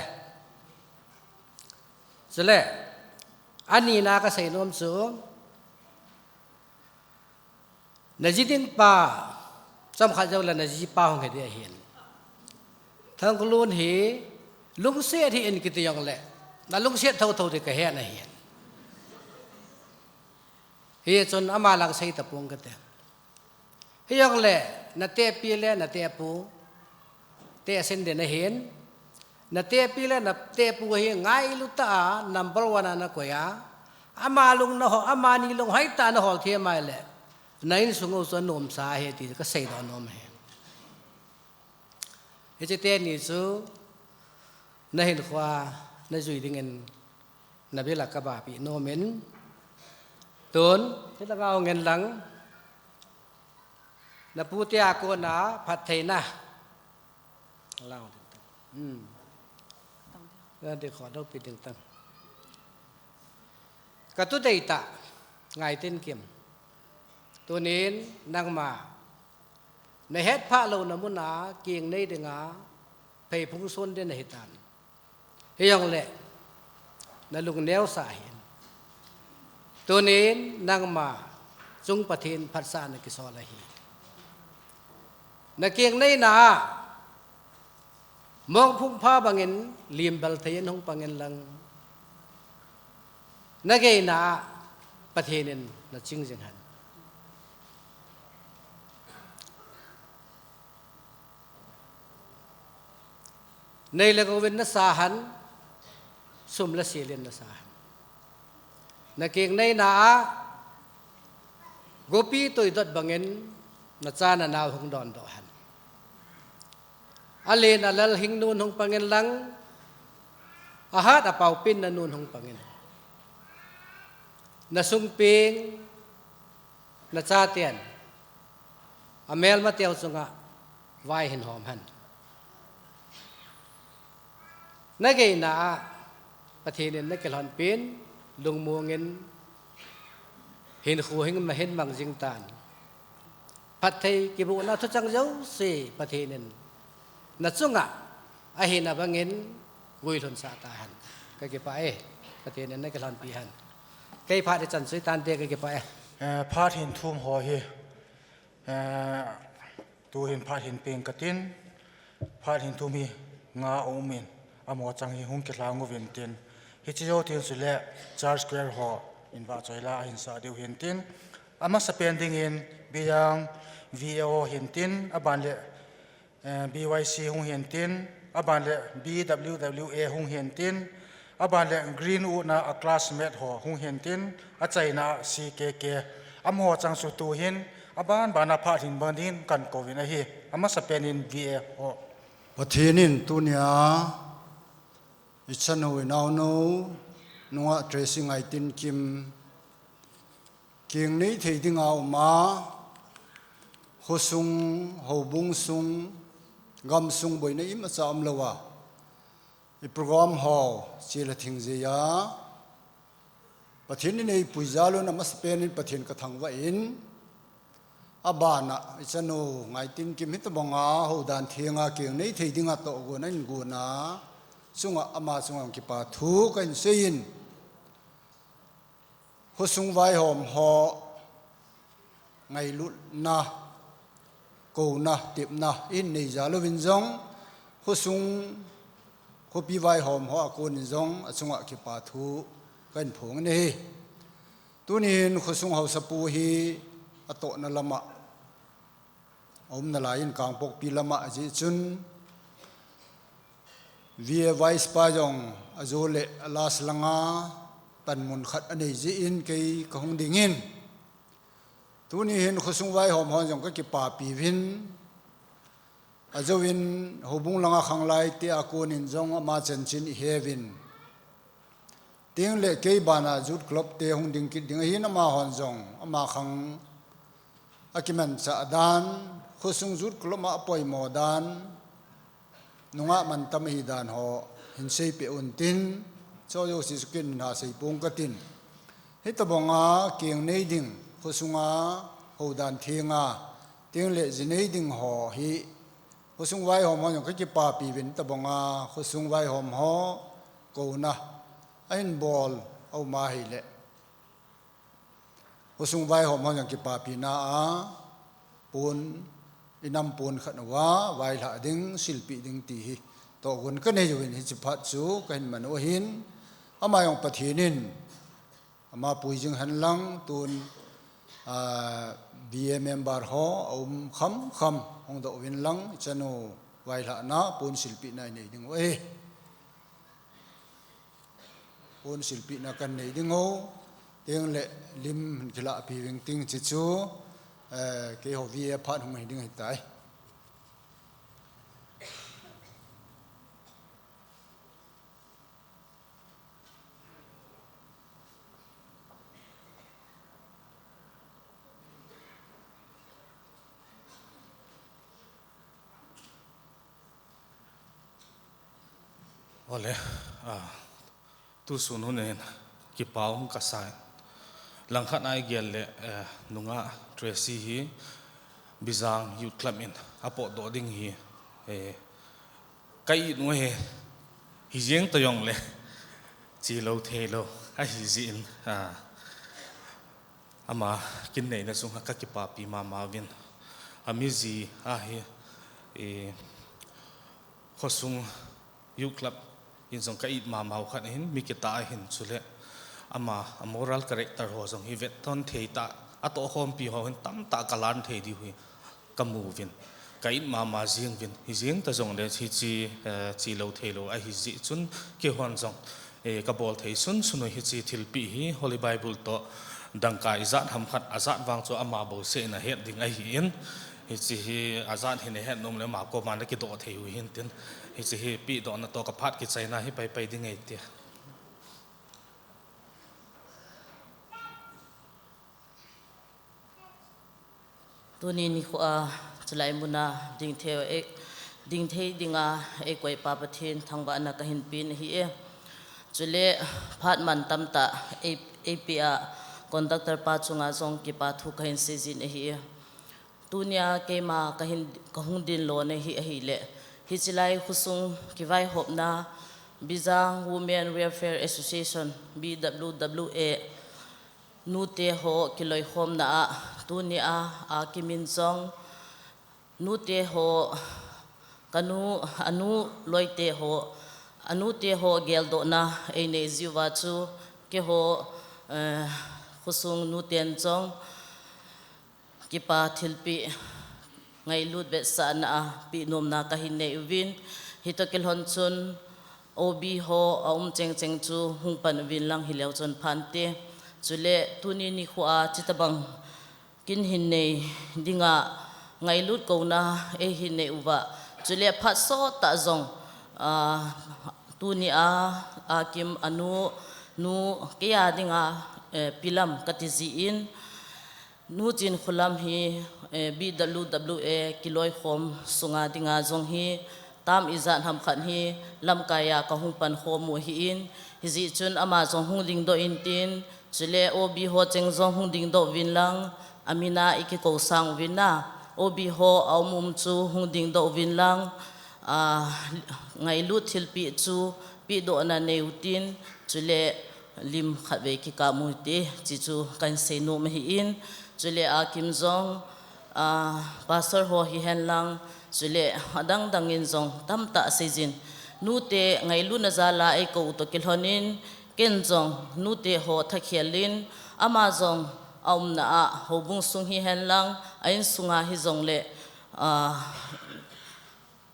Chule, anina kasei nom chu, naji ding pa, chomkhat joule naji pa hung hi ding ahin. Thangkholun hi lungset hih in kiti jongle, nalungset thotho ding kahe ahin. Hichun ama lang sei tapong kate. Hijongle, natehpi le natehpu tehsen ding ahin. Natehpi le natehpu hi ngailu tah a number one a nakoi a, ama lung nahol, amani lung hoitah a nahol thei mai le, na insung u chu anomsa ahi ti kaseidoh nom ahi. Hiche teni chu nahinkhoa najui dingin nabil a kabahpeh nomin. Tun, hilanga hung inlang, napute a kona phattheina. Lang ding tang. Hmm. Lang ding kho dou pi ding tang. Katu deitah, Ngaitenkim. Tunin nangma nahetphah louna muna keng nei dinga pheiphung son ding nahitan. Hijongle, nalung neosah hih in. Tunin nangma chung Pathen phatsahna kisol ahi. Nakeng neina a, mongphung pha bangin limbel thei in hung pang inlang, nageina a Pathen in naching jing hen. Nei le gou in nasa hen, sum le sil in nasa hen. Nakeng neina a, gopi toidot bangin nacha nanao hung dondoh hen. Alen alal hing nun hung pang inlang, ahat apao pin na nun hung pang in. Nasung peng, nachaten amelmateu chunga vai hin hom hen. Nageina a Pathen in nakilhonpin, lungmong in hinkho hin mahin mang jing tan. Phatthei kibohna thuchang jouse Pathen in nachunga ahina bangin guilhunsah tahen. Kakipah e, Pathen in nakilhonpi hen. Kei phat ichan chu hitante, kakipah e. Eh, phat hin thum ho hi, eh, tuhin phat hin peng katin, phat hin thum hi nga aumin, amaho chang hi hung kilhang uvin tin. Hiche jou tin chule Church Choir ho in vahchoi la ahin sah diu hin tin. Amasapen dingin Biyang V A O hin tin, aban le, eh, B Y C hung hin tin, aban le B W W A hung hin tin, aban le Greenwood na a classmate ho hung hin tin, achaina C K K, amaho chang chu tuhin, aban bana phat hin bang dingin kahin kouvin ahi. Amasapen in V A ho. Pathen in tunia ichanu inaunu nungah Tracy Ngaitinkim keng nei thei dinga uma, khosung, houbung sung, gamsung boina imacha umlouva, i program ho chela thing jeh a Pathen in eipui jal un amasapen in Pathen kathangvah in, abana ichanu Ngaitinkim hitobanga houdan thenga keng nei thei dinga tohgon ahin gona chunga ama chunga kipa thu kahin seiyin, khosung vaihom ho ngailutna, kouna, tepna ihin nei jal uvin jong, khosung, khopi vaihom ho akonin jong achunga kipa thu kahin phong in ahi. Tuni hin khosung haosapu hi atohna lama aumna laiyin Kangpokpi lama ajeh chun, V A Vice pa jong ajo le a last langa panmun khat anei jeh in kei kahung dingin, tuni hin khosung vaihom hon jong kakipapi uvin, ajouvin houbung langa khanglai te akonin jong ama chanchin ihe uvin, tengle kei bana Youth Club te hung ding kit ding ahin, amahon jong ama khang akimanchah dan, khosung Youth Club a apoimo dan, nungah mantam ahi dan ho hin seipeh untin, chujouse chu ken hin ha seipong katin. Hitobanga keng nei ding, khosunga houdan thenga, tengle ji nei ding ho hi, khosung vaihom ho jong kakipapi uvin, hitobanga khosung vaihom ho kouna ahin bol auma ahile, khosung vaihom ho jong kipapina a pon, inam pon khat uva vailhah ding, silpeh ding ti hi tohgon kanei uvin hiche phat chu kahin man u ahin, ama jong Pathen in ama pui jing hen lang, tun, ah, V A member ho aum khamkham hungdoh uvin lang, ichanu vailhahna pon silpehna inei ding u ahi. Pon silpehna kanei ding u, tengle lim kilahpi uving ting hiche chu, eh, keiho V A phat hung hi ding ahitai. Ole, ah, tusun hun hin kipa um kasa in. Langkhat a igel le, eh, nungah Tracy hi Bijang Youth Club in apotdoh ding hi, eh, ka it u ahi, hijeng tajongle, chelou theilou ahi jeh in, ah, ama kin neina chunga kakipapi mama uvin. Ami ji ahi, eh, khosung Youth Club in jong ka it mama u khat ahin, mi kitah ahin, chule ama a moral character ho jong hi vetton thei tah, atohkhompi ho hin tamtah kalan thei diu hi kamu uvin. Ka it mama jing uvin, hijeng tajongle hiche, eh, chelou theilou ahi jeh chun, keihon jong, eh, kabol thei sunsun u hiche thilpeh hi Holy Bible toh dangka ijat ham khat ajat vang chu ama bouseh in ahet ding ahin, hiche hi ajat hin ahet nom le ama koma nakidoh thei u hintin, hiche hi pehdohna toh kaphat kichaina hi paipai ding ahi ti. Tuni nikho a chulai muna dingthei, eh, dingthei dinga eikoipa Pathen thangvahna kahin pen ahi e. Chule phat mantam tah ei, eipeh a conductor pa chunga jong kipa thu kahin seijin ahi e. Tunia keima kahin, kahung dinlona hi ahile, hiche lai khosung kivaihopna Bijang Women Welfare Association, B W W A, nute ho kiloikhomna a, tunia, akimin jong nute ho, kanu, anu loite ho, anute ho geldohna einei jiuva chu keiho, eh, khosung nuten jong kipa thilpeh ngailut vetsahna a pehnomna kahin nei uvin, hitoh kilhon chun O B ho aum chengcheng chu hung pan uvin lang hileu chun phante. Chule tuni nikho a chutobang kin hin nei dinga ngailut kouna eihin nei uva. Chule phat sot tah jong, ah, tuni a, a Kim anu, nu kei a dinga, eh, Pi Lam kati jin, Nu Chinkholam hi, eh, B W W A kiloikhom sunga dinga jong hi, tam ijat ham khat hi lamkai a kahung pankhom u ahin, hijeh chun ama jong hung dingdoh intin, chule O B ho cheng jong hung dingdoh uvin lang, amin a ikikou sang uvin na, O B ho aum um chu hung dingdoh uvin lang, ah, ngailut thilpeh chu pehdohna nei utin, chule lim khatvei kikap u hite, hiche chu kahin seinom ahin, chule a Kim jong, ah, pastor ho hihen lang, chule adang dang in jong tamtah seijin, nute ngailutna jal a eikou u toh kilhon in, ken jong nute ho thakhel in, ama jong aumna a houbung sung hihen lang, a insunga hijongle, ah,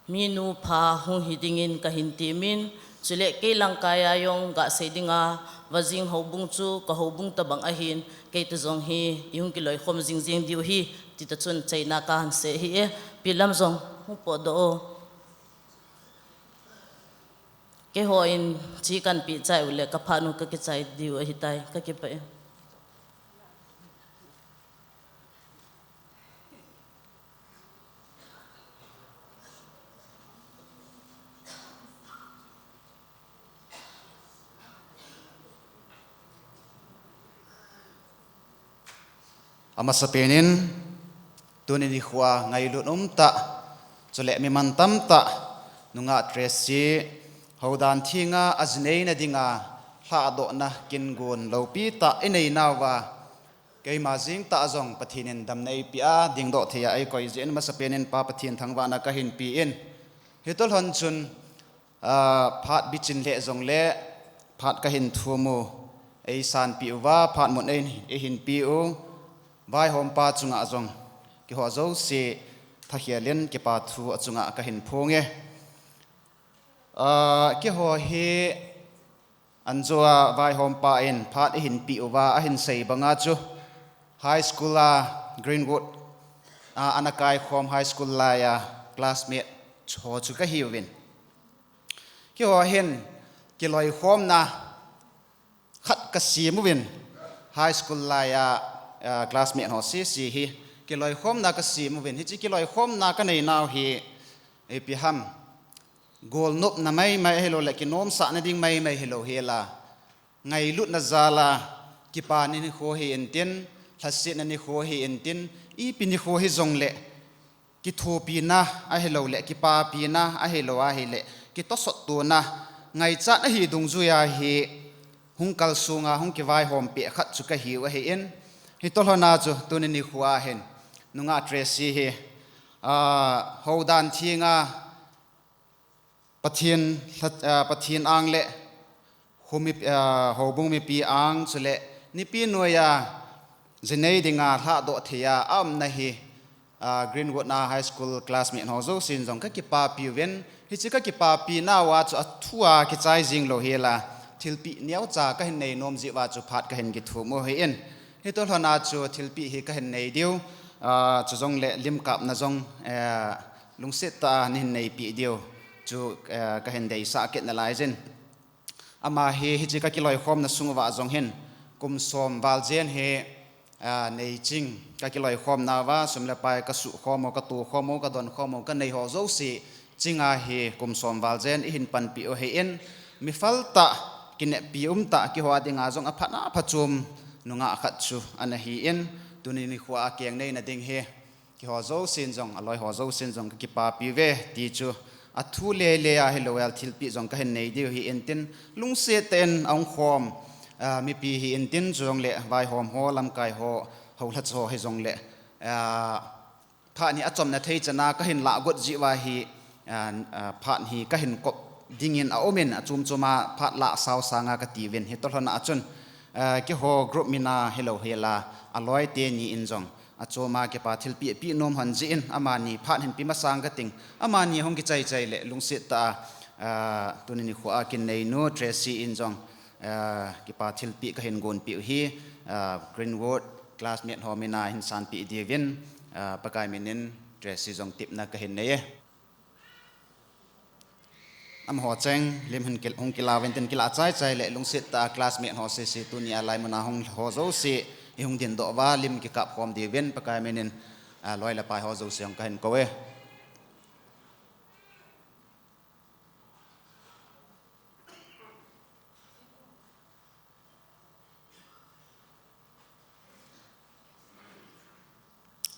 minu pha hung hi dingin kahin temin, chule kei lamkai a jong gasei dinga, Vajing houbung chu ka houbung tobang ahin, kei toh jong hi ihung kiloikhom jing jing diu ahi, ti toh chun chaina kahin sei ahi e, Pi Lam jong hung potdoh o. Keiho in chi kahin peh chai uleh ka phat u kakichai diu ahitai, kakipah e. Amasapen in, tuni nikho a ngailut umtah, chule mi mantam tah, nungah Tracy, houdan thenga ajinei na dinga, lhahdohna kin gon loupi tah inei nauva, keima jeng tah jong Pathen in damna eipeh a, dingdoh thei a eikoi jeh in amasapen in Pa Pathen thangvahna kahin pe in. Hitoh lhon chun, ah, phat bichin lheh jongle, phat kahin thum u, eisanpeh uva, phat mun ei, eihin pe u, vaihompa chunga jong, keiho jouse, thakhel in kipa thu achunga kahin phong e. Ah, keiho hi, anjo a vaihompa in phat eihin peh uva, ahin sei banga chu, high school a Greenwood a, ana kaikhom high school lai a classmate ho chu kahiuvin. Keiho hin kiloikhomna khat kasem uvin, high school lai a, ah, classmate ho sese hi kiloikhomna kasem uvin. Hiche kiloikhomna kanei nau hi, ipi ham, golnopna maimai ahilouleh kinomsahna ding maimai hilou hela, ngailutna jal a kipana nikho hi intin, lhasetna nikho hi intin, ipi nikho hijongle, kithopina ahilouleh, kipapina ahilou ahileh, kitosot tona, ngaichat ahi dungjuia hi, hung kalsonga, hung kivaihom peh khat chu kahiu ahin, hitoh lhona chu tuni nikho a hin, nungah Tracy hi, ah, houdan thenga, Pathen, ah, Pathen ang le, hou mi, ah, houbung mipi ang chule, nipi noiya, jinei dinga lhahdoh theiya, aumna hi, ah, Greenwood a high school classmate ho jousen jong kakipapi uvin, hiche kakipapi nauva chu athua kichai jing lou hela, thilpeh neocha kahin neinom jeh uva chu phat kahin kithum u ahin. Hitoh lhona chu thilpeh hi kahin nei diu, ah, chujongle lim kapna jong, eh, lungset tah a neihin neipeh diu chu, eh, kahin deisah kit nalaijin. Ama hi, hiche kakiloikhomna sung uva jong hin, kum som val jen hi, ah, neiching, kakiloikhomna uva, sum le pai kasuhkhom u, katohkhom u, kadonkhom u, kanei ho jouse, chinga hi kum som val jen eihin panpi u ahin, mi phaltah, kineppi umtah, keiho a dinga jong aphatna phachom nungah khat chu ana hin, tuni nikho a keng neina ding hi, keiho jousen jong, aloi ho jousen jong kakipapi uve, ti chu athu lele a hilou el thilpeh jong kahin nei diu ahin tin, lungset tah in ahung khom, ah, mipi ahin tin, chujongle vaihom ho, lamkai ho, houlhacha ho hijongle, ah, phat hi achomna thei chana kahin lahgot jeh uva hi, ah, ah, phat hi kahin kop dingin aumin, achom choma phat lah sao sanga kati uvin, hitoh lhona chun, ah, keiho group mina hilou hela, aloi teni in jong, achoma kipa thilpeh peh nom lhon jeh in, amani phat hin pe masang kating, amani hung kichai chai le lungset tah a, ah, tuni nikho a kin neinu Tracy in jong, ah, kipa thilpeh kahin gonpeh u hi, ah, Greenwood classmate ho mina hin sanpeh diuvin, ah, Pakai min in Tracy jong tepna kahin nei e. Amaho cheng lim hin kil-, hung kila uvin tin kila chai chai le lungset tah a classmate ho sese tuni a laimun a hung ho jouse i hung dingdoh uva lim kikap khom diuvin Pakai minin, a, loi le pai ho jouse hung kahin kou e.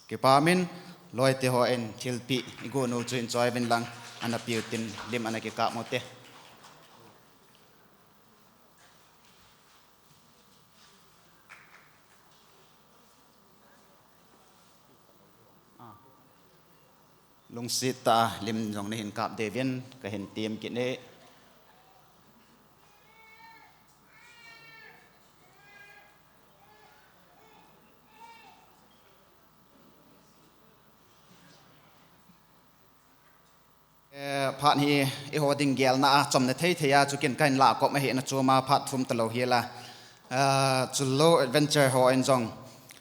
Kipa min, loite hon thilpeh i gon u chu hin choi uvin lang, ana peh u tin lim ana kikap u hite. Lungset tah a lim jong nahin kap diuvin kahin tem kit e. Eh, phat hi eiho ding gelna a chomna thei thei a chu ken kahin lah kop ahi na, chuma phat thum talou hi la. Ah, Chullo Adventure hon jong,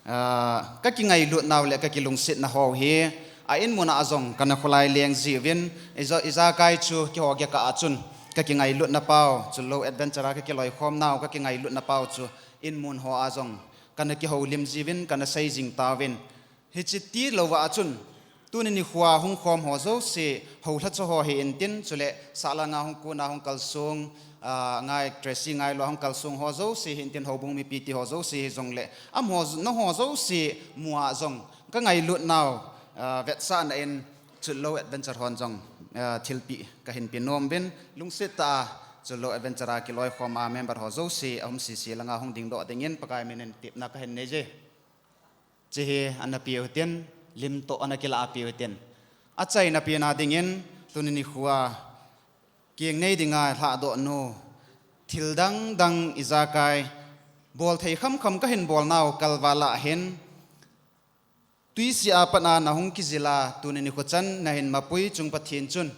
ah, ka kingailut nau le ka kilungset nau hi a inmun a jong kana kholai leng jiuvin, ija-, ijakai chu keiho kikah a chun ka kingailutna pau, Chullo Adventure a ka kiloikhom nau ka kingailutna pau chu inmun ho a jong kana kihoulim jiuvin, kana sei jing tauvin. Hiche tilou va chun, tuni nikho a hung khom ho jouse, houlhacha ho hi intin, chule sahlang a hung kon a hung kalsong, ah, ngai Tracy ngailou a hung kalsong ho jouse hi intin, houbung mipi ti ho jouse hi jongle, amaho, nangho jouse mu a jong ka ngailut nau, ah, vetsahna in Chullo Adventure hon jong, ah, thilpeh kahin pe nom uvin, lungset tah a Chullo Adventure a kiloikhom a member ho jouse, a um sese lang a hung dingdoh dingin Pakai minin tepna kahin nei e. Hiche hi ana peh u hitin, lim toh ana kila peh u hitin. Achaina pen a dingin, tuni nikho a kinei dinga lhahdoh nau, thil dang dang ijakai, bol thei kham kham kahin bol nau kalval a hin, tui sea pat a nahung kijil a, tuni nikho chan nahin mapui chung Pathen chun,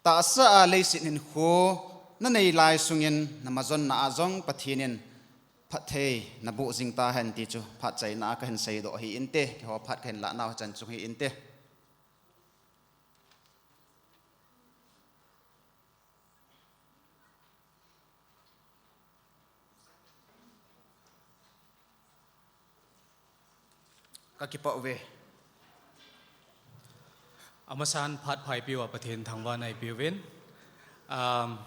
tahsa a leiset hinkho nanei lai sungin na majonna a jong Pathen in phatthei naboh jing tahen ti chu phat chaina a kahin seidoh hi inte, keiho phat kahin lah nau chan chung hi inte. Ka kipah uve. Amasan phat phaipi uva Pathen thangvahna i pe uvin. Um,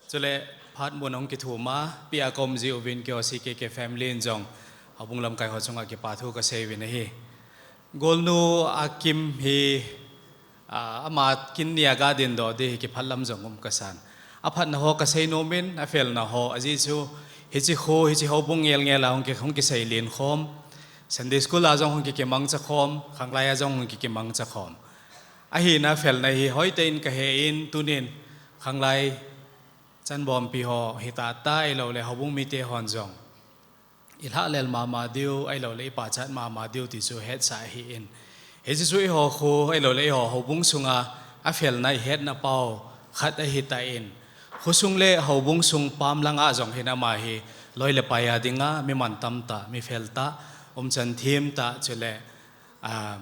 chule phat mun hung kithum a, pia kom ji uvin keiho C K K family in jong, houbung lamkai ho chunga kipa thu ka sei uvin ahi. Golnu Akim hi, Ah, ama kin nia ga dingdoh ding hi kiphat lam jong um kasan. Aphatna ho kasei nom in, afelna ho, ajeh chu, hiche kho, hiche houbung ngel ngel a hung ki, hung kisei len khom. Sunday school a jong hung ki, kimangcha khom, khanglai a jong hung ki, kimangcha khom. Ahina afelna hi hoitah in kahe in, tunin khanglai chanbompi ho hita ta, ahilou le houbung mite hon jong i lhahlel mama diu, ahilou le i pachat mama diu ti chu hetsah ahi in. Hiche chu eiho kho, ahilou le eiho houbung sunga afelna i hetna pau khat ahi tan. Khosung le houbung sung pam langa jong hin ama hi loi le pai a dinga mi mantam tah, mi fel tah, umchan them tah, chule, um,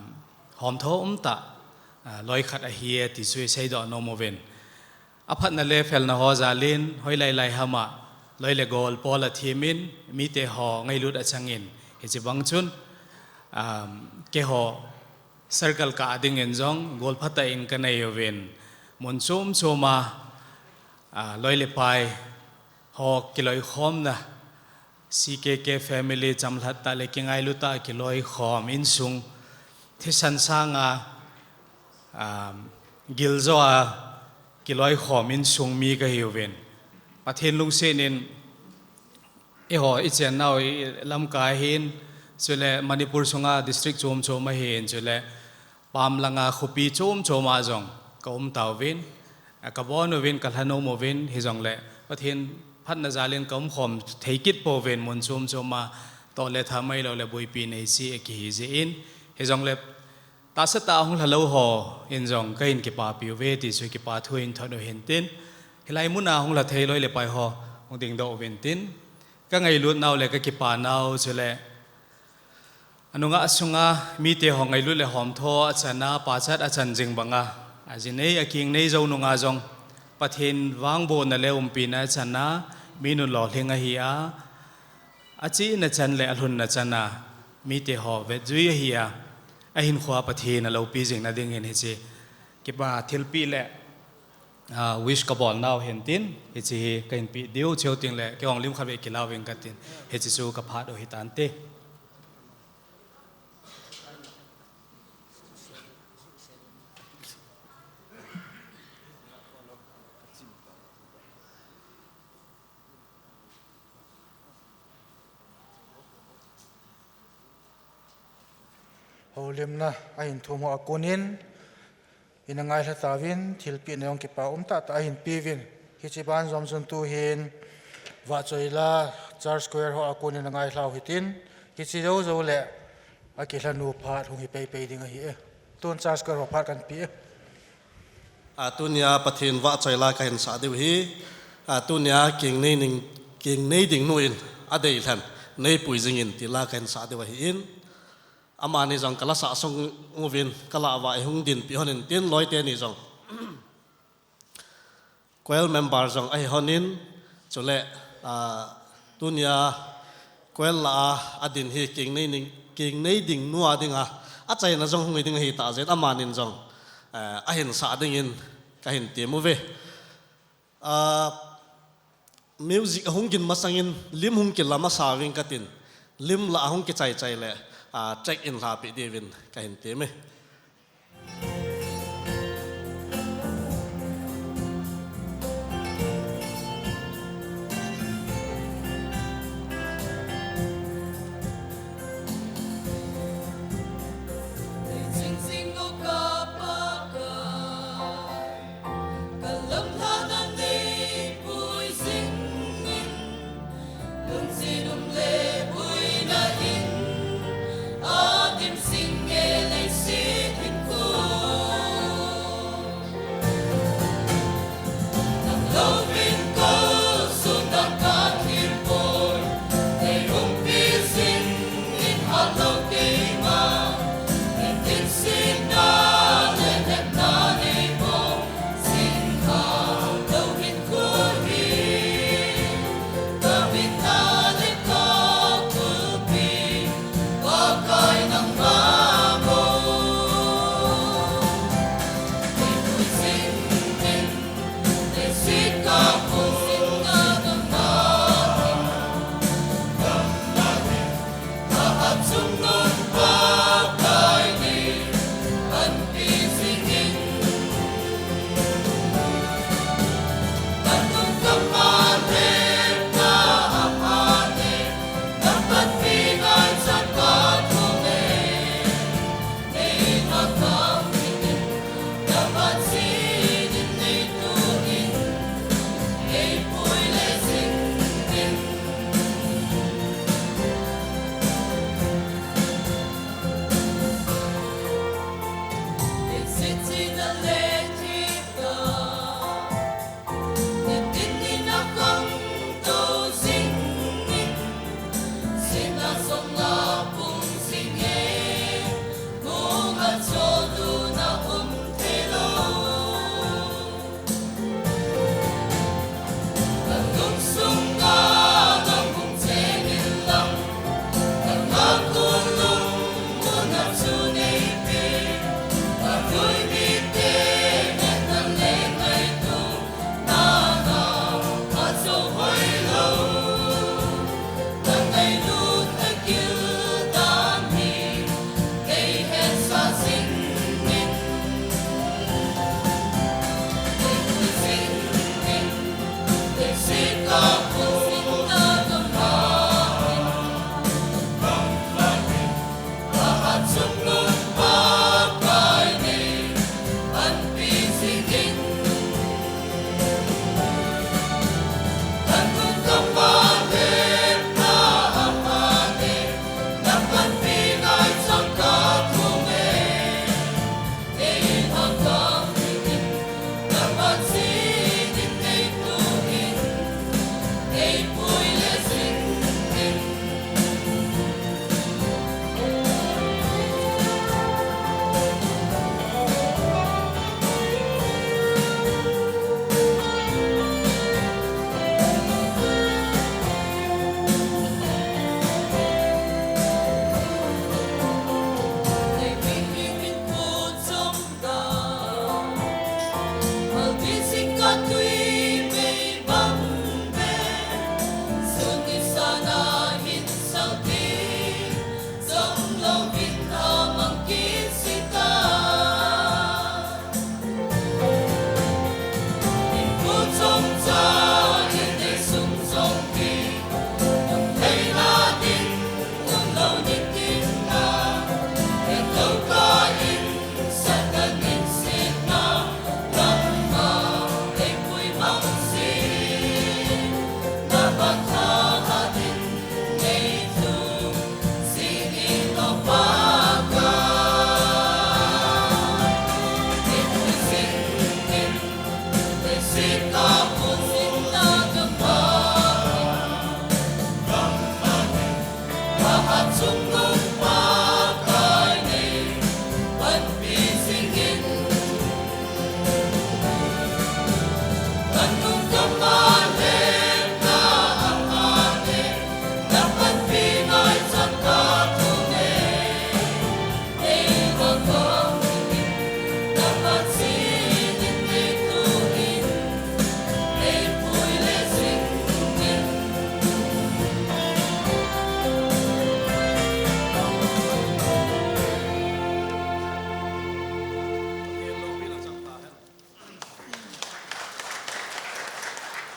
homtho um tah, uh, loi khat ahi e ti chu i seidoh nom uvin. Aphatna le felna ho jal in, hoilai lai ham a, loi le gol pol a them in, mite ho ngailut achang in, hiche bang chun, um, keiho circle kah a dingin jong, gol phatah in kanei uvin, mun chom chom a, ah, loi le pai ho kiloikhomna, C K K family chamlhat tah le kingailu tah a kiloikhom insung, thisan sanga, um, giljo a kiloikhom insung mi kahi uvin. Pathen lungset in eiho i chennau i lamkai ahin, chule Manipur sunga district chom chom ahin, chule pam langa khopi chom chom a jong ka um tauvin, a, ka bon uvin, ka lhanom uvin, hijongle Pathen phatna jal in ka umkhom thei kit pouvin, mun chom chom a toh le tham ahilou le buipi nei chi a kihi jeh in, hijongle tahsa tah a hung lhalou ho in jong kahin kipapi uve ti chu kipa thu in thot u hintin, hilai mun a hung lha thei loi le pai ho hung dingdoh uvin tin, ka ngailut nau le ka kipa nau chule Anunga sunga mite ho ngailut le homtho achana, pachat achan jing banga, ajinei akingnei jou nunga jong Pathen vangbohna le umpina achana, mi nunlolhing ahi a, achena chan le alhunna chana mite ho vetjui ahi a, ahinkhoa Pathen aloupi jing nading hin hiche kipa thilpeh le, ah, wish kabol nau hin tin, hiche hi kahin peh diu, chuteng le kei jong lim khat vei kilauving katin, hiche chu kaphat u hitante. Houlimna ahin thum ho a konin, ina ngailha tauvin, thilpehna jong kipa um tahtah ahin peuvin. Hiche ban jom chun tuhin, Vahchoila Church Choir ho a konin ina ngailhau hitin, hiche jou jou le, akilhanu phat hung hi peipei ding ahi e. Tun Church Choir ho phat kahin pe e. A, tunia Pathen vahchoila kahin sah diu hi, a, tunia kingnei ning, kingnei ding nu in adeilhen, neipui jingin tila kahin sah diu ahin. Amani jong kalasah sung uvin, kalah uva eihung dinpeh hon intin, loi teni jong choir member jong ahi hon in, chule, ah, tunia choir lah a adin hi kingnei ning, kingnei ding nu a dinga achaina jong hung hi ding ahitah jeh in amanin jong, eh, ahin sah dingin kahin tem uve. Ah, music ahung gin masangin lim hung kila masa uving katin, lim lah ahung kichai chai le, ah, track in lhapeh diuvin kahin tem e.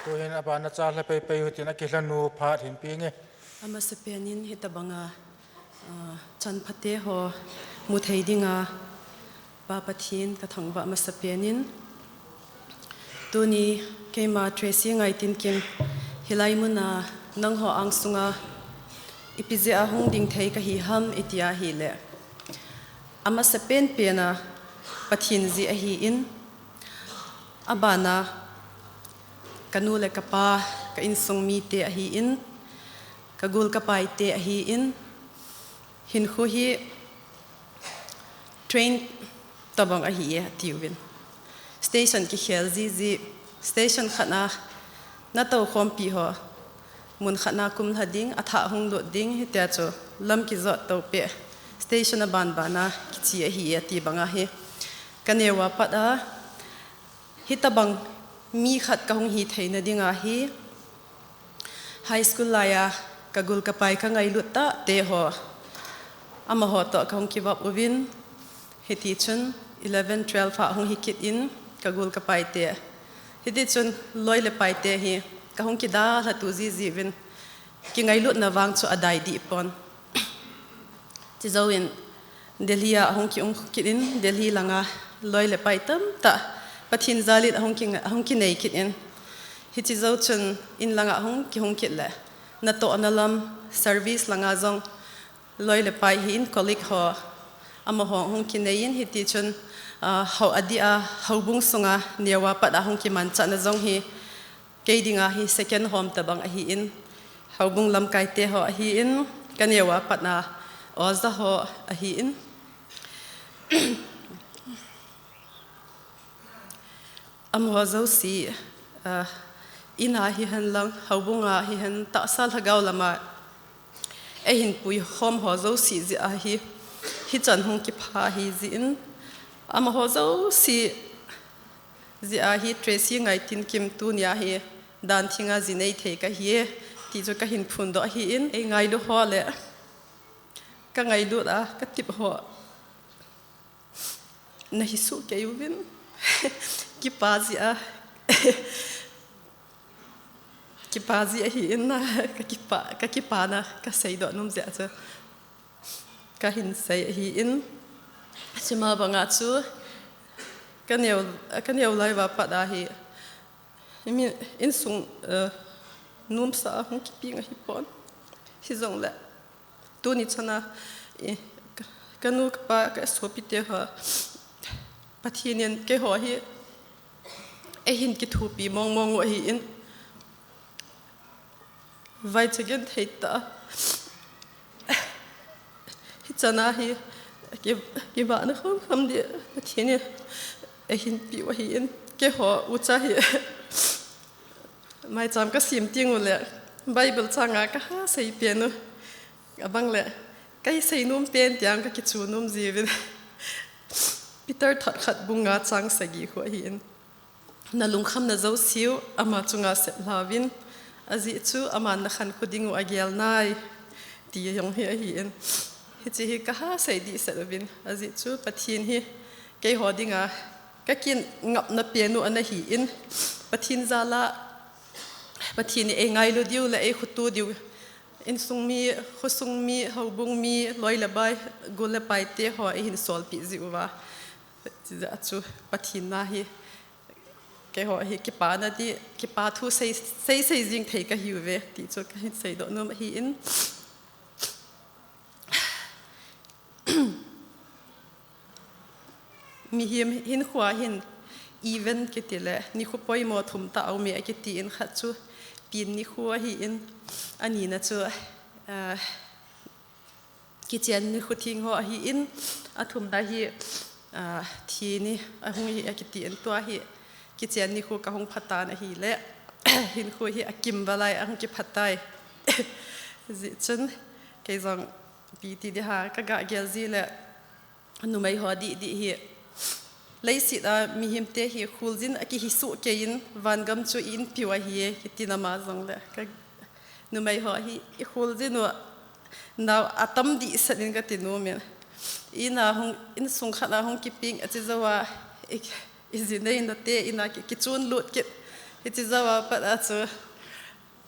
Tuhin abana cha lha peipei u hitin, akilhanu phat hin pe inge. Amasapen in hitabanga, ah, chanphate ho mu thei dinga Pa Pathen ka thangvah amasapen in, tuni keima Tracy Ngaitinkim hilai muna nangho angsunga ipi jeh a hung ding thei kahi ham iti ahile, amasapen pen a Pathen jeh ahin, abana kanu le kapa, ka insung mite ahin, kagol kapaite ahin, hinkho hi train tabang ahi e atiuvin. Station kikhel jiji, station khat na natou khompi ho, mun khat na kumlha ding, athah hung lut ding, hitia chu lam kijot tou peh, station aban bana kiche ahi e ati banga hi kaneo a pat a, hitabang mi khat kahung hi theina dinga hi, high school laiya kagol kapai kangailut tahte ho, amaho toh kahung kivop uvin, hitichun eleven, twelve a hung hi kit in kagol kapaite, hitichun loi le paite hi kahung kidalhatu jiji uvin, kingailutna vang chu adai dih pon. Chujou in Delhi a ahung kium kit in, Delhi langa loi le pai tamtah Pathen jal in ahung ki, ahung kinei kit in, hiche jou chun in langa ahung kihung kit le, natohna lam service langa jong loi le pai hin colleague ho, amaho hung kinei in, hitichun, ah, hou adeh a, houbung sunga neo a pat a hung kimanchahna jong hi kei dinga hi second home tabang ahin, houbung lamkaite ho ahin, kaneo a pat a oja ho ahin, amaho jouse, ah, in a hihen lang, houbung a hihen, tahsa lhagao lama eihin puikhom ho jouse jeh a hi, hichan hung kipha ahi jeh in, amaho jouse jeh a hi Tracy Ngaitinkim tunia hi dan thinga ji nei thei kahi e, ti chu kahin phondoh ahin, eingailu ho le kangailut a katep ho nahi soh kei uvin, kipa jeh a, kipa jeh ahin, kakipa, kakipana kaseidoh nom jeh a chu kahin sei ahin, chuma banga chu kaneo, kaneo lai uva pat a hi, mi, insung, eh, nomsa a hung kipeng ahipon, hijongle tuni chana, eh, ka, kanu kapa kasopite ho, Pathen in keiho hi eihin kithopi mongmong u ahin, vaicha genthei tah a hichana hi ki, kivahna khomkhom ding Pathen in eihin peh u ahin, keiho ucha hi maicham kasem teng ule Bible changa kaha sei pen u, abangle kahi sei nom pen tiang kakichu nom jiuvin, Peter thot khat bung nga chang sagi khu ahin, nalungkhamna jouseu ama chunga seplhauvin, ajeh chu aman nakhankho dingu agel nai, ti jong hi ahin, hiche hi kaha sei dehset uvin, ajeh chu Pathen hi keiho dinga kakingapna pen u ana hin, Pathen jal a Pathen in eingailu diu le eikhoto diu, insung mi, khosung mi, houbung mi, loi le bai, gol le paite ho eihin solpeh jeh uva, chujeh a chu Pathen na hi keiho hi kipana di, kipa thu sei, sei, sei jing thei kahiuve, ti chu kahin seidoh nom ahin. Mihem hinkhoa hin event kiti le, nikho poimo thum tah aume akiti in khat chu pin nikho ahin, anina chu, ah, kichen nikho theng ho ahin, athumna hi, ah, thi ni ahung hi akiti in tua hi kichen nikho kahung phatan ahile, hinkho hi akim valai ahung kiphatai. Hijeh chun, kei jong ipi ti ding ham, kaga gel ji le, numei ho didi hi, leiset a mihemte hi kholjin akihi soh kei in, vangam chu i-inpiu ahi, kiti nama jongle, ka, numei ho hi ikholjin u, nao atam dehset in kati nom in. Ina hung, insung khat a hung kipeng achi jouva, i, iji nei nate ina ki, kichon lut kit. Hiche jouva pat a chu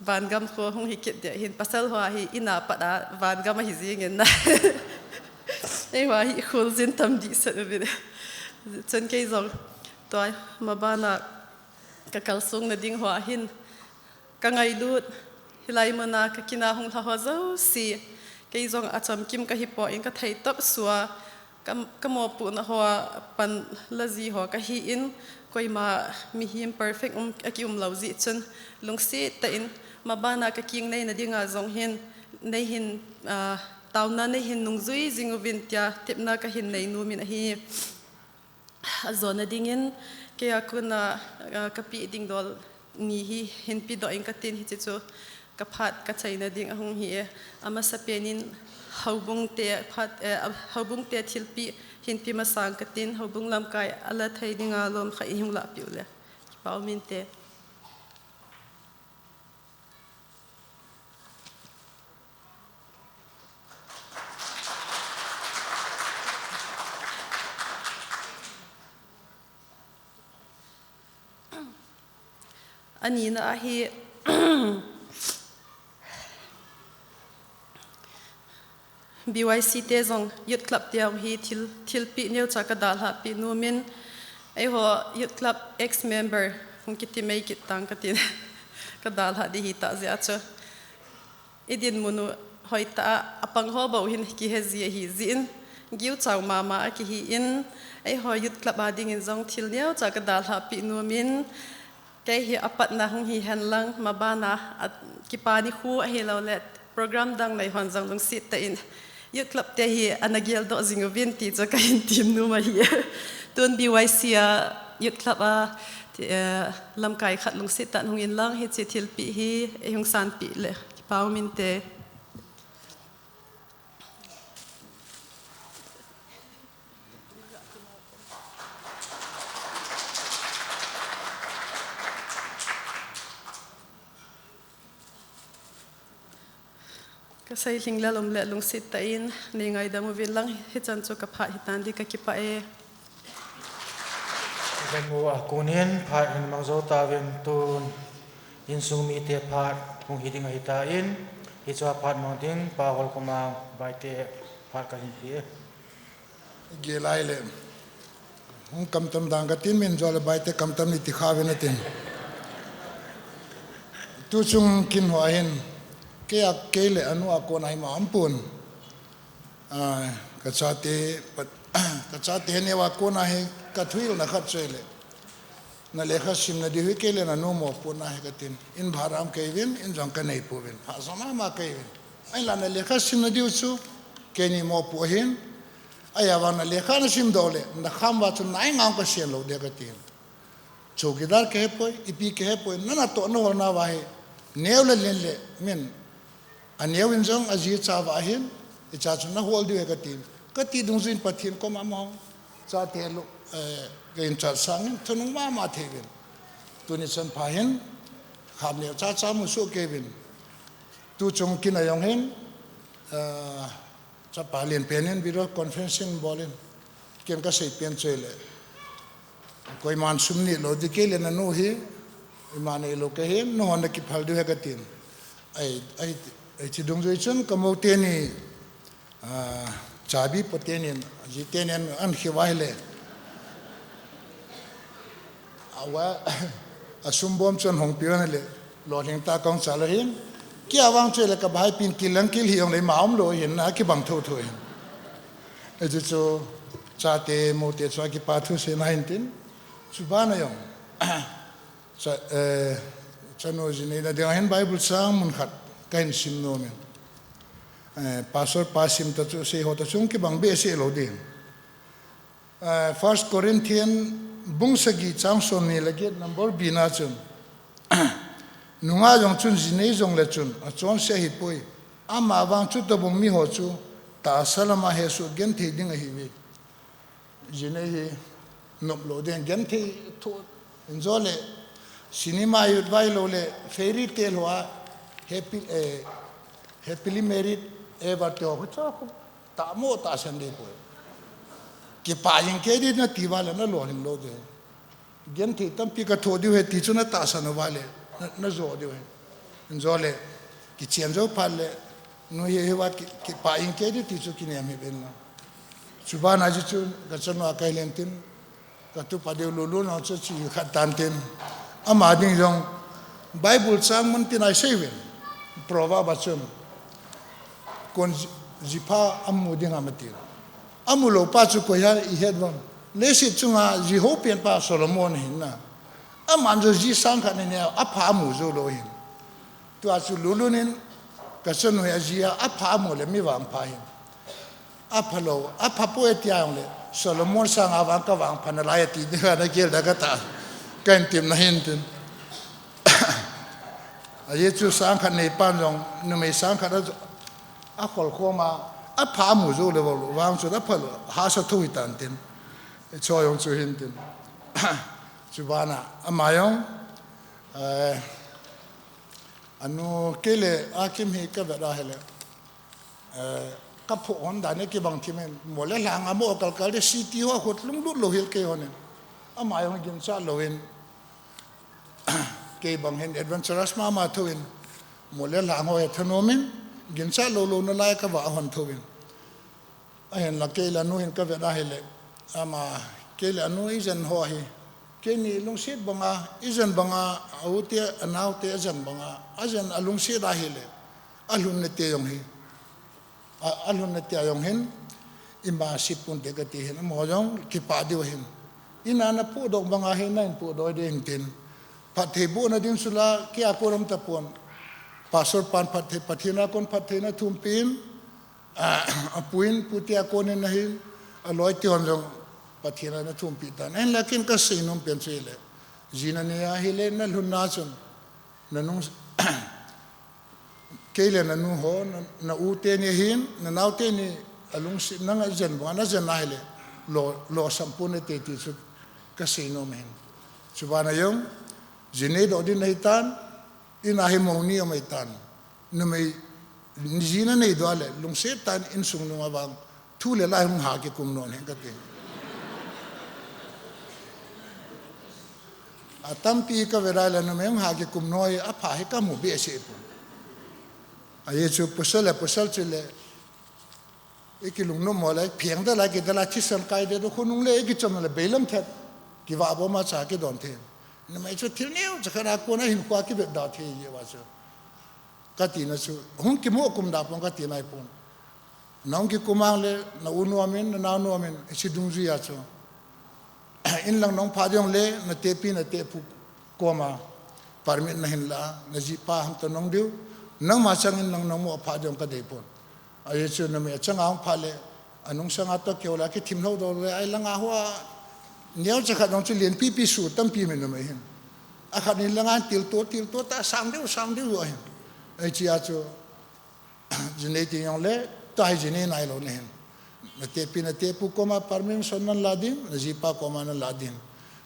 vangam kho hung hi kit ding ahin, pasal ho hi ina pat a vangam ahi jing in na. Eiho hi ikholjin tam dehset uvin. Chun kei jong tua mabana kakalsong na ding ho hin kangailut, hilai muna kakina hung lha ho jouse, kei jong achamkim kahipoi in kathei tah sua, ka, kamopohna hoa pan la ji ho kahin, koima mihem perfect um, akium lou jeh chun, lungset tah in, mabana kakingneina dinga jong hin, neihin, ah, taona neihin nungjui jing uvin tia tepna kahin nei nom in ahi. Ajona dingin, kei a kona, ah, kapeh ding dol ni hi hinpedoh in katin, hiche chu kaphat kachaina ding ahung hi e. Amasapen in houbung te phat, eh, houbung te thilpeh hinpe masang katin, houbung lamkai ala thei dinga lom khat ihung lahpeh u le. Kipa um inte. Anina ahi, B Y C te jong Youth Club te jong hi thil, thilpeh neocha kadalhah peh nom in, eiho Youth Club ex-member hung kiti mai kit tang katin, kadalhah ding hita jeh a chu. Idinmun u hoitah a, apang ho bou hin kihe ji ahi jeh in, giuchau mama akihi in, eiho Youth Club a dingin jong thil neocha kadalhah peh nom in, kei hi apatna hung hihen lang, mabana, a, kipa nikho ahilou le, program dang nei hon jong lungset tah in, Youth Club te hi ana geldoh jing uvin ti chu kahin tem nom ahi. Tun B Y C a Youth Club a, ti, eh, lamkai khat lungset tah in hung in lang hiche thilpeh hi eihung sanpeh le kipa um inte. Kasei lhinglel um le lungset tah in nei ngaidam uvin lang, hichan chu kaphat hitan ding, kakipah e. Lemu a konin phat hin mang jou tauvin, tun insung mite phat hung hi ding ahitan, hichea phat mang ding Pa Holkomang Baite phat kahin pe e. Gilai le. Hung kamtam dang katin, min jo le Baite kamtam ni ti kha ve natin. Tuchung kin hoa hin, kei a, kei le anu a kona hi ma aum pon. Ah, kachate, pat, kachate neo a kona hi kathuhilna khat chu ahile, na lekha simna diu hi kei le nanu mopohna ahi katin. In bhara um kei uvin, in jong kanei pouvin. Pha jo mama kei uvin. Ahinla na lekha simna diu chu keini mopoh ahin. Ahivang na lekha na simdoh le, na kham uva chu nai ngam kasen lou ding katin. Chowkidar kahepoi, ipi kahepoi, na natoh na holna uva hi neo le len le min. Aneo in jong aji cha uva ahin, icha chu na hol diu ahi katin. Kati dungjuiyin Pathen koma amaho chate lu, eh, ka inchat sangin thunung mama thei uvin. Tuni chan pha hin, kham neo cha cha mu soh kei uvin. Tuchung kin a jong hin, eh, Chapa lenpen in video conferencing bol in, ken kasei pen chu ahile, koiman sum neh lou ding, kei le nanu hi, ima neilou kahin, nahon nakiphal diu ahi katin. Ahi, ahi, ahi, hiche dungjui chun kamou teni, ah, chabi po teni, aji teni an, an kheu ahile. Awa, asum bom chun hong piu na le, lolhing ta kong cha lou hin. Kei a vang chu le ka bhai pin kilang kil hi ong le ma um lou hin na kibang thotho hin. Hichu chu chate mote chu kipa thu seina hin tin. Chu bana jong. Cha, eh, chanu ji neina ding hin Bible chang mun khat kahin sim nom in. Eh, pastor pa sim ta chu sei ho ta chung kibang behseh lou ding. Eh, First Corinthian bung sagi chang somni le get number B na chun. Nungah jong chun ji nei jongle chun, achonse ahipoi. Ama vang chu tobang mi ho chu, tahsa lama hesoh genthei ding ahiuve. Ji nei hi nop lou ding genthei thu, injo le, cinema yut vai lou le, fairy tale hoa, happy, eh, happily married ever te ho, chu khu, tamo tahsan ding poi. Kipah jing kei ding nati uva le na lolhing lou ding. Genthei tampi ka thoh diu ahi ti chu na tahsan uva le, na, na jo diu ahi. Injo le, kichen jou phat le, nu hi hi uva ki, kipah jing kei ding ti chu kinem hih uvin lang. Chu bana ji chu ka chanu a kai len tin, ka tupa deu Lulun chu chi khat tan tin. Ama ding jong Bible chang mun tin a isei uvin. Proverb a chun. Kon ji, ji pha amu ding ham ati. Amu lou pa chu koi ham i het uvem. Leiset chunga ji hou pen pa Solomon ahin na. Aman jong ji sang khat nei nei a, apha amu jou lou ahin. Tua chu Lulun in ka chanu hi aji a, apha amu le mi vangpha ahin. Apha lou, apha poi tia jong le, Solomon sanga vang ka vangpha nalai ati ding ana gel da ka ta. Ka intim na hin tin. Ajeh chu sang khat nei pan jong, numei sang khat a, akhol khom a, apha amu jou le vang chu apha lou, hahsa thou hi tan tin. Cho jong chu hin tin. Chu bana, ama jong, eh, anu kei le Akim hi ka vet a hile. Eh, ka phoh hon dan e kibang thim in, mo le lhang a mo kal kal de city ho a khut lunglut lou hel kei hon in. Ama jong ginchat lou in, kei bang hin adventurous mama thou in, mo le lhang ho he thanom in, ginchat lou lou nalai ka va hon thou in. Ahin la kei le anu hin ka vet a hile, ama kei le anu ijen ho hi. Keini lungset banga, ijen banga, a u te, a nao te, ajen banga, ajen a lungset a hile. Alhun na te jong hi. A, alhun na te jong hin, ima sipun te ka ti hin, amaho jong kipah diu hin. Ina na pudoh banga hin, na in pudoh ding hin tin. Phatthei bohna ding chu la, kei a kon um tapon. Pastor pan phatthei, Pathen a kon phatthei na thumpi in, a, apu in, pu te a kon in ahin, aloi te hon jong Pathen a na thumpi tan. Ahin la ken ka sei nom pen chu hile. Ji na nei a hile, na lhun na chun. Na nung, kei le na nu ho, na, na u te ni hin, na nao te ni, alungset nang ajen banga, na jen a hile, lo, lo sampun na te ti chu ka sei nom hin. Chu bana jong, ji nei doh ding na hi tan, ina hi mo ni a mai tan. Numei, ji na nei doh le, lungset tan insung nung a vang, thu le lai hung ha kikum nom hen ka ti. Atampi ka vet a le numei hung ha kikum nom hi apha hi ka mu behseh pon. Ajeh chu pasal le pasal chu le, i kilungnom mo le, pheng da la, ki da la, thisan kai de do, khonung le, i kichom le, beilam thet. Kiva bom a cha kidon thei. Numei chu thil neo, cha khat a kon a hin khua kivet da thei, ye va chu. Ka tina chu, hung kimu kum da pon ka tina i pon. Na hung kikum ang le, na u nom in, na nao nom in, i si dungjui a chu. In lang nong pha ding le, na tepi, na tepu koma, permit na hin la, na jipa ham to nong diu, nangma chang in lang nong mo pha ding ka dei pon. Ajeh chu numei a chang a hung pha le, anung sanga to keu la, kithim lou doh le, ai langa hoa, neo cha khat nong chu lian pipi su, tampi min numei hin. Akhat ni langa til to, til to, ta sang deu, sang deu ahin. Ai chi a chu, Ji nei ti jong le, tua hi ji nei nai lou na hin. Na tepi na tepu koma permission nan la ding, na jipa koma nan la ding.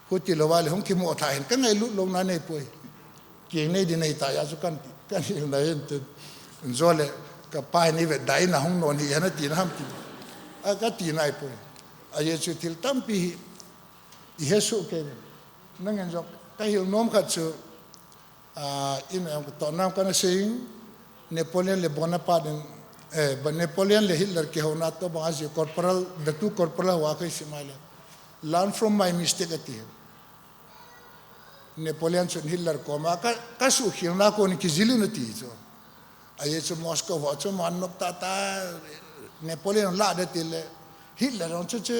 Huti lou va le hung kimu tha hin, ka ngailut lou na nei poi. Keng nei ding nei ta ya chu kan ti, kan hil na hin tin. Injo le, ka pa ni vet dai na hung non hi ya na ti na ham ti. A ka ti nai poi. Ajeh chu thil tampi hi, i he su ke. Nang en jong, ka hil nom khat chu, Ah, in, em, to nam kana sei, Napoleon le Bonaparte in, eh, ba Napoleon le Hitler kihouna to bang aji corporal, the two corporal wa kai si mai le. Learn from my mistake ati. Napoleon chun Hitler koma ka, ka suhkhelna kon kijil in ati chu. Ajeh chu Moscow ho chu man nop tah tah, Napoleon lah ding tile, Hitler jong chu chu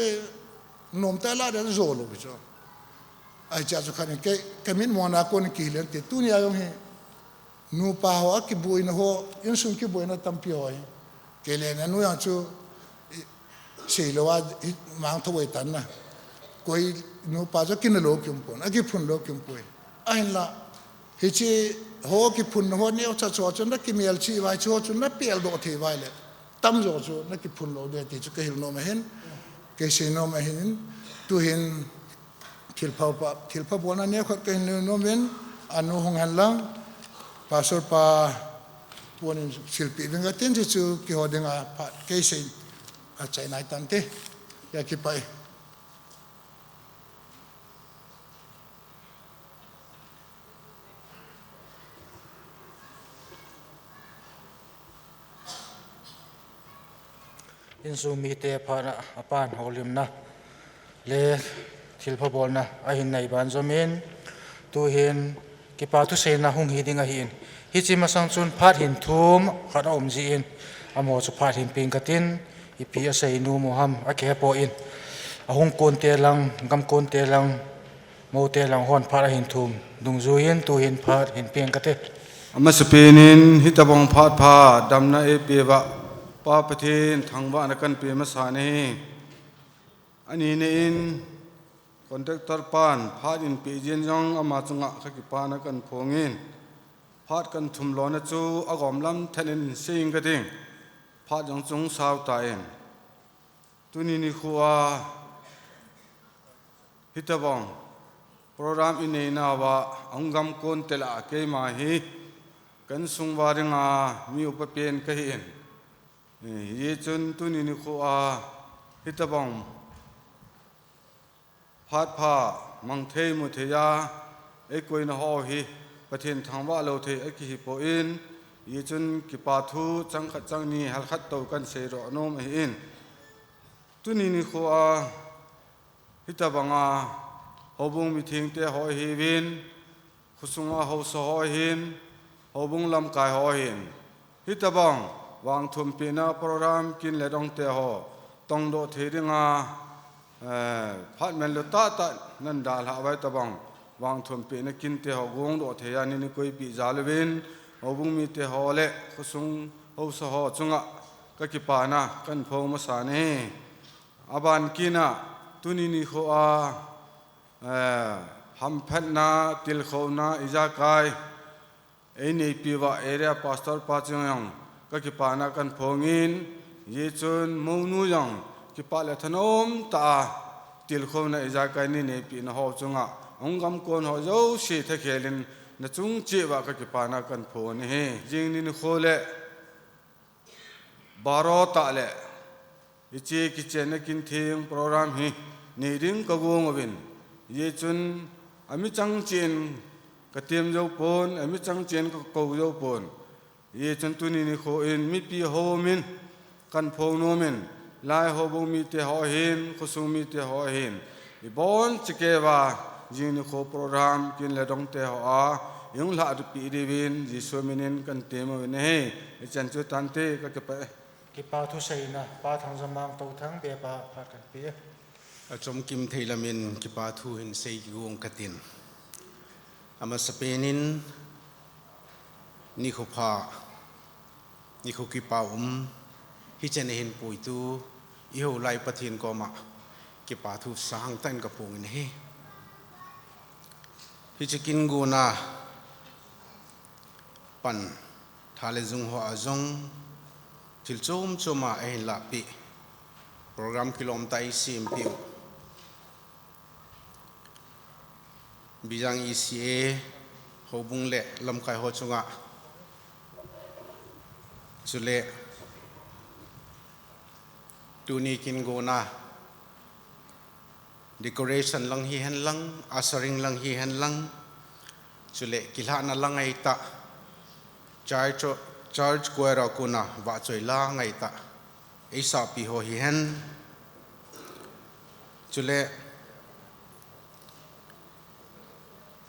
nom tah lah ding jo lou chu. Ahi cha chu khat in kei, ka mitmona kon kihil in ati, tunia jong hi, nupa ho akiboina ho, insung kiboina tampi ho hi. Kei le nanu jong chu, i, seilou a, hi, mangthah vei tan na. Koi nupa chu kina lou kium pon, akiphun lou kium poi. Ahinla, hiche ho kiphun ho neocha cho chu na kimelchih uva, hiche ho chu na peldoh thei uva le. Tamjo chu na kiphun lou ding ti chu ka hil nom ahin. Ka sei nom ahin. Tuhin thilpha pa, thilpha bolna neokhat ka hin nom in, anu hung hen lang, Pastor pa puan in silpeh ding ka tin chu kihou ding a phat ka sei a chai nai tante. Ka kipah e. Insung mite phat a, apan houlimna le thilpha bolna ahin nei ban jom in, tuhin kipa thuseina hung hi ding ahin. Hiche masang chun phat hin thum khat aum jin, amaho chu phat hin peng ka tin, ipi asei nom u ham akihe poi. Ahung konte lang, gam konte lang, moute lang hon phat ahin thum dungjuiyin tuhin phat hin peng kate. Amasapen in hitobang phat pha damna eipeh uva Pa Pathen thangvahna kahin pe masa e. Anina in contractor pan phat eipeh jeh in jong ama chunga kakipana kahin phong in, phat kahin thum lona chu agom lam thet in sei inge kati. Phat jong chung sao tan. Tuni nikho a hitobang program inei nauva, ahung gam konte lah a keima hi ka insung uva dinga mi upa pen kahin. Hijeh chun tuni nikho a hitobang phat pha mang thei mu thei a eikoina ho hi Pathen thangvah lou thei akihi poi. Hijeh chun kipa thu chang khat chang ni hal khat tou kahin sei ro nom ahin. Tuni nikho a hitobanga houbung mithengte ho ahiuvin, khosunga haosa ho ahin, houbung lamkai ho ahin, hitobang vangthumpehna program kin le dongte ho tongdoh thei dinga, eh, phat manlou tahtah nan dalhah uva hitobang vangthumpehna kinte ho gongdoh thei a neina koipeh jal uvin, houbung mite ho le khosung haosa ho chunga kakipana kahin phong masa e. Aban kit a, tuni nikho a, eh, hamphatna, tilkhouna ijakai eineipi uva area pastor pa chunga jong kakipana kahin phong in, hijeh chun mounu jong kipa le thanom tah a tilkhouna ijakai neineipi na ho chunga hung gam kon ho jouse thakhel in nachung cheh uva kakipana kahin phong e. Jing nikho le baro tah le hiche kichenna kin theng program hi nei ding kagong uvin, hijeh chun amichang cheh in katem jou pon, amichang cheh in kakou jou pon. Hijeh chun tuni nikho in mipi houin kahin phong nom in, lai houbung mite ho ahin, khosung mite ho ahin, ibon chikei uva jing nikho program kin le dongte ho a ihung lhahpi diuvin Jesu minin kahin tem uvin ahi. Hichan chu tante, kakipah e. Kipa thuseina Pa Thangjamang Touthang, Bepa phat kahin pe. Achom kim thei lamin kipa thu hin sei kigong katin. Amasapen in nikho pha, nikho kipa um, hichan a hin puitu ihoulai Pathen koma kipa thu sangtah in kaphong in ahi. Hiche kin gonna pan tha le jung hoa jong thil chom chom a eihin lahpeh, program kilom tah a eisempeh u Bijang E C A houbung le lamkai ho chunga, chule tuni kin gonna decoration lang hihen lang, ushering lang hihen lang, chule kilhahna lang ahitah, church, church choir a kona vahchoi lang ahitah, eisahpi ho hihen, chule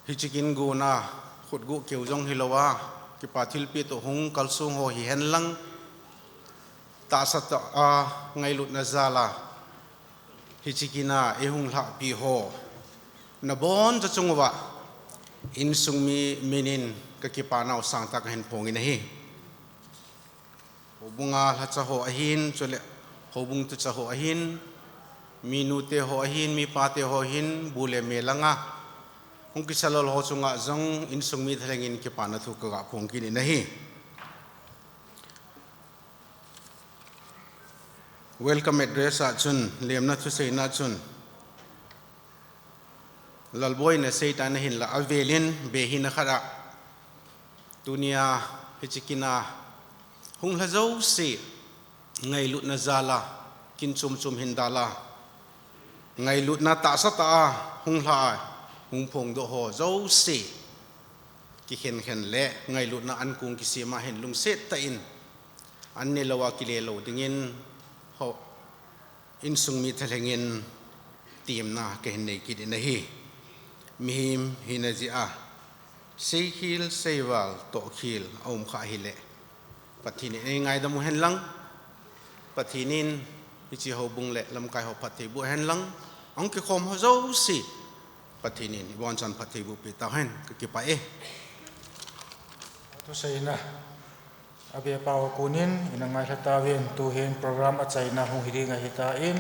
Hiche kin gona, khutguh keu jong hilou a, kipa thilpeh toh hung kalsong ho hihen lang, tahsa tah a ngailutna jal a, hiche kin a eihung lhahpi ho nabonchauva, insung mi minin kakipa nau sangtah kahin phong in ahi. Houbung a lhacha ho ahin, chule houbung tucha ho ahin, mi nute ho ahin, mi pate ho ahin, bu le me langa hung kisalol ho chunga jong insung mi thalheng in kipana thu kaga phong kit in ahi. Welcome address a chun, lemna thuseina chun, Lalboi in asei tan ahinla, avel in be hina khat a, tunia hiche kin a hung lha jouse, ngailutna jal a, kin chom chom hin dal a, ngailutna tahsa tah a hung lha a, hung phongdoh ho jouse, kikhen khen le ngailutna ankong kisem a hin lungset tah in, an nelou a kile lou dingin, ho, insung mi thalheng in temna kahin nei kit in ahi. Mihem hina jeh a, seikhel seival tohkhel aum kha ahile, Pathen in eingaidam u hen lang, Pathen in hiche houbung le lamkai ho phatthei boh hen lang, ahung kikhom ho jouse, Pathen in ibonchan phatthei boh peh tauhen, kakipah e. Thuseina abe pau a kon in ina ngailha tauvin, tuhin program achaina hung hi ding ahitan,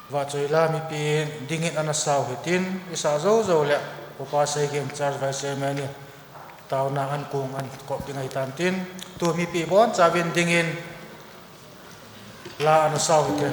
vahchoi la mipi dingin ana sao hitin, isah jou jou le Upa Seigem Church Vice Chairman in taona ankong ankop ding ahitan tin, tu mipi bonchauvin dingin la ana sao hite.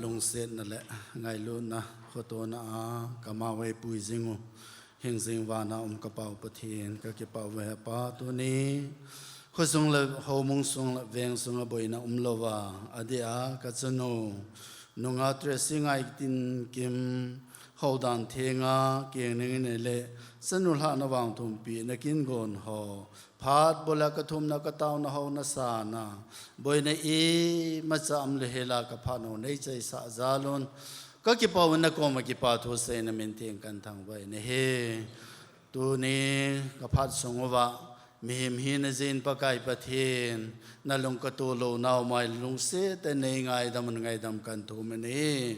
Lungsetna le ngailutna khotona a kamau eipui jing u, hingjing vana um kapau Pathen, kakipah uve Pa. Tuni khosung le houbung sung le veng sunga boina umlouva, adeh a kachanu nunga Tracy Ngaitinkim houdan thenga keng ning in le chanu lhahna vangthumpi na kin gon ho, phat bula kathumna kataona ho nasana, boina imacha um le hela kaphat ho neichaisah jal un, kakipah un, nakoma kipa thu seina min theng kahin thangvah in ahi. Tuni kaphat sung uva, mihem hina jeh in Pakai Pathen, nalung katoh louna umai lungset tah in neingaidam un ngaidam kahin thum in ahi.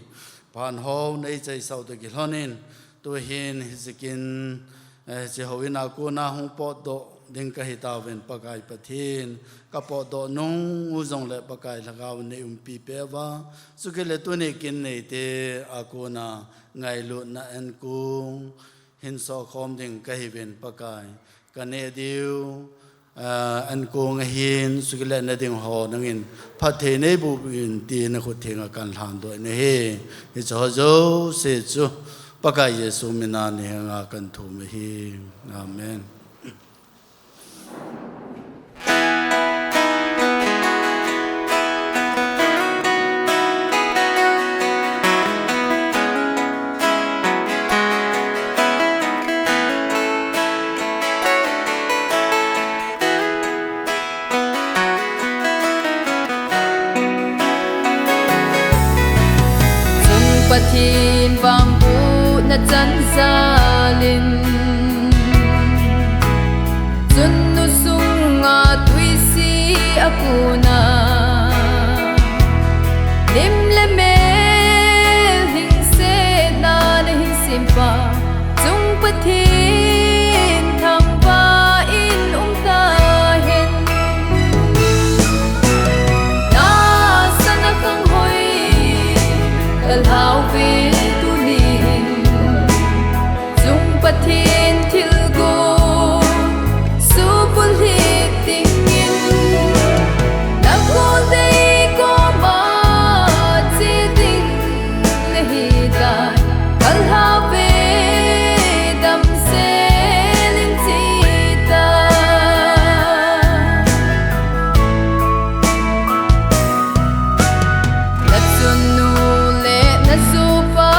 Phat ho neichaisah u toh kilhon in, tuhin hiche kin, eh, hiche houin a kona hung potdoh ding kahi tauvin Pakai Pathen, kapotdoh nung u jongle Pakai Lhagao in neiumpi peh uva, chukit le tuni kin neite a kona ngailutna ankong hin sohkhom ding kahiuvin Pakai, kaneh diu, ah, ankong ahin, chukit le nading ho nangin phatthei neiboh uvin ti nakhut thenga kahin lhandoh in ahi. Hiche ho jouse chu Pakai Jesu mina nahenga kahin thum ahi. Amen. Chung Pathen vangbohna chan jal in, chun nu sunga twise a kona Thao ve tuni hin, Chung Pathen thilgon, subulhit dingin, na goldei koma che ding nahi tai, kalhao ve damsel in che tai. Na chunnu le na sohpa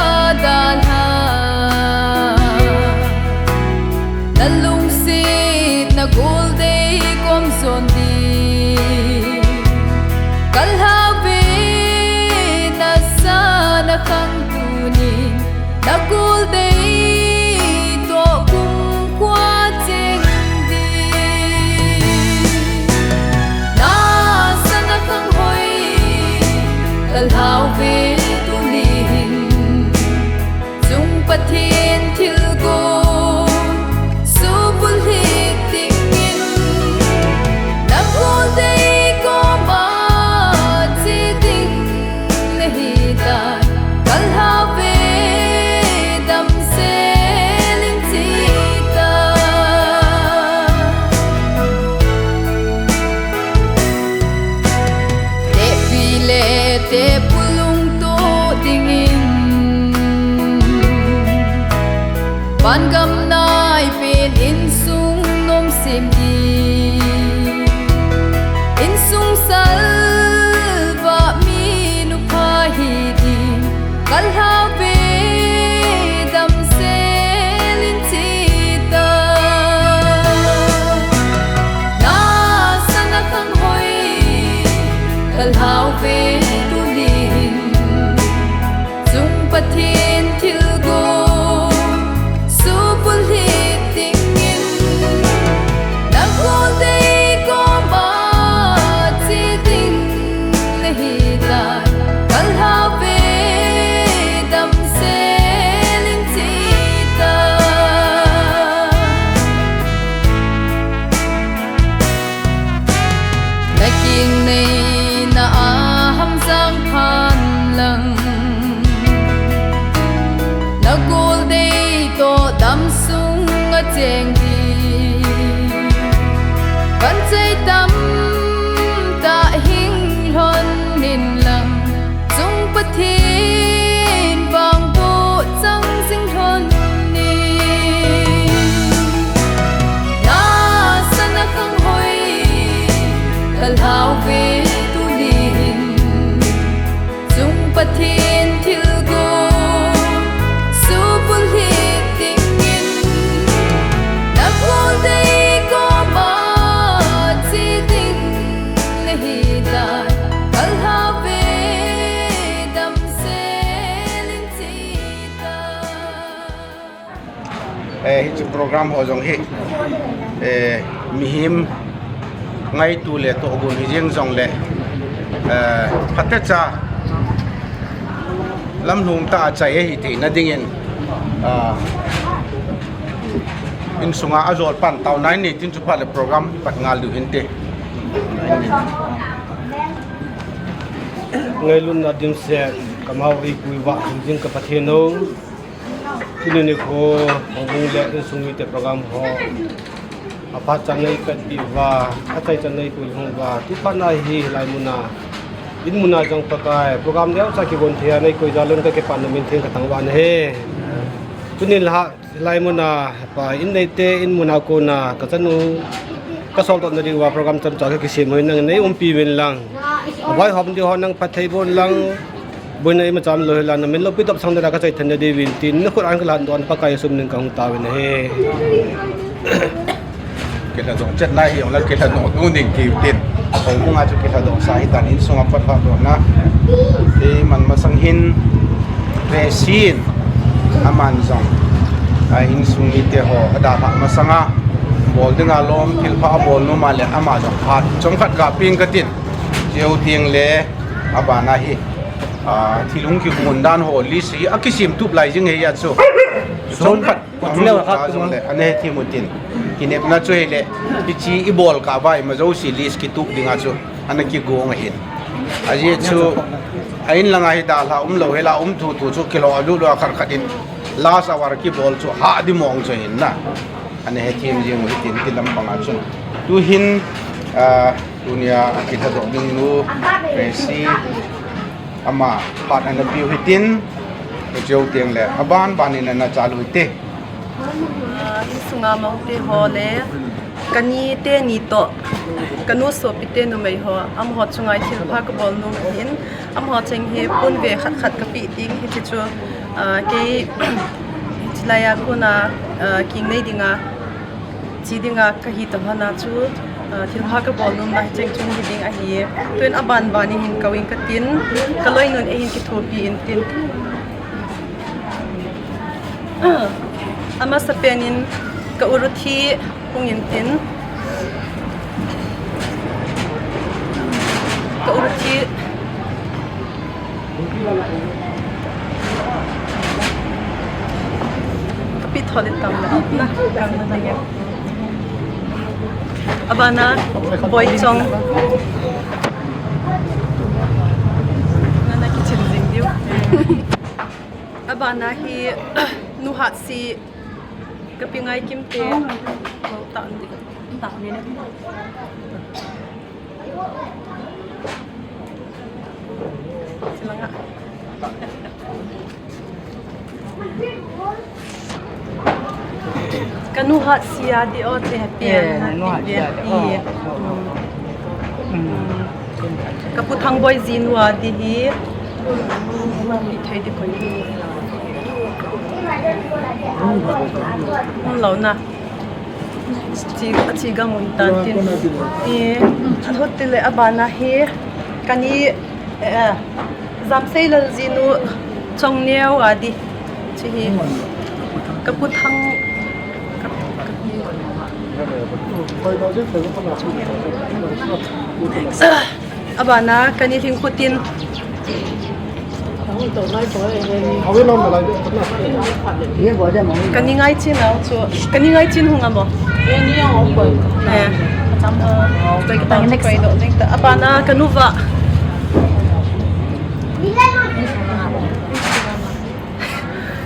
dalha, na lungset na goldei kom son ding, kalhao ve na sa na khang tunin, na goldei toh kumkhoa cheng ding. Na sa na khang hoi, kalhao ve tuni hin, Chung Pathen thilgon, subulhit dingin, na goldei koma che ding nahi tai, kalhao ve damsel in che tai. Tepi le tepu lungto dingin, vangam naipen insung nom sem ding, insung salvah minu pha hi ding, kalhao ve damsel in che tai. Na sa na khang hoi, kalhao ve tuni hin, Chung Pathen thilgon, subulhit dingin, na goldei koma che ding nahi tai, kalhao ve damsel in che tai. Na kingnei na a hamjang phan lang, na goldei toh damsung a cheng ding, van chai tamtah hing lhon in lang, Chung Pathen vangboh chang jing lhon in. Na sa na khang hoi, kalhao ve tuni hin, Chung Pathen thilgon, subulhit dingin, na goldei koma che ding nahi tai, kalhao ve damsel in che tai. Eh, hiche program ho jong hi, eh, mihem ngaito le tohgon hi jeng jongle, eh, phatecha lamlhung tah a chai ahi theina dingin, ah, insunga ajol pan taona in nei tin, chuphat le program i pat ngal diu hinte. Ngailutna dimset, kamau eipui uva hingjing ka Pathen o. Tuni nikho, houbung le insung mite program ho aphat chan nei katpi uva, achaichan nei pui hung uva, tu phat na hi hilai muna, in muna jong Pakai, program neocha kigon thei a nei koi jal un kakipana min theng katang uva ahi. Tuni lha, hilai muna, Pa, in neite, in muna kona, kachanu, kasoldoh na diuva, program chomcha kakisem u ahin, nangin nei umpi uvin lang. Avaihom diu ho nang phatthei boh in lang, boina imacha umlou hel a, namin loupi dopsang dinga kachaithat na diuvin tin, nakhut a kahin lhan doh a Pakai sum ning kahung taovin ahi. Kilhadoh chetna hi jong la kilhadoh nu ding kiu tin. Houbung a chu kilhadoh sa hitan, insunga pat lhadohna. Eiman masang hin Resin, aman jong, a insung mite ho adalhah masanga, bol dinga lom thilpha abol nom a le ama jong phat chomkhat gapeng katin. Cheu teng le abana hi, a, thil hung kikhum dan ho list hi akisem tup lai jing ahi a chu. Chomkhat Kut leu khat tu jongle, ana hethem utin. Kinepna chu hile, hiche ibol kah uva ima jouse list kitup dinga chu ana kigong ahin. Ajeh chu, a in langa hi dalha umlou, hila um thuthu chu kilou a lulu a khat khat in last hour kibol chu hah di mong chu hin na. Ana hethem jing u hitin ti lampang a chun. Tuhin, ah, tunia kilhadoh ding nu, Tracy, ama phat ana piu hitin, ka cheu teng le, aban ban in ana chalu hite. Ah, insunga mangte ho le, kani teni toh, kanu sopite numei ho, amaho chunga thilpha kabol nom ahin, amaho cheng hi ponve khat khat kapeh ding, hiche chu, ah, kei, hiche laiya kona, ah, kinei dinga, che dinga kahi toh hana chu, ah, thilpha kabol nomna hicheng chu hiding ahi. Tuin aban ban in hin kou inge katin, kaloinun eihin kithopi intin. Amasapen in ka uruthi hung intin. Ka uruthi. Kapeh thol in tam na. Na, tam na na ya. Abana, boichong. Na, na kitchen jing diu. Abana hi, nuhatsi, kapeh ngai kimte. Ta ni. Silanga. Kanu hatsi a di o te happy. Eh, an kanu hatsi a di, oh. Kapu Thangboi jinu a di hi. Ithei di koi. Umlou na. Chi, chi gam um tan tin. I, ahut tile abana hi, kani, eh, Jamseilal jinu Chongneo a di. Chi hi. Kapu Thang, ka, ka hi. Abana, kani Lhingkhutin. Kani Ngaichin au chu. Kani Ngaichin hung amo. Eh. Koi kitang koi do ding ta. Abana, kanuva.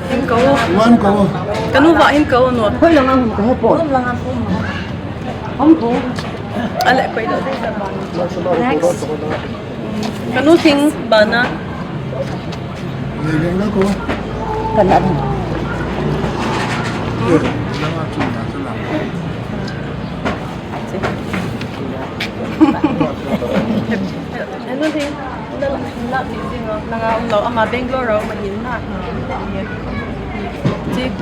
Hin kou. Wan kou. Kanuva hin kou no. Hoi langa hung kahe poi. Hung kou. Ale koi do. Next. Kanu Sing bana. Kana. Hello, Ding. Nala, nala, Ding, oh. Nanga umlou, ama Bangalore, oh, mahin na. Chik.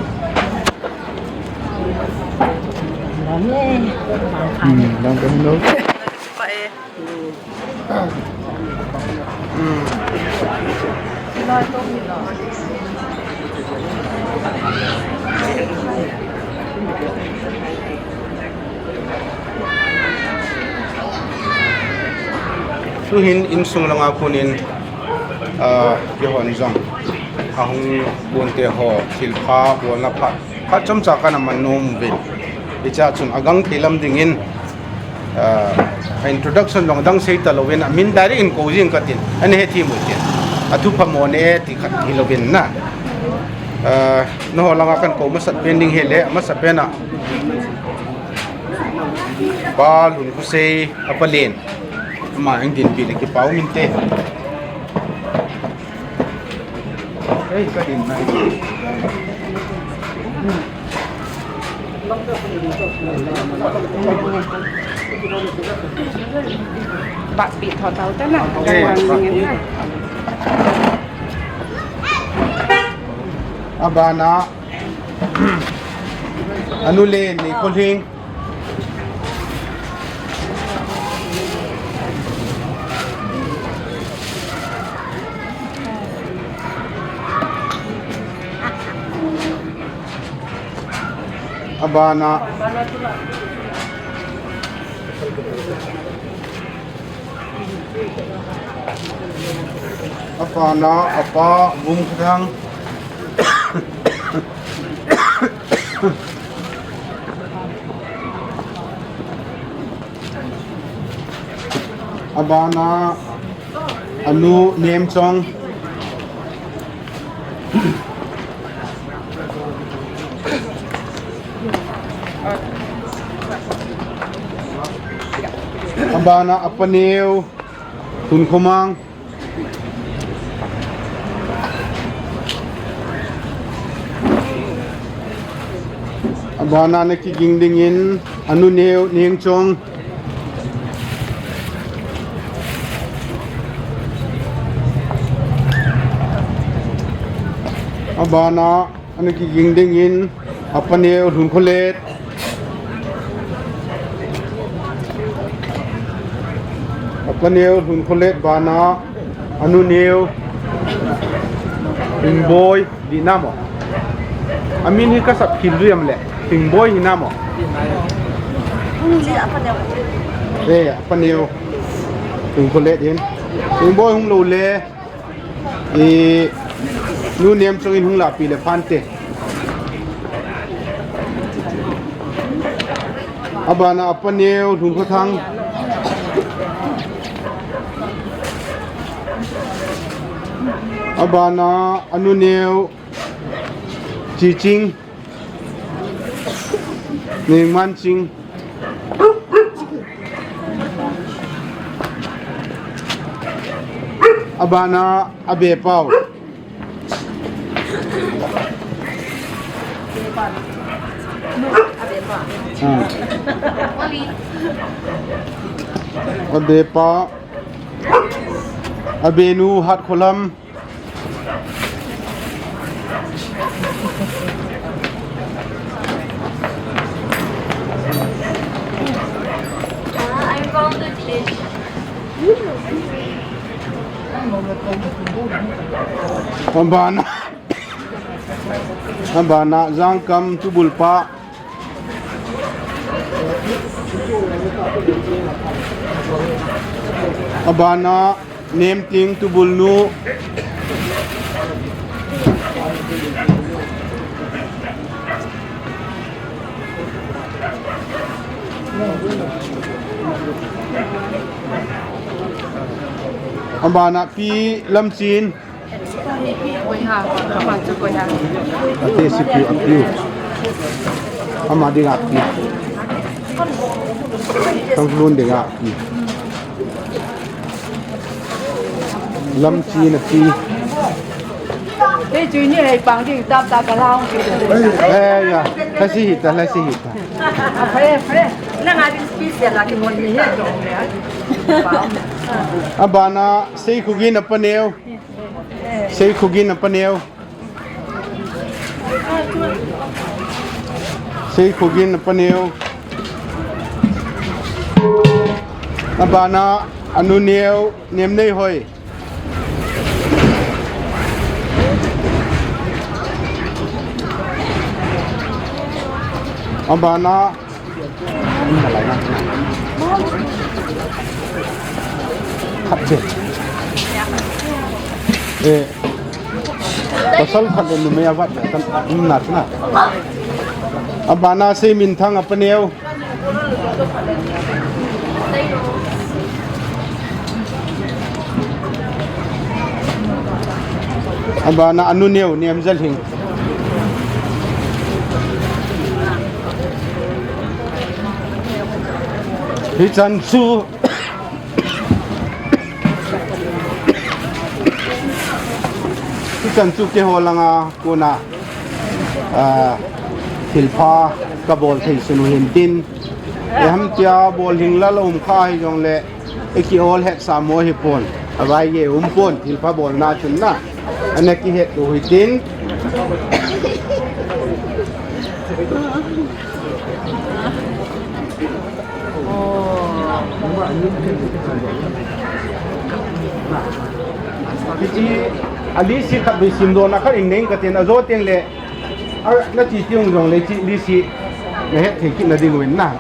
Hmm, lang kami, no? Pa, eh. Hmm. Tuhin insung langa konin, ah, keihon jong ahung ponte ho, thilpha, bolna pha, phat chomcha kana man nom uvin. Hichea chun agangthei lam dingin, ah, introduction jong dang sei talouvin, amin direct in kou jing katin, ana hethem uvin tin. Athu phamo ne ti khat hilouvin na. Ah, nangho langa kan kou masat pen ding hile, masat pen a. Pa Lunkhosei, apa len. Ama hung dinpi le kipa um inte. Ei, ka din nai. Bak pi tho tau ta na. Ei, bak pi. Abana. Anu le ni ko hling. Abana. Apana, apa, Vumkhothang. Abana, Anu Nemchong. Abana apa neo Hunkhomang. Abana ana kiging dingin anu neo Nengchong. Abana ana kiging dingin apa neo Lhunkholet. Apa neo Lhunkholet bana anu neo Hingboi di namo. Amin hi kasap khel diu ham le Hingboi hi namo. Eh, apa neo Lhunkholet hin Hingboi hung lou le. I, nu Nemchong in hung lapi le phante. Abana apa neo Lhunkhothang. Abana anu neo Chiching. Nengmanching. Abana Abepao. Ah. Abepa. Abenu Hatkholam. Abana, abana Jangkam Tubulpa. Abana Nemting Tubulnu. Abana Pi Lamchin. Koi ham, ama chu koi ham. Ate sipu apiu. Ama dinga pi. Thanglun dinga pi. Lamchin api. Te chu ni hei pang ding tam ta ka lang. Eh, ya. Lasi hita, lasi hita. Pare, pare. Nang a ding special la ki mon ni he jong le. Abana Seikhogin apa neo. Seikhogin apa neo. Seikhogin apa neo. Abana anu neo Nemneihoi. Abana Khat be. Eh, pasal khat le numei avat be kan um na na. Abana Seiminthang apa neo. Abana anu neo Nemjalhing. Hichan chu, hichan chu keiho langa kona, ah, thilpha kabol thei sunu hintin. Eham tia bol hing la lom kha hijongle. Eki ol het sa mo hi pon. Avai ye um pon, thilpha bolna chun na. Ana kihet u hitin. Hichi, alisi khat be simdona khat in neng katin ajo teng le. A, nati tiung jong le chi, lisi. Nahet thei kit na ding uvin na.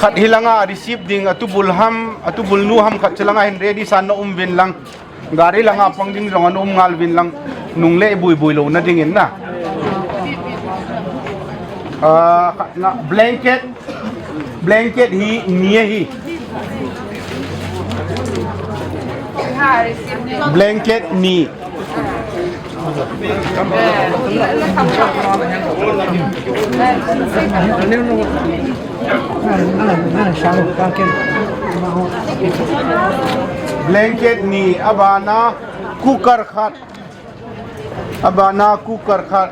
Khat hilanga receive ding, atubul ham, atubul nu ham khat chilanga hin ready san na um vin lang. Gari langa pang ding jong ana um ngal vin lang. Nung le bui bui lou na ding in na. Ah, khat na blanket. Blanket hi ni ahi. Blanket ni. Blanket ni, abana cooker khat. Abana cooker khat.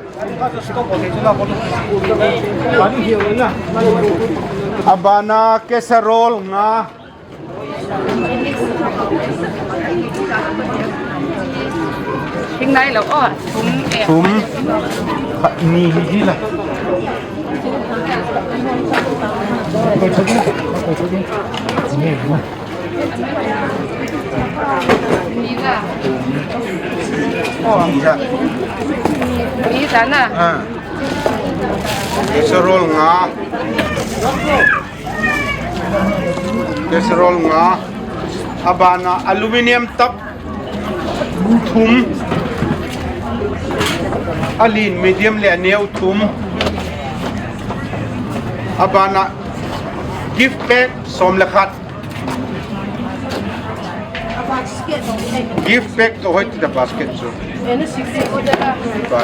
Abana casserole nga. Hing nai lo, oh, thum, eh. Thum. Khat, ni hi hi la. Ni la. Ni la na. Ah. Casserole nga. Casserole nga. Abana aluminium tap thum. Alin medium le aneo thum. Abana gift pack som le khat. Gift pack to hoiti ta basket chu. Ba.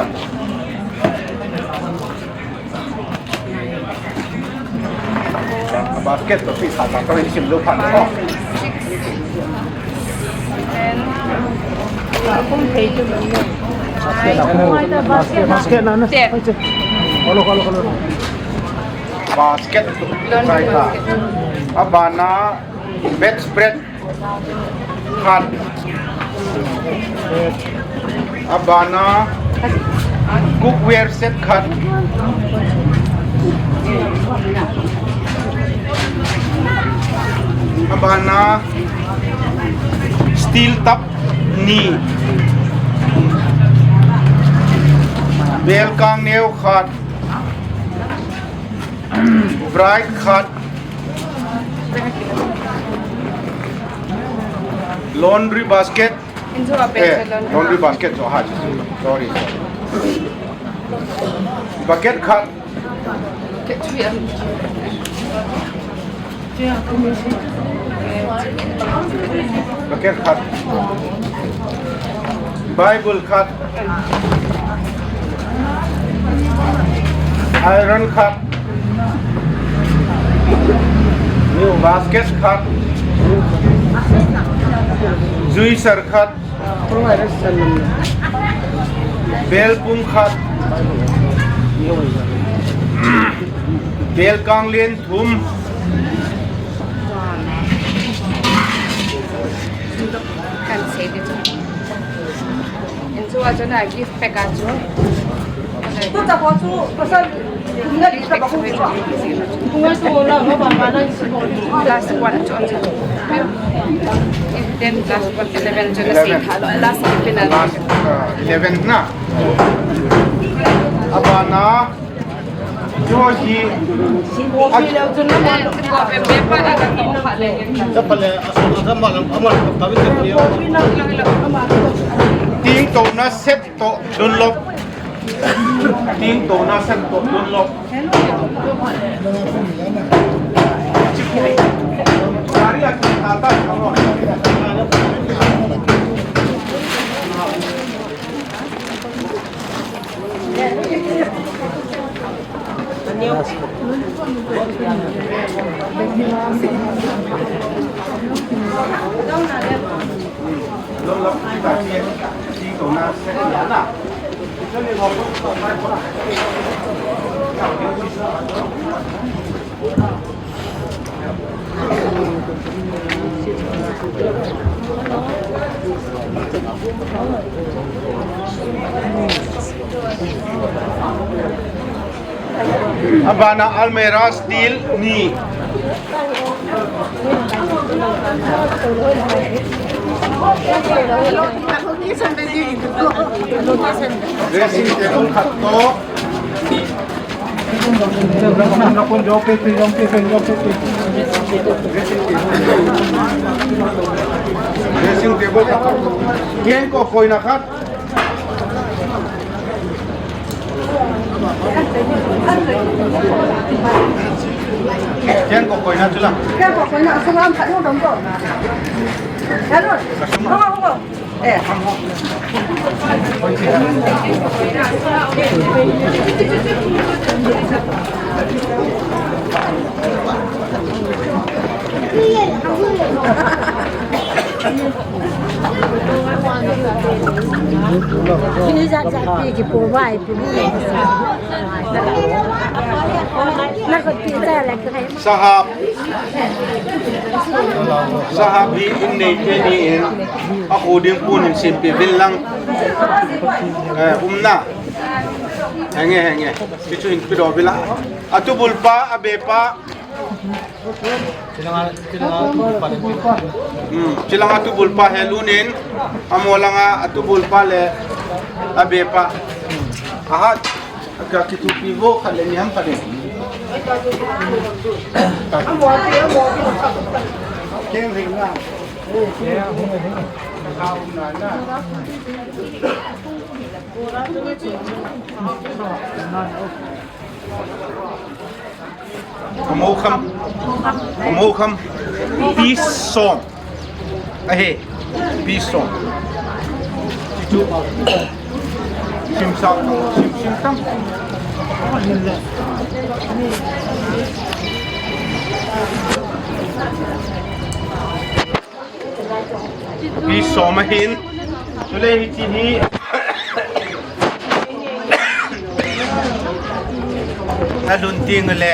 Basket to pi sa ta ko sim lo phan ko. Basket na na. Hello, hello, hello. Basket to. Abana bedspread. Khat. Abana cookware set khat. Abana steel tap ni. Belkang neo khat. Bright khat. Laundry basket. Eh, laundry basket jo ha. Sorry. Bucket khat. Bucket khat. Bible khat. Iron khat. Basket khat. Juicer khat. Belpum khat. Belkang len thum. Kan sei di chu. Inchu a chu na gift pack a chu. Gift pack chu. Last one chu. Ten plus one, eleven chu na sei tha lo. Last gift na. Last, uh, eleven na. Abana. Joji. Ting to na set to Dunlop. Ting to na set to Dunlop. Abana almirah steel ni. Dressing table khat to. Dressing table khat to. Kengkoh koina khat. Ken ko koina chulang. Ken ko koina, asung am khat hung dong ko. Hello. Hung, hung, hung. Eh. Ini zat zat pi kipo vai pi. Na ko pi za la ka. Sahab. Sahab hi in nei te ni in. A khu ding pun in simpi vil lang. Eh, umna. Henge, henge. Kichu in pi do bila. Atubul pa, abe pa. Chilanga, chilanga, hmm, chilanga tubul pa he lunin, amo langa atubul pa le abe pa. Ahat, ka kitupi vo khat le ni ham khat le. Keng ring na. Amo kham. Amo kham. Pi som. Ahe. Pi som. Chichu. Sim sam. Sim, sim tam. Pi som ahin. Chule hichi hi. Na lhun ding le.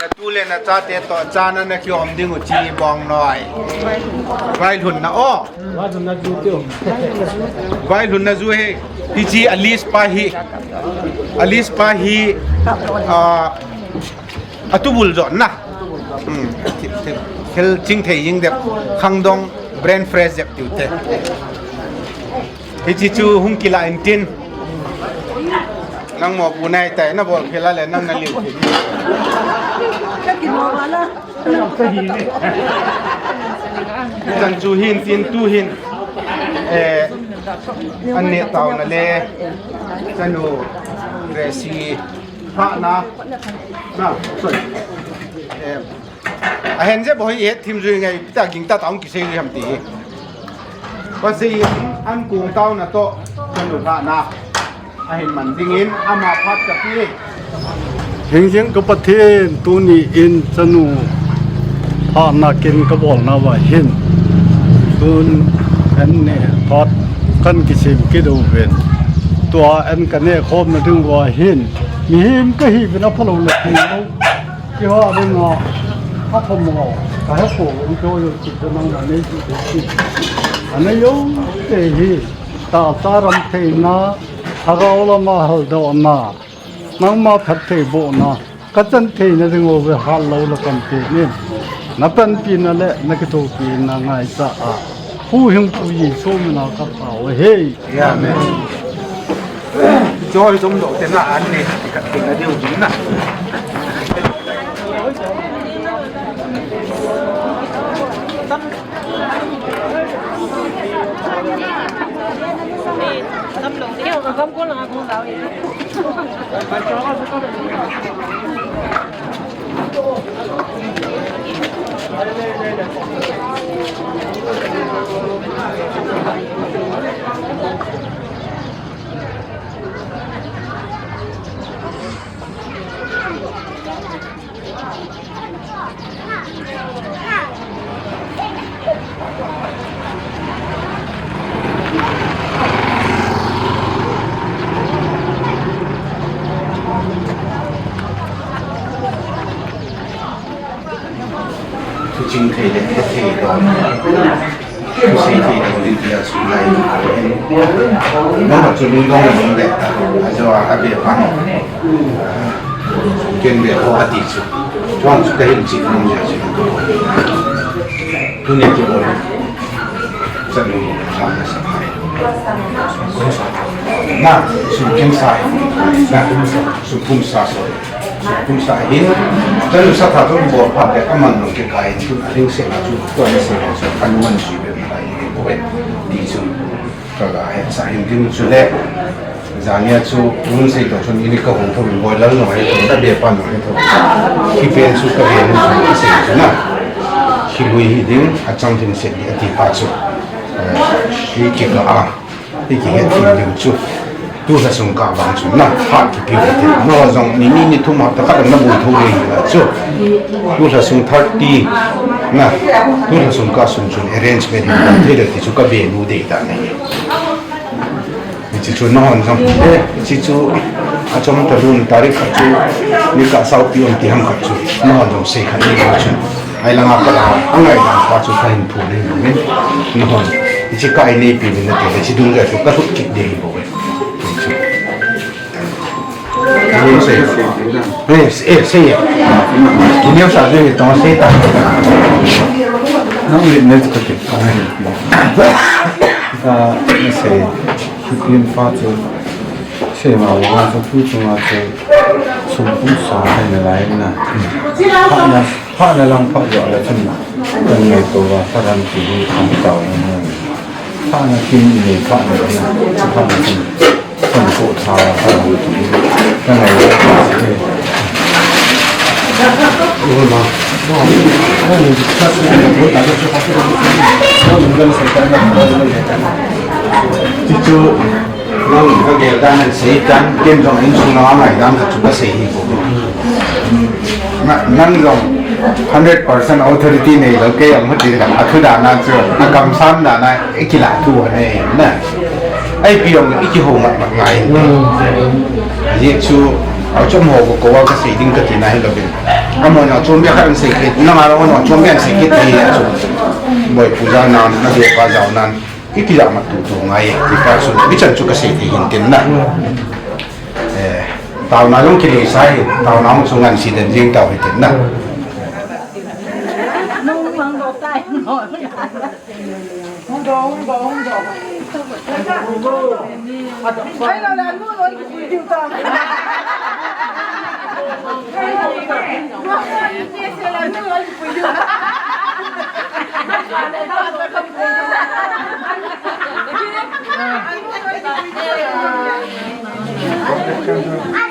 Na tu le na chate to chana na kiom ding u chi bong noi. Vai lhun na o. Vai lhun na ju tio. Vai lhun na ju he. Hichi Alice pa hi. Alice pa hi. Ah, Atubul jo na. Hmm. Thil, thil, thil ching thei jing dep. Khangdong brain fresh dep tiu te. Hichi chu hung kila in tin. Nang mo pu nai tai na bol khela le nang na liu. Ka kimo wala. Tang chu hin tin tu hin. Eh, an ne tau na le. Chanu Gracie. Hahna. Na, sorry. Em, ahen je boi het thim jui ngai, pita ging ta taung kisei jui ham ti. Pasei an kung tauna to, kanu hahna. Ahin man dingin, ama phat ka pi. Hingjing ka Pathen tuni in chanu hahna kin ka bolna va hin. Tun an ne phat kan kisem kit uvin. Tua an ka ne khom na ding va hin. Mihem ka hi vin a phalo le thei lo. Kiha ding a, a phamo. Ka he po, in ko yo chi ka nang na nei chi te chi. A nei yo te hi. Ta ta ram theina, a gao lama hal do na. Nangma phatthei bohna, ka chan theina ding uve hal lo la kan ti nin. Na panpina le na kithopina ngaichat a. Pu Hing Pu Jesu mina ka thau ahi. Amen. Joy dum do te na an ni ka ti na diu din na. Thu ching thei le, he thei lo. Kusei thei lo ding tia chu lai lo ko hen. Nang chu lui dong ding le, a jo a be pa. Ken be ko ati chu. Chuan chu ka hin chi nung ja chu. Tuni chu bol. Chanu sa na sa phai. Na, su ken sa. Na, su kum sa so. Kum sa hin, chanu sa tha chu bol phat le, aman nung kikai chu, a hing se na chu, tua ni se na chu, a nu man ji be mai ko e, ti chu, ka ga he sa hin ding chu le, Jania chu, Lunseitong chun ini kahung thou in, boiler nung ahi thou, kabe pa nung ahi thou. Kipen chu kabe nung chu kasei chu na. Kilui hiding, achang thim set ding ati pa chu. Eh, hi kika a, hi kihet thim ding chu. Tulha sung kah vang chu na, phat kipiu hite. Nangho jong ni ni ni thum hapta khat na bol thou le chu. Tulha sung thirty na, tulha sung kah sung chun arrangement hi thei le ti chu kabe nu dei ta na hi. Hiche chu nahon jong, eh, hiche chu achom talou, tarik khat chu, ni kah saupi um ti ham khat chu, nahon jong sei khat nei lou chun. Ahi langa pat a, angai dan pa chu kahin phu ding uvin, nahon. Hiche kah ineipi uvin nate, hiche dungjui chu kalhut kit ding ahi bou ve. Hiche chu. Ni sei. Eh, eh, sei. Kineo sa ding tong sei ta. Nang witness ka ti. Ka, ni sei. Kipin pa chu, seima uva chu, tu chunga chu, sum kum sa hai nalai na. Phatna, phatna lang phat jo la chun, kan ngaito uva, ka ram ti hi kan tao na mo. Phatna kin nei phatna na, phatna kin, kan ko tha, ka ram ti hi, kan ngaito uva. Ti chu, nang kagel dan nasei tan, ken jong insung langa ngai dan khat chu kasei hi bou. Na, nang jong hundred percent authority neilou, kei jong hiti khat, athu dan a chu, akamsang dan a, ikilah thu anei na. Ipi jong ikihou ngat ngat ngai. Ajeh chu, achom ho ko, ko a kasei ding kati na hilou vin. Amahon achom bia khat asei kit, nang a jong achom bia asei kit hi chu. Boi pu jao nan, nabe pa jao nan. Iti jat mat tutu ngai, ti pa chu, mi chan chu kasei thei hin tin na. Eh, taona jong kilei sa hi, taona jong chu ngan si den jing tau hi tin na.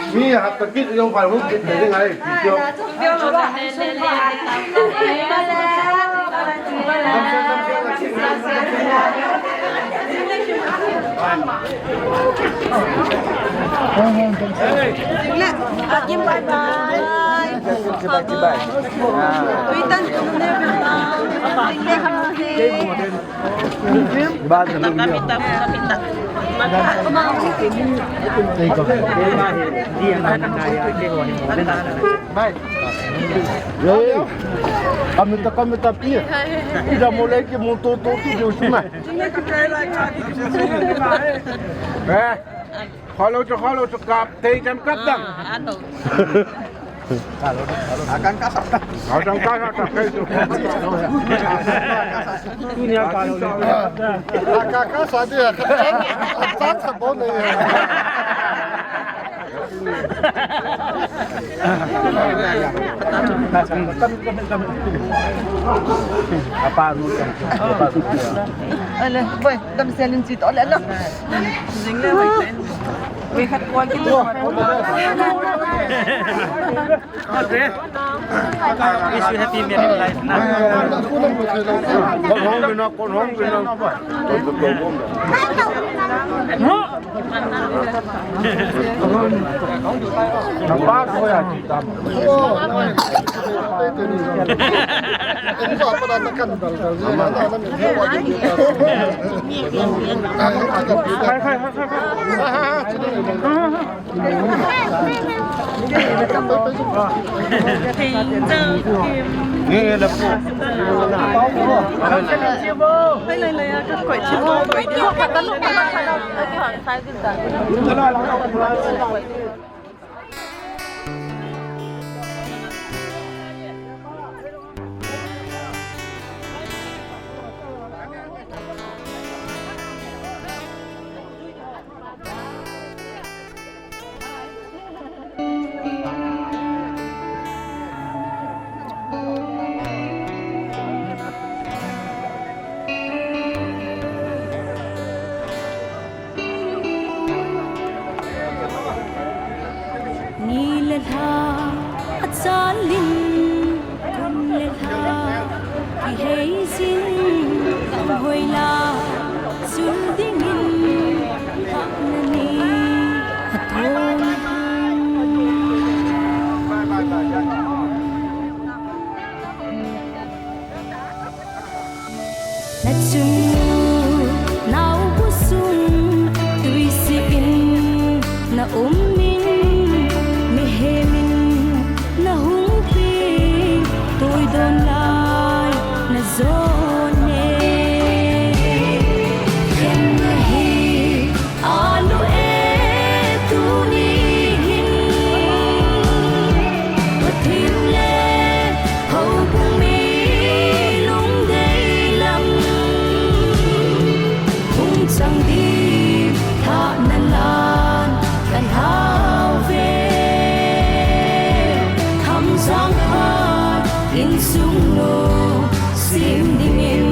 Mi hap ta kit jong pha hung kit le ngai, kit jong. Kim, bye bye. Bye bye. Bye. Ei, kamita, kamita pi. Ida mo leki mo to to tu jo suma. Eh. Khalo cho, khalo cho kap, tei jam kap dam. Akan kasa. Akan kasa, kasa itu. Dunia kalau ni. Akan kasa dia. Akan kasa boleh. Apa anu kan? Apa tu? Alah, boy, dam selin situ, alah, alah. Jing le, boy. Wei khat koi kit. Wish you happy married life. Kon hong bina, kon hong bina. Salin kum le lha kihei jin, lam hoila sul dingin hahna ni athon. Na chungnung u sung tuisi in na um in, mihem in na hung ping, tuidon lai na jon e. Khen na hi alu e, tuni hin Pathen le houbung mi lungdei lam hung chang ding thahna lan kan hau ve. Khamjang Phat insung nu sem dingin.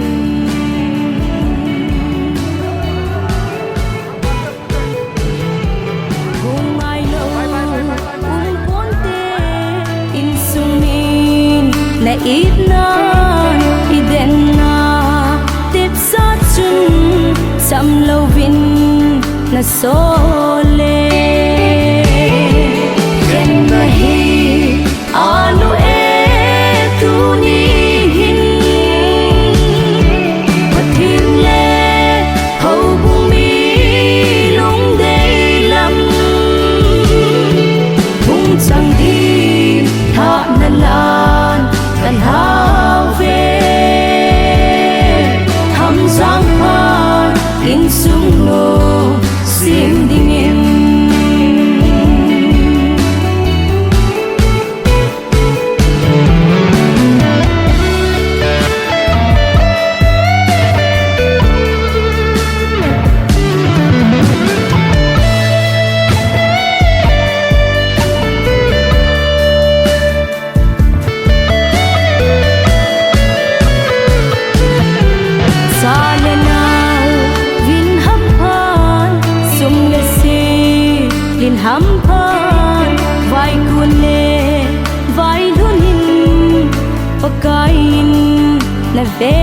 Hung ngailou um ponte, insung min na itna, i denna tepsa chun cham louvin na sol e. Khen na hi alu e, tuni hin Pathen le houbung mi lungdei lam hung chang ding thahna lan kan hau ve. Khamjang Phat insung nu sem dingin. Cha le nao vin hamphat, sum le sil in hamphat, vaikun le vailhun in Pakai in na ve